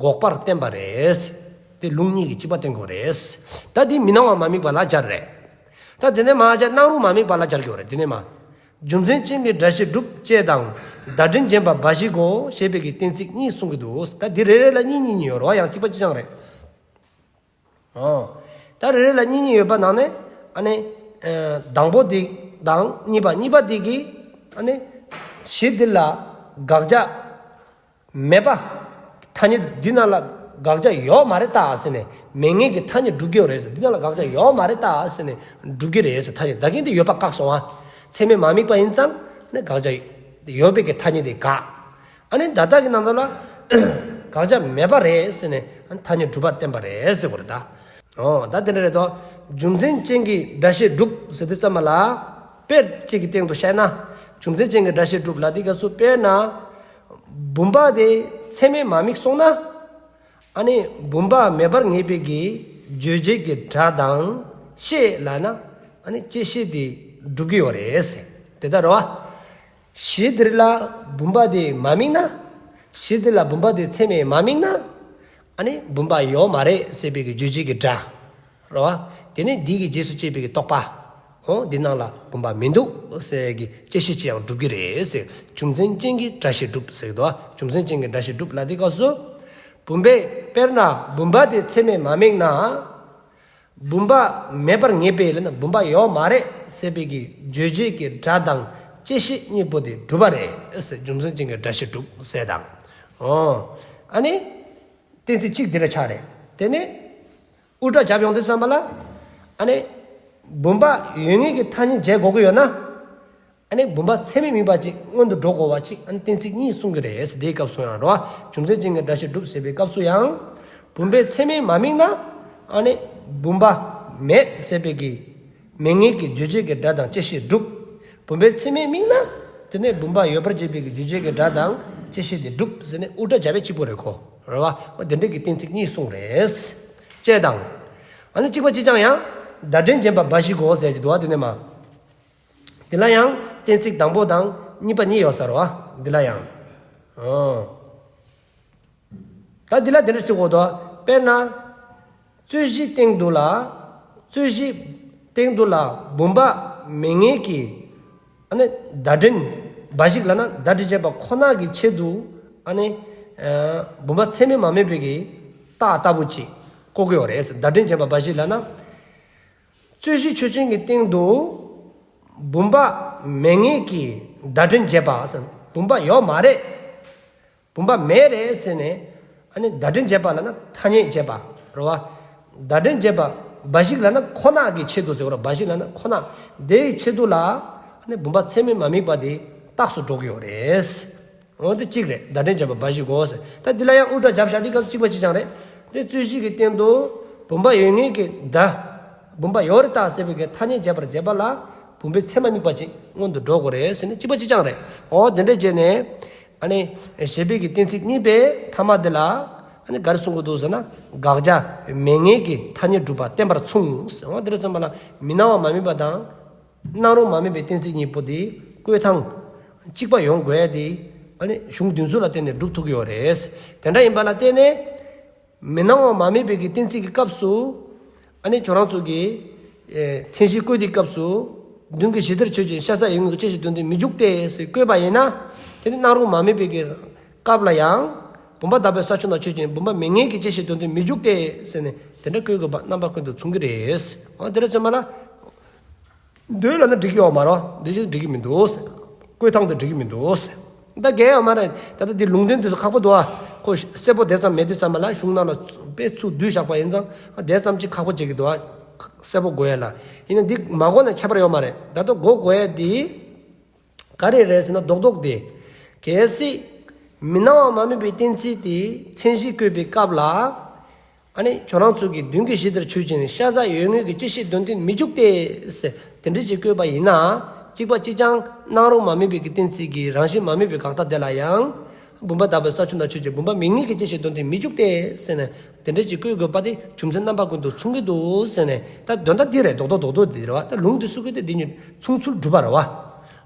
འགོག་པར་བསྟན་པ་རེད། དེ་ལུང་གཉིས་ཀྱིས་གཅིག་པ་བསྟན་དགོས་རེད། ད་འདི་མི་སྣང་བ་མ་དམིགས་པ་ལ་སྦྱར་རེད། ད་དེ་ནས་མར་སྦྱར་སྣང་རུང་མ་དམིགས་པ་ལ་སྦྱར་དགོས་རེད། དེ་ནས་མར་རྒྱུ་མཚན་ཅན་གྱི་སྒྲ་བཤད་སྒྲུབ་ཅེས་དང་བརྡ་དྲན་བྱེད་པ་འབའ་ཞིག་གོ་ཞེས་པའི་གི་གཏན་ཚིགས་གཉིས་གསུང་གི་འདུག། ད་འདི་རེ་རེ་ལ་གཉིས་གཉིས་གཉིས་ཡོད་རེད་བ། ཡང་གཅིག་པ་གཅིག་རྐྱང་རེད། ཨོ། ད་རེ་རེ་ལ་གཉིས་གཉིས་ཡོད་པ་ནང་ནས་ཨ་ནི་ཨ་དང་པོ་དེ་དང་གཉིས་པ་གཉིས་པ་དེ་གིས་ཨ་ནི་གཞི་འདི་ལ་དགག་བྱ་མེད་པ། ཐ་སྙད་འདི་ནང་ལ་དགག་བྱ་ཡོད་མ་རེད་ད་ཟེར་ནས་མེད་ངེས་ཀྱི་ཐ་སྙད་སྒྲུབ་ཀྱི་ཡོད་རེད་ཟེར། འདི་ནང་ལ་དགག་བྱ་ཡོད་མ་རེད་ད་ཟེར་ནས་སྒྲུབ་ཀྱི་རེད་ཟེར། ཐ་སྙད་ད་གིན་དེ་ཡོད་པ་བཀག་སོང་བ། ཚད་མས་མ་དམིགས་པ་ཡིན་ཙང་ནི་དགག་བྱ་ཡོད་པའི་གི་ཐ་སྙད་དེ་བཀག། ཨ་ནི་ད་ལྟ་གི་ནང་དོན་ལ་དགག་བྱ་མེད་པ་རེད་ཟེར་ནས་ཨ་ནི་ཐ་སྙད་སྒྲུབ་པར་བསྟན་པ་རེད་ཟེར་དགོས་རེད་ད། ཨོ་ད་དེ་འདྲ་རེད་དོ། རྒྱུ་མཚན་ཅན་གྱི་སྒྲ་བཤད་སྒྲུབ་ཟེར་དུས་ཙམ་པ་ལ་དཔེ་གཅིག་གི་སྟེང་དུ་བཤད་ན། རྒྱུ་མཚན་ཅན་གྱི་སྒྲ་བཤད་སྒྲུབ་ལ་དེ་སྐབས་སུ་དཔེར་ན། བུམ་པ་དེ་ཚད་མས་མ་དམིགས་སོང་ན། ཨ་ནི་བུམ་པ་མེད་པར་ངེས་པའི་གི་རྗོད་བྱེད་ཀྱི་སྒྲ་དང་བཅས་ལབ་ན། ཨ་ནི་བཅད་ཤེས་དེ་སྒྲུབ་ཀྱི་ཡོད་རེད་ཟེར། དེ་ལྟར་རོ། གཞི་འདིར་ལ་བུམ་པ་དེ་མ་དམིགས་ན། གཞི་འདིར་ལ་བུམ་པ་དེ་ཚད་མས་མ་དམིགས་ན། ཨ་ནི་བུམ་པ་ཡོད་མ་རེད་ཟེར་བའི་གི་རྗོད་བྱེད་ཀྱི་སྒྲ། རོ། དེ་ནས་འདི་གི་རྗེས་སུ་སྐྱེས་པའི་གི་རྟོག་པ། འོ་འདི་ནང་ལ་བུམ་པ་མི་འདུག་ཟེར་གི་བཅད་ཤེས་ཅིག་ཡང་སྒྲུབ་ཀྱི་རེད་ཟེར། རྒྱུ་མཚན་ཅན་གྱི་སྒྲ་བཤད་སྒྲུབ་ཟེར་གི་འདུག། རྒྱུ་མཚན་ཅན་གྱི་སྒྲ་བཤད་སྒྲུབ་ལ་དེ་སྐབས་སུ། བུམ་པས་དཔེར་ན་བུམ་པ་དེ་ཚད་མས་མ་དམིགས་ན། བུམ་པ་མེད་པར་ངེས་པས་ལབ་ན་བུམ་པ་ཡོད་མ་རེད་ཟེར་བའི་གི་རྗོད་བྱེད་ཀྱི་སྒྲ་དང་བཅད་ཤེས་གཉིས་པོ་དེ་གྲུབ་པ་རེད་ཟེར། རྒྱུ་མཚན་ཅན་གྱི་སྒྲ་བཤད་སྒྲུབ་ཟེར་དང་། ཨོ། ཨ་ནི། གཏན་ཚིགས་གཅིག་འདི་ར་ཆགས་རེད། དེ་ནས་ཨུལ་ཊ་རྒྱབ་ཡོང་དུས་ཙམ་པ་ལ། ཨ་ནི། བུམ་པ་ཡོད་ངེས་ཀྱི་ཐ་སྙད་བྱེད་དགོས་ཀྱི་ཡོད་ན། ཨ་ནི་བུམ་པ་ཚད་མས་དམིགས་པ་ཅིག་སྔོན་དུ་འགྲོ་དགོས་པ་ཅིག་ཨ་ནི་གཏན་ཚིགས་གཉིས་གསུང་གི་རེད་ཟེར། དེའི་སྐབས་སུ་ཡང་རོ། རྒྱུ་མཚན་ཅན་གྱི་སྒྲ་བཤད་སྒྲུབ་ཟེར་བའི་སྐབས་སུ་ཡང་། བུམ་པས་ཚད་མས་མ་དམིགས་ན། ཨ་ནི་བུམ་པ་མེད་ཟེར་བའི་གི་མེད་ངེས་ཀྱི་རྗོད་བྱེད་ཀྱི་སྒྲ་དང་བཅད་ཤེས་སྒྲུབ། བུམ་པས་ཚད་མས་དམིགས་ན། དེ་ནས་བུམ་པ་ཡོད་པར་བྱེད་པའི་གི་རྗོད་བྱེད་ཀྱི་སྒྲ་དང་བཅད་ཤེས་དེ་སྒྲུབ་ཟེར་ནས་ཨུལ་ཊ་རྒྱབ་པའི་གཅིག་པོ་རེད་ཁོ། རེད་བ། འོ་དེ་འདྲའི་གི་གཏན་ཚིགས་གཉིས་གསུངས་རེད། ཅེས་དང་། ཨ་ནི་གཅིག་པ་གཅིག་རྐྱང་ཡང་། བརྡ་དྲན་བྱེད་པ་འབའ་ཞིག་གོ་ཟེར་གྱི་འདུག་བ། དེ་ནས་མ། འདི་ལ་ཡང་གཏན་ཚིགས་དང་པོ་དང་གཉིས་པ་གཉིས་ཡོད་ས་རེད་བ། འདི་ལ་ཡང་། ཨོ། ད་འདི་ལ་དེ་འདྲ་ཞིག་གོ་དོ། དཔེར་ན། རྩོད་གཞིའི་སྟེང་དུ་ལ། རྩོད་གཞིའི་སྟེང་དུ་ལ་བུམ་པ་མེད་ངེས་ཀྱི། ཨ་ནི་བརྡ་དྲན་འབའ་ཞིག་ལབ་ན་བརྡ་དྲན་བྱེད་པ་ཁོ་ན་གི་ཆེད་དུ། ཨ་ནི། ཨ་བུམ་པ་ཚད་མས་མ་དམིགས་པའི་གི་རྟགས་ལྟ་བུ་ཅིག་བཀོད་ཀྱི་ཡོད་རེད། བརྡ་དྲན་བྱེད་པ་འབའ་ཞིག་ལབ་ན། རྩོད་གཞི་ཆོས་ཅན་གྱི་སྟེང་དུ་བུམ་པ་མེད་ངེས་ཀྱི་བརྡ་དྲན་བྱེད་པ་ཟེར། བུམ་པ་ཡོད་མ་རེད། བུམ་པ་མེད་རེད་ཟེར་ནས། ཨ་ནི་བརྡ་དྲན་བྱེད་པ་ལབ་ན་ཐ་སྙད་བྱེད་པ་རེད་བ། བརྡ་དྲན་བྱེད་པ་འབའ་ཞིག་ལབ་ན་ཁོ་ན་གི་ཆེད་དུ་ཟེར་བ་རེད། འབའ་ཞིག་ལབ་ན་ཁོ་ན། དེའི་ཆེད་དུ་ལ། ཨ་ནི་བུམ་པ་ཚད་མས་མ་དམིགས་པ་དེ་རྟགས་སུ་འགྲོ་གི་ཡོད་རེད། འོ་དེ་གཅིག་རེད། བརྡ་དྲན་བྱེད་པ་འབའ་ཞིག་གོ་ཟེར། ད་འདི་ལ་ཡང་ཨུལ་ཊ་རྒྱབ་བཞག་དེ་སྐབས་སུ་གཅིག་པ་གཅིག་རྐྱང་རེད། དེ་རྩོད་གཞི་གི་སྟེང་དུ་བུམ་པ་ཡོད་ངེས་ཀྱི་བརྡ། བུམ་པ་ཡོད་རེད་ད་ཟེར་བའི་གི་ཐ་སྙད་བྱེད་པར་བྱེད་པ་ལ་བུམ་པའི་ཚད་མ་དམིགས་པ་ཅིག་སྔོན་དུ་འགྲོ་དགོས་རེད་ཟེར་ནས་གཅིག་པ་གཅིག་རྐྱང་རེད། འོ་དེ་འདྲ་བྱས་ནས། ཨ་ནི་ཞེས་པའི་གི་གཏན་ཚིགས་གཉིས་པའི་ཐ་མ་དེ་ལ། ཨ་ནི་ག་རེ་གསུང་གི་འདུག་ཟེར་ན། དགག་བྱ་མེད་ངེས་ཀྱི་ཐ་སྙད་སྒྲུབ་པ་བསྟན་པར་མཚུངས་ཟེར། འོ་དེ་འདྲ་ཙམ་པ་ལ་མི་སྣང་བ་མ་དམིགས་པ་དང་། སྣང་རུང་མ་དམིགས་པའི་གཏན་ཚིགས་གཉིས་པོ་དེ་བཀོད་སྟངས་གཅིག་པ་ཡོང་དགོས་ཡ་དེ། ཨ་ནི་གཞུང་འདི་ཚོ་ལ་བརྟེན་ནས་སྒྲུབ་ཐུབ་ཀྱི་ཡོད་རེད། དེ་འདྲ་ཡིན་པ་ལ་བརྟེན་ནས་མི་སྣང་བ་མ་དམིགས་པའི་གི་གཏན་ཚིགས་ཀྱི་སྐབས་སུ། ཨ་ནི་ཁྱོད་རང་ཚོ་གི་ཨེ་མཚན་གཞི་བཀོད་དེའི་སྐབས་སུ། མདུན་གྱི་གཞི་འདིར་ཆོས་ཅན། ཤ་ཟ་ཡོད་ངེས་ཀྱི་བཅད་ཤེས་དོན་མཐུན་མི་འཇུག་སྟེ་ཟེར་བཀོད་པ་ཡིན་ན། དེ་ནི་སྣང་རུང་མ་དམིགས་པའི་གི་སྐབས་ལ་ཡང་། བུམ་པ་དག་པའི་ས་ཕྱོགས་ན་ཆོས་ཅན། བུམ་པ་མེད་ངེས་ཀྱི་བཅད་ཤེས་དོན་མཐུན་མི་འཇུག་སྟེ་ཟེར་ནས་དེ་འདྲ་བཀོད་དགོས་པ་རྣམ་པ་ཀུན་ཏུ་མཚུངས་ཀྱི་རེད། འོ་དེ་འདྲ་ཙམ་པ་ལ། འདོད་ལབ་ན་འགྲིག་གི་ཡོད་མ་རེད། འདོད་ཀྱི་འགྲིག་གི་མི་འདུག་ཟེར། བཀོད་སྟངས་དེ་འགྲིག་གི་མི་འདུག་ཟེར། ད་གལ་ཡོད་མ་རེད། ད་ལྟ་འདི་ལུང་བསྟན་དུས་སུ་ཁག་པོ་འདུག་ཨ། ཁོ་གསལ་པོ་དེ་ཙམ་མེད་དུས་ཙམ་པ་ལ་གཞུང་ནང་ལ་དཔེ་ཚུར་བསྡུས་བཞག་པ་ཡིན་ཙང་དེ་ཙམ་ཅིག་ཁག་པོ་བྱེད་ཀྱི་འདུག་ཨ། གསལ་པོ་དགོས་ཡ་ལ། ཡིན་ན་འདི་མ་གོ་ན་ཁྱད་པར་ཡོད་མ་རེད། ད་ལྟ་གོ་དགོས་ཡ་འདི་ག་རེ་རེད་ཟེར་ན་རྡོག་རྡོག་དེ། གལ་སྲིད་མི་སྣང་བ་མ་དམིགས་པའི་གཏན་ཚིགས་དེ་མཚན་གཞི་བཀོད་པའི་སྐབས་ལ། ཨ་ནི་ཁྱོད་རང་ཚོ་གིས་མདུན་གྱི་གཞི་དེར་ཆོས་ཅན། ཤ་ཟ་ཡོད་ངེས་ཀྱི་སྐྱེད་བྱེད་དོན་མཐུན་མི་འཇུག་སྟེ་ཟེར་དེ་འདྲ་ཅིག་བཀོད་པ་ཡིན་ན། གཅིག་པ་གཅིག་རྐྱང་སྣང་རུང་མ་དམིགས་པའི་གི་གཏན་ཚིགས་ཀྱི་རང་བཞིན་མ་དམིགས་པའི་དགག་རྟགས་དེ་ལ་ཡང་། བུམ་པ་དག་པའི་ས་ཆུ་ན་ཆོས་ཅན། བུམ་པ་མེད་ངེས་ཀྱི་སྐྱེད་བྱེད་དོན་མཐུན་མི་འཇུག་སྟེ་ཟེར་ནས་དེ་འདྲ་ཅིག་བཀོད་དགོས་པ་དེ་རྒྱུ་མཚན་རྣམ་པ་ཀུན་ཏུ་མཚུངས་ཀྱི་འདུག་ཟེར་ནས། ད་དོན་དག་འདི་རེད། རྡོག་རྡོག་རྡོག་རྡོག་འདི་རེད་བ། ད་ལུང་འདི་སུ་གིས་དེ་འདི་གཉིས་མཚུངས་ཚུལ་སྒྲུབ་པ་རེད་བ།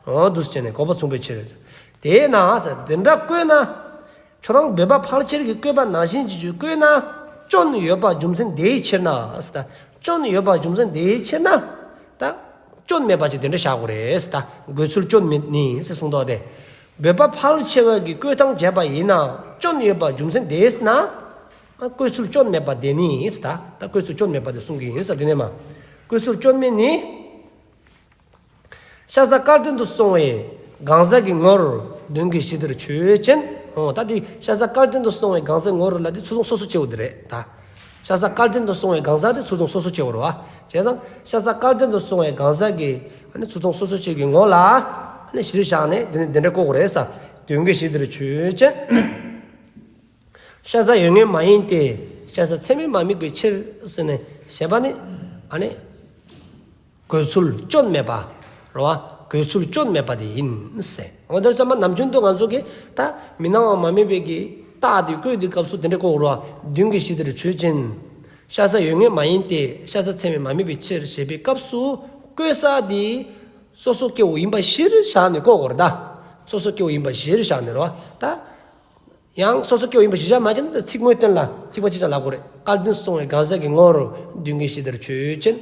འོ་འདུག་ཟེར་ནས་གོ་བ་མཚུངས་པའི་ཕྱིར། དེས་ན་ཟེར་དེ་འདྲ་བཀོད་ན། ཁྱོད་རང་བོད་པ་ཕལ་ཆེར་གྱིས་བཀོད་པ་ནང་བཞིན་གྱི་ཆོས་བཀོད་ན། སྐྱོན་ཡོད་པ་རྒྱུ་མཚན་དེའི་ཕྱིར་ན་ཟེར་ད། སྐྱོན་ཡོད་པ་རྒྱུ་མཚན་དེའི་ཕྱིར་ན། ད་སྐྱོན་མེད་པ་ཅིག་དེ་འདྲ་བཞག་དགོས་རེད་ཟེར་ད། འགོད་ཚུལ་སྐྱོན་མེད་ནི་ཟེར་གསུངས་འདུག་སྟེ། བོད་པ་ཕལ་ཆེ་བ་གིས་བཀོད་སྟངས་བྱས་པ་ཡིན་ན་སྐྱོན་ཡོད་པ་རྒྱུ་མཚན་དེས་ན། བཀོད་ཚུལ་སྐྱོན་མེད་པ་དེ་ནི་ཟེར་ད། ད་བཀོད་ཚུལ་སྐྱོན་མེད་པ་དེ་གསུང་གི་ཡིན་ཟེར། དེ་ནས་མ། བཀོད་ཚུལ་སྐྱོན་མེད་ནི། ཤ་ཟ་སྐལ་ལྡན་དུ་སོང་བའི་གང་ཟག་གི་ངོར་མདུན་གྱི་གཞི་དེར་ཆོས་ཅན། འོ་ད་འདི་ཤ་ཟ་སྐལ་ལྡན་དུ་སོང་བའི་གང་ཟག་ངོར་ལ་འདི་ཚུར་མཐོང་སོ་སོ་སྐྱེ་བོ་འདི་རེད་ད། ཤ་ཟ་སྐལ་ལྡན་དུ་སོང་བའི་གང་ཟག་དེ་ཚུར་མཐོང་སོ་སོ་སྐྱེ་བོ་རེད་བ། བྱས་ཙང་ཤ་ཟ་སྐལ་ལྡན་དུ་སོང་བའི་གང་ཟག་གི་ཨ་ནི་ཚུར་མཐོང་སོ་སོ་སྐྱེ་བོའི་ངོ་ལ་ཨ་ནི་གཞིར་བཞག་ནས་དེ་ནི་དེ་འདྲ་བཀོད་དགོས་རེད་ས། མདུན་གྱི་གཞི་དེར་ཆོས་ཅན། ཤ་ཟ་ཡོད་ངེས་མ་ཡིན་ཏེ། ཤ་ཟ་ཚད་མས་མ་དམིགས་པའི་ཕྱིར་ཟེར་ནས་ཞེས་པ་ནི་ཨ་ནི། འགོད་ཚུལ་སྐྱོན་མེད་པ་རེད་བ། འགོད་ཚུལ་སྐྱོན་མེད་པ་དེ་ཡིན་ཟེར། འོ་དེར་ཙམ་པ་ནམ་རྒྱུན་དུ་ང་ཚོ་གིས་ད་མི་སྣང་བ་མ་དམིགས་པའི་གི་རྟགས་དེ་བཀོད་དུས་སྐབས་སུ་དེ་འདྲ་བཀོད་རེད་བ། མདུན་གྱི་གཞི་དེར་ཆོས་ཅན། ཤ་ཟ་ཡོད་ངེས་མ་ཡིན་ཏེ། ཤ་ཟ་ཚད་མས་མ་དམིགས་པའི་ཕྱིར་ཞེས་པའི་སྐབས་སུ་བཀོད་ས་དེ་སོ་སོ་སྐྱེ་བོ་ཡིན་པ་གཞིར་བཞག་ནས་བཀོད་དགོས་རེད་ད། སོ་སོ་སྐྱེ་བོ་ཡིན་པ་གཞིར་བཞག་ནས་རེད་བ་ད། ཡང་སོ་སོ་སྐྱེ་བོ་ཡིན་པ་གཞིར་བཞག་མ་བྱས་ན་ཚིག་དངོས་བསྟན་ལ་གཅིག་པ་གཅིག་རྐྱང་ལབ་དགོས་རེད། སྐལ་ལྡན་སོང་བའི་གང་ཟག་གི་ངོར་མདུན་གྱི་གཞི་དེར་ཆོས་ཅན།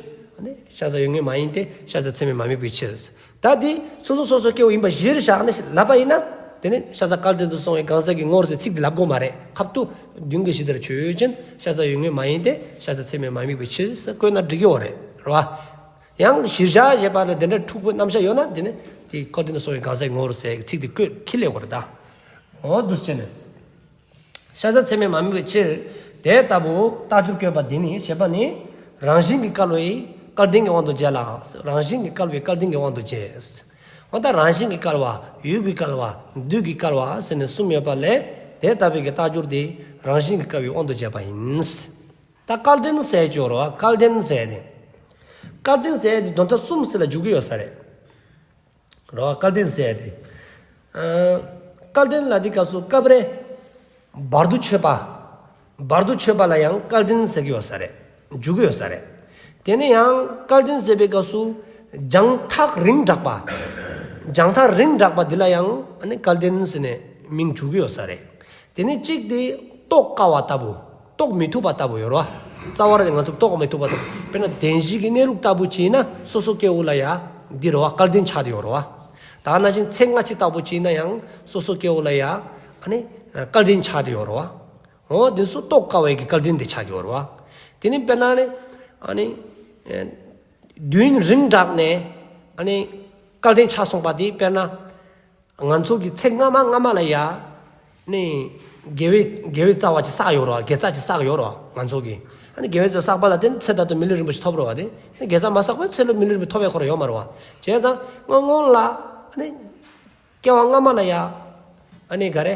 ཤ་ཟ་ཡོད་ངེས་མ་ཡིན་ཏེ། ཤ་ཟ་ཚད་མས་མ་དམིགས་པའི་ཕྱིར། ད་འདི་སོ་སོ་སོ་སོ་སྐྱེ་བོ་ཡིན་པ་གཞིར་བཞག་ནས་ལབ་པ་ཡིན་ན། དེ་ནི་ཤ་ཟ་སྐལ་ལྡན་དུ་སོང་བའི་གང་ཟག་གི་ངོར་ཟེར་ཚིག་འདི་ལབ་དགོས་མ་རེད། ཁབ་ཏུ་མདུན་གྱི་གཞི་དེར་ཆོས་ཅན། ཤ་ཟ་ཡོད་ངེས་མ་ཡིན་ཏེ། ཤ་ཟ་ཚད་མས་མ་དམིགས་པའི་ཕྱིར་ཟེར་བཀོད་ན་འགྲིག་གི་ཡོད་རེད་རེད་བ། ཡང་གཞིར་བཞག་ཞེས་པ་ལ་དེ་འདྲ་འཁྲུག་པའི་རྣམ་གཞག་ཡོད་ན་དེ་ནི་དེ་སྐལ་ལྡན་དུ་སོང་བའི་གང་ཟག་ངོར་ཟེར་ཚིག་དེ་བཀོད་ཁྱི་ལས་དགོས་རེད་ད། འོ་འདུག་སེ་བྱས་ནས། ཤ་ཟ་ཚད་མས་མ་དམིགས་པའི་ཕྱིར། དེ་ལྟ་བུ་རྟགས་སྦྱོར་བཀོད་པ་འདི་ནི་ཞེས་པ་ནི། རང་བཞིན་གྱིས་བསྐལ་བའི་སྐལ་ལྡན་གྱི་དབང་དུ་བྱས་ལ། རང་བཞིན་གྱིས་བསྐལ་བའི་སྐལ་ལྡན་གྱི་དབང་དུ་བྱས། འོ་ད་རང་བཞིན་གྱིས་བསྐལ་བ། ཡུལ་གྱིས་བསྐལ་བ། དུས་ཀྱིས་བསྐལ་བ་ཟེར་ནས་གསུམ་ཡོད་པ་ལས་དེ་ལྟ་བུའི་གི་རྟགས་སྦྱོར་དེ་རང་བཞིན་གྱིས་བསྐལ་བའི་དབང་དུ་བྱས་པ་ཡིན། ད་སྐལ་ལྡན་ཟེར་གྱི་ཡོད་རེད་བ། སྐལ་ལྡན་ཟེར་དེ། སྐལ་ལྡན་ཟེར་དེ་དོན་དག་གསུམ་ཟེར་ལ་འཇུག་གི་ཡོད་ས་རེད། རེད་བ། སྐལ་ལྡན་ཟེར་དེ། ཨ་སྐལ་ལྡན་ལ་དེ་སྐབས་སུ་སྐབས་རེ་བར་དུ་ཆོད་པ། བར་དུ་ཆོད་པ་ལ་ཡང་སྐལ་ལྡན་ཟེར་གྱི་ཡོད་ས་རེད། འཇུག་གི་ཡོད་ས་རེད། དེ་ནས་ཡང་སྐལ་ལྡན་ཟེར་བའི་སྐབས་སུ་རྒྱང་ཐག་རིང་དྲགས་པ། རྒྱང་ཐག་རིང་དྲགས་པ་འདི་ལ་ཡང་ཨ་ནི་སྐལ་ལྡན་ཟེར་ནས་མིང་འཇུག་གི་ཡོད་ས་རེད། དེ་ནས་གཅིག་དེ་རྟོགས་དཀའ་བ་ལྟ་བུ། རྟོགས་མི་ཐུབ་པ་ལྟ་བུ་ཡོད་རེད་བ། རྩ་བ་ར་དེ་ང་ཚོ་རྟོགས་མི་ཐུབ་པ་ལྟ་བུ། དཔེར་ན་བདེན་བཞི་གི་གནས་ལུགས་ལྟ་བུ་བྱས་ན་སོ་སོ་སྐྱེ་བོ་ལ་ཡ་འདི་རེད་བ། སྐལ་ལྡན་ཆགས་བསྡད་ཡོད་རེད་བ། ད་ནང་བཞིན་ཚེ་སྔ་ཕྱི་ལྟ་བུ་བྱས་ན་ཡང་སོ་སོ་སྐྱེ་བོ་ལ་ཡ་ཨ་ནི་སྐལ་ལྡན་ཆགས་བསྡད་ཡོད་རེད་བ། འོ་དེ་ཚོ་རྟོགས་དཀའ་བའི་གི་སྐལ་ལྡན་དེ་ཆགས་ཀྱི་ཡོད་རེད་བ། དེ་ནི་དཔེར་ན་ནི་ཨ་ནི་དུས་ཡུན་རིང་དྲགས་ནས་ཨ་ནི་སྐལ་ལྡན་ཆགས་སོང་པ་དེ་དཔེར་ན། ང་ཚོ་གི་ཚེ་སྔ་མ་སྔ་མ་ལ་ཡ། ནི། དགེ་བའི་དགེ་བའི་རྩ་བ་ཅིག་བསགས་ཡོད་རེད་བ། དགེ་རྩ་ཅིག་བསགས་ཡོད་རེད་བ་ང་ཚོ་གི། ཨ་ནི་དགེ་བའི་རྩ་བསགས་པ་ལ་བརྟེན་ཚེ་ད་ལྟ་མི་ལུས་རིན་པོ་ཆེ་ཐོབ་རེད་བ་དེ། ནི་དགེ་རྩ་མ་བསགས་པར་ཚེ་ལ་མི་ལུས་རིན་པོ་ཆེ་ཐོབ་པའི་ཁོ་རང་ཡོད་མ་རེད་བ། བྱས་ཙང་སྔོན་སྔོན་ལ། ཨ་ནི། སྐྱེ་བ་སྔ་མ་ལ་ཡ། ཨ་ནི་ག་རེ།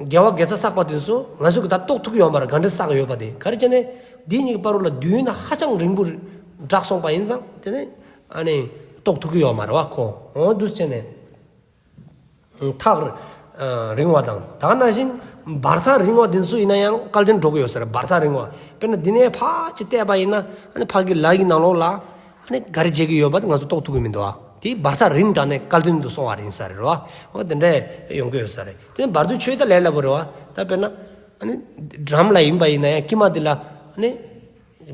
དགེ་བ་དགེ་རྩ་བསགས་པ་དེ་ཚོ་ང་ཚོ་གི་ད་རྟོགས་ཐུབ་ཀྱི་ཡོད་མ་རེད། ག་འདྲ་བསགས་ཡོད་པ་དེ། ག་རེ་བྱས་ནས། འདི་གཉིས་ཀྱི་བར་ལ་དུས་ཡུན་ཧ་ཅང་རིང་པོ་བསགས་སོང་པ་ཡིན་ཙང་དེ་ནི། ཨ་ནི། རྟོགས་ཐུབ་ཀྱི་ཡོད་མ་རེད་བ་ཁོ། འོ་འདུག་སེ་བྱས་ནས། ཐག་རིང་བ་དང་། ད་ནང་བཞིན་བར་ཐག་རིང་བ་དེ་ཚོ་ཡིན་ན་ཡང་སྐལ་ལྡན་འགྲོ་གི་ཡོད་ས་རེད། བར་ཐག་རིང་བ། དཔེར་ན་འདི་ནས་ཕར་ཅིག་བལྟས་པ་ཡིན་ན་ཨ་ནི་ཕ་གི་ལ་ཡི་ནང་ལོགས་ལ་ཨ་ནི་ག་རེ་བྱེད་ཀྱི་ཡོད་པ་དེ་ང་ཚོ་རྟོགས་ཐུབ་ཀྱི་མི་འདུག་ཨ། དེ་བར་ཐག་རིང་དྲགས་ནས་སྐལ་ལྡན་དུ་སོང་བ་རེད་ས་རེད་རོ། འོ་དེ་འདྲས་ཡོང་གི་ཡོད་ས་རེད། དེ་ནས་བར་དུ་ཆོད་ད་ལས་སླ་པོ་རེད་བ། ད་དཔེར་ན་ཨ་ནི་འགྲམ་ལ་ཡིན་པ་ཡིན་ན་ཡང་དཀྱིལ་མ་འདི་ལ་ཨ་ནི།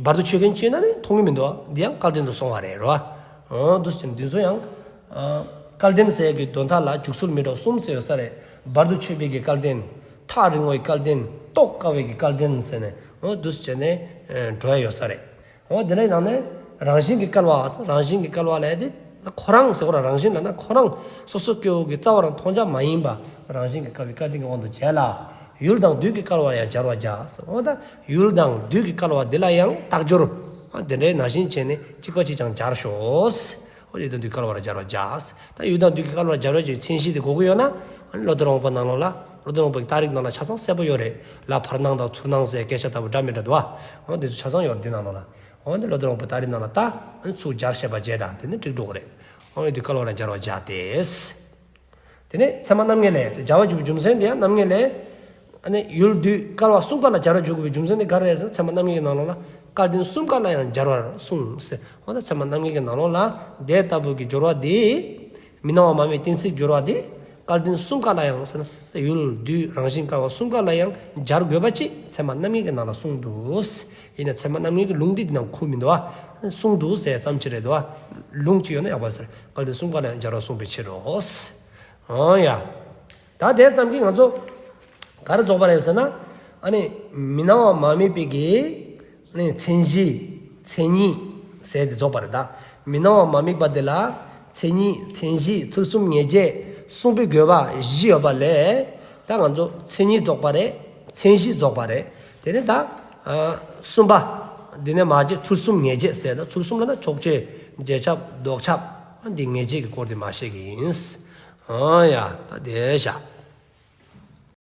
བར་དུ་ཆོད་མཁན་ཅིག་ཡོད་ན་ནི་མཐོང་གི་མི་འདུག་ཨ། འདི་ཡང་སྐལ་ལྡན་དུ་སོང་བ་རེད་རོ། འོ་འདུག་སེ་འདི་ཚོ་ཡང་། ཨ། སྐལ་ལྡན་ཟེར་གྱི་དོན་དག་ལ་འཇུག་ཚུལ་མི་འདྲ་བ་གསུམ་ཟེར་ཡོད་ས་རེད། བར་དུ་ཆོད་པའི་གི་སྐལ་ལྡན། ཐག་རིང་བའི་སྐལ་ལྡན། རྟོགས་དཀའ་བའི་གི་སྐལ་ལྡན་ཟེར་ནས་འོ་འདུག་སེ་བྱས་ནས་འགྲོ་ཡ་ཡོད་ས་རེད། འོ་དེ་འདྲའི་ནང་ནས་རང་བཞིན་གྱིས་བསྐལ་བ། རང་བཞིན་གྱིས་བསྐལ་བ་ལབ་ཡ་དེ་ཁོ་རང་ཟེར་གོ་ར། རང་བཞིན་ལབ་ན་ཁོ་རང་སོ་སོ་སྐྱེ་བོ་གི་རྩ་བ་རང་མཐོང་རྒྱ་མ་ཡིན་པ། རང་བཞིན་གྱིས་བསྐལ་བའི་སྐལ་ལྡན་གྱི་དབང་དུ་བྱས་ལ། ཡུལ་དང་དུས་ཀྱིས་བསྐལ་བར་ཡང་སྦྱར་བར་བྱ། འོ་ད་ཡུལ་དང་དུས་ཀྱིས་བསྐལ་བ་འདི་ལ་ཡང་རྟགས་སྦྱོར། ཨ་དེ་འདྲའི་ནང་བཞིན་བྱས་ནས་གཅིག་པ་གཅིག་རྐྱང་སྦྱར་ཤོག། འོ་ཡུལ་དང་དུས་བསྐལ་བར་སྦྱར་བར་བྱ། ད་ཡུལ་དང་དུས་ཀྱིས་བསྐལ་བར་སྦྱར་བར་བྱའི་མཚན་གཞི་དེ་དགོས་ཀྱི་ཡོད་ན། ཨ་ནི་བློ་ལྡན་དབང་པོ་ནང་ལོགས་ལ། བློ་ལྡན་དབང་པོའི་རྟགས་རིགས་ནང་ལ་ཆ་ཚང་གསལ་པོ་ཡོད་རེད། ལ་བར་སྣང་དང་ཚུར་སྣང་ཟེར་སྐད་ཆ་ལྟ་བུ་འདྲ་མི་འདྲ་འདུག་ཨ། འོ་དེ་ཚོ་ཆ་ཚང་ཡོད་རེད་འདི་ནང་ལོགས་ལ། འོ་འདི་བློ་ལྡན་དབང་པོའི་རྟགས་རིགས་ནང་ལ་ལྟ། ཨ་ནི་ཚུར་སྦྱར་ཤེས་པ་བྱས་དང་དེ་ནི་འགྲིག་འགྲོ་གི་རེད། འོ་ཡུལ་དུས་བསྐལ་བ་ལ་སྦྱར་བར་བྱ་སྟེ། དེ་ནས་ཚད་མ་རྣམ་ངེས་ལས་ཟེར་སྦྱར་བར་འགྱུར་བའི་རྒྱུ་མཚན་དེ་ཡང་རྣམ་ངེས་ལས། ཨ་ནི་ཡུལ་དུས་བསྐལ་བ་གསུམ་ཀ་ལ་སྦྱར་བར་འགྱུར་དགོས་པའི་རྒྱུ་མཚན་དེ་ག་རེ་རེད་ཟེར་ན་ཚད་མ་རྣམ་ངེས་ཀྱི་ནང་ལོགས་ལ་བསྐལ་དོན་གསུམ་ཀ་ལ་ཡང་སྦྱར་བར་གསུངས་ཟེར། འོ་ད་ཚད་མ་རྣམ་ངེས་ཀྱི་ནང་ལོགས་ལ་དེ་ལྟ་བུ་གི་སྦྱོར་བ་དེ། མི་སྣང་བ་མ་དམིགས་གཏན་ཚིགས་སྦྱོར་བ་དེ། བསྐལ་དོན་གསུམ་ཀ་ལ་ཡང་ཟེར་ན་ཡུལ་དུས་རང་བཞིན་བསྐལ་བ་གསུམ་ཀ་ལ་ཡང་སྦྱར་དགོས་པ་ཅིག་ཚད་མ་རྣམ་ངེས་ཀྱི་ནང་ལ་གསུངས་འདུག། ཡིན་ན་ཚད་མ་རྣམ་ངེས་ཀྱི་ལུང་འདི་འདི་ནང་ཁུག་མི་འདུག་ཨ། གསུངས་འདུག་ཟེར་ཙམ་ཅིག་རེད་འདུག་ཨ། ལུང་ཅིག་ཡོད་ན་ཡག་པོ་ཟེར། བསྐལ་དོན་གསུམ་ཀ་ལ་ཡང་སྦྱར་བར་གསུངས་པའི་ཕྱིར་རོ། འོ་ཡ། ད་དེ་ཙམ་གྱིས་ང་ཚོ་ག་རེ་རྫོགས་པ་རེད་ཟེར་ན། ཨ་ནི་མི་སྣང་བ་མ་དམིགས་པའི་གི་ཨ་ནི་མཚན་གཞི་མཚན་ཉིད་ཟེར་དེ་རྫོགས་པ་རེད་ད། མི་སྣང་བ་མ་དམིགས་པ་དེ་ལ་མཚན་ཉིད་མཚན་གཞི་ཚུལ་གསུམ་ངེས་བྱེད་གསུངས་པའི་དགོས་པ་བཞི་ཡོད་པ་ལས། ད་ང་ཚོ་མཚན་ཉིད་རྫོགས་པ་རེད། མཚན་གཞི་རྫོགས་པ་རེད། དེ་ནས་ད་ཨ་གསུམ་པ། འདི་ནས་མ་བྱས་ཚུལ་གསུམ་ངེས་བྱེད་ཟེར་ད་ཚུལ་གསུམ་ལ་ན་ཕྱོགས་ཆོས་རྗེས་ཁྱབ་ལྡོག་ཁྱབ། འདི་ངེས་བྱེད་ཀྱི་སྐོར་དེ་མ་བཤད་ཀྱི་ཡིན། ཨ་ཡ་ད་དེ་བཞག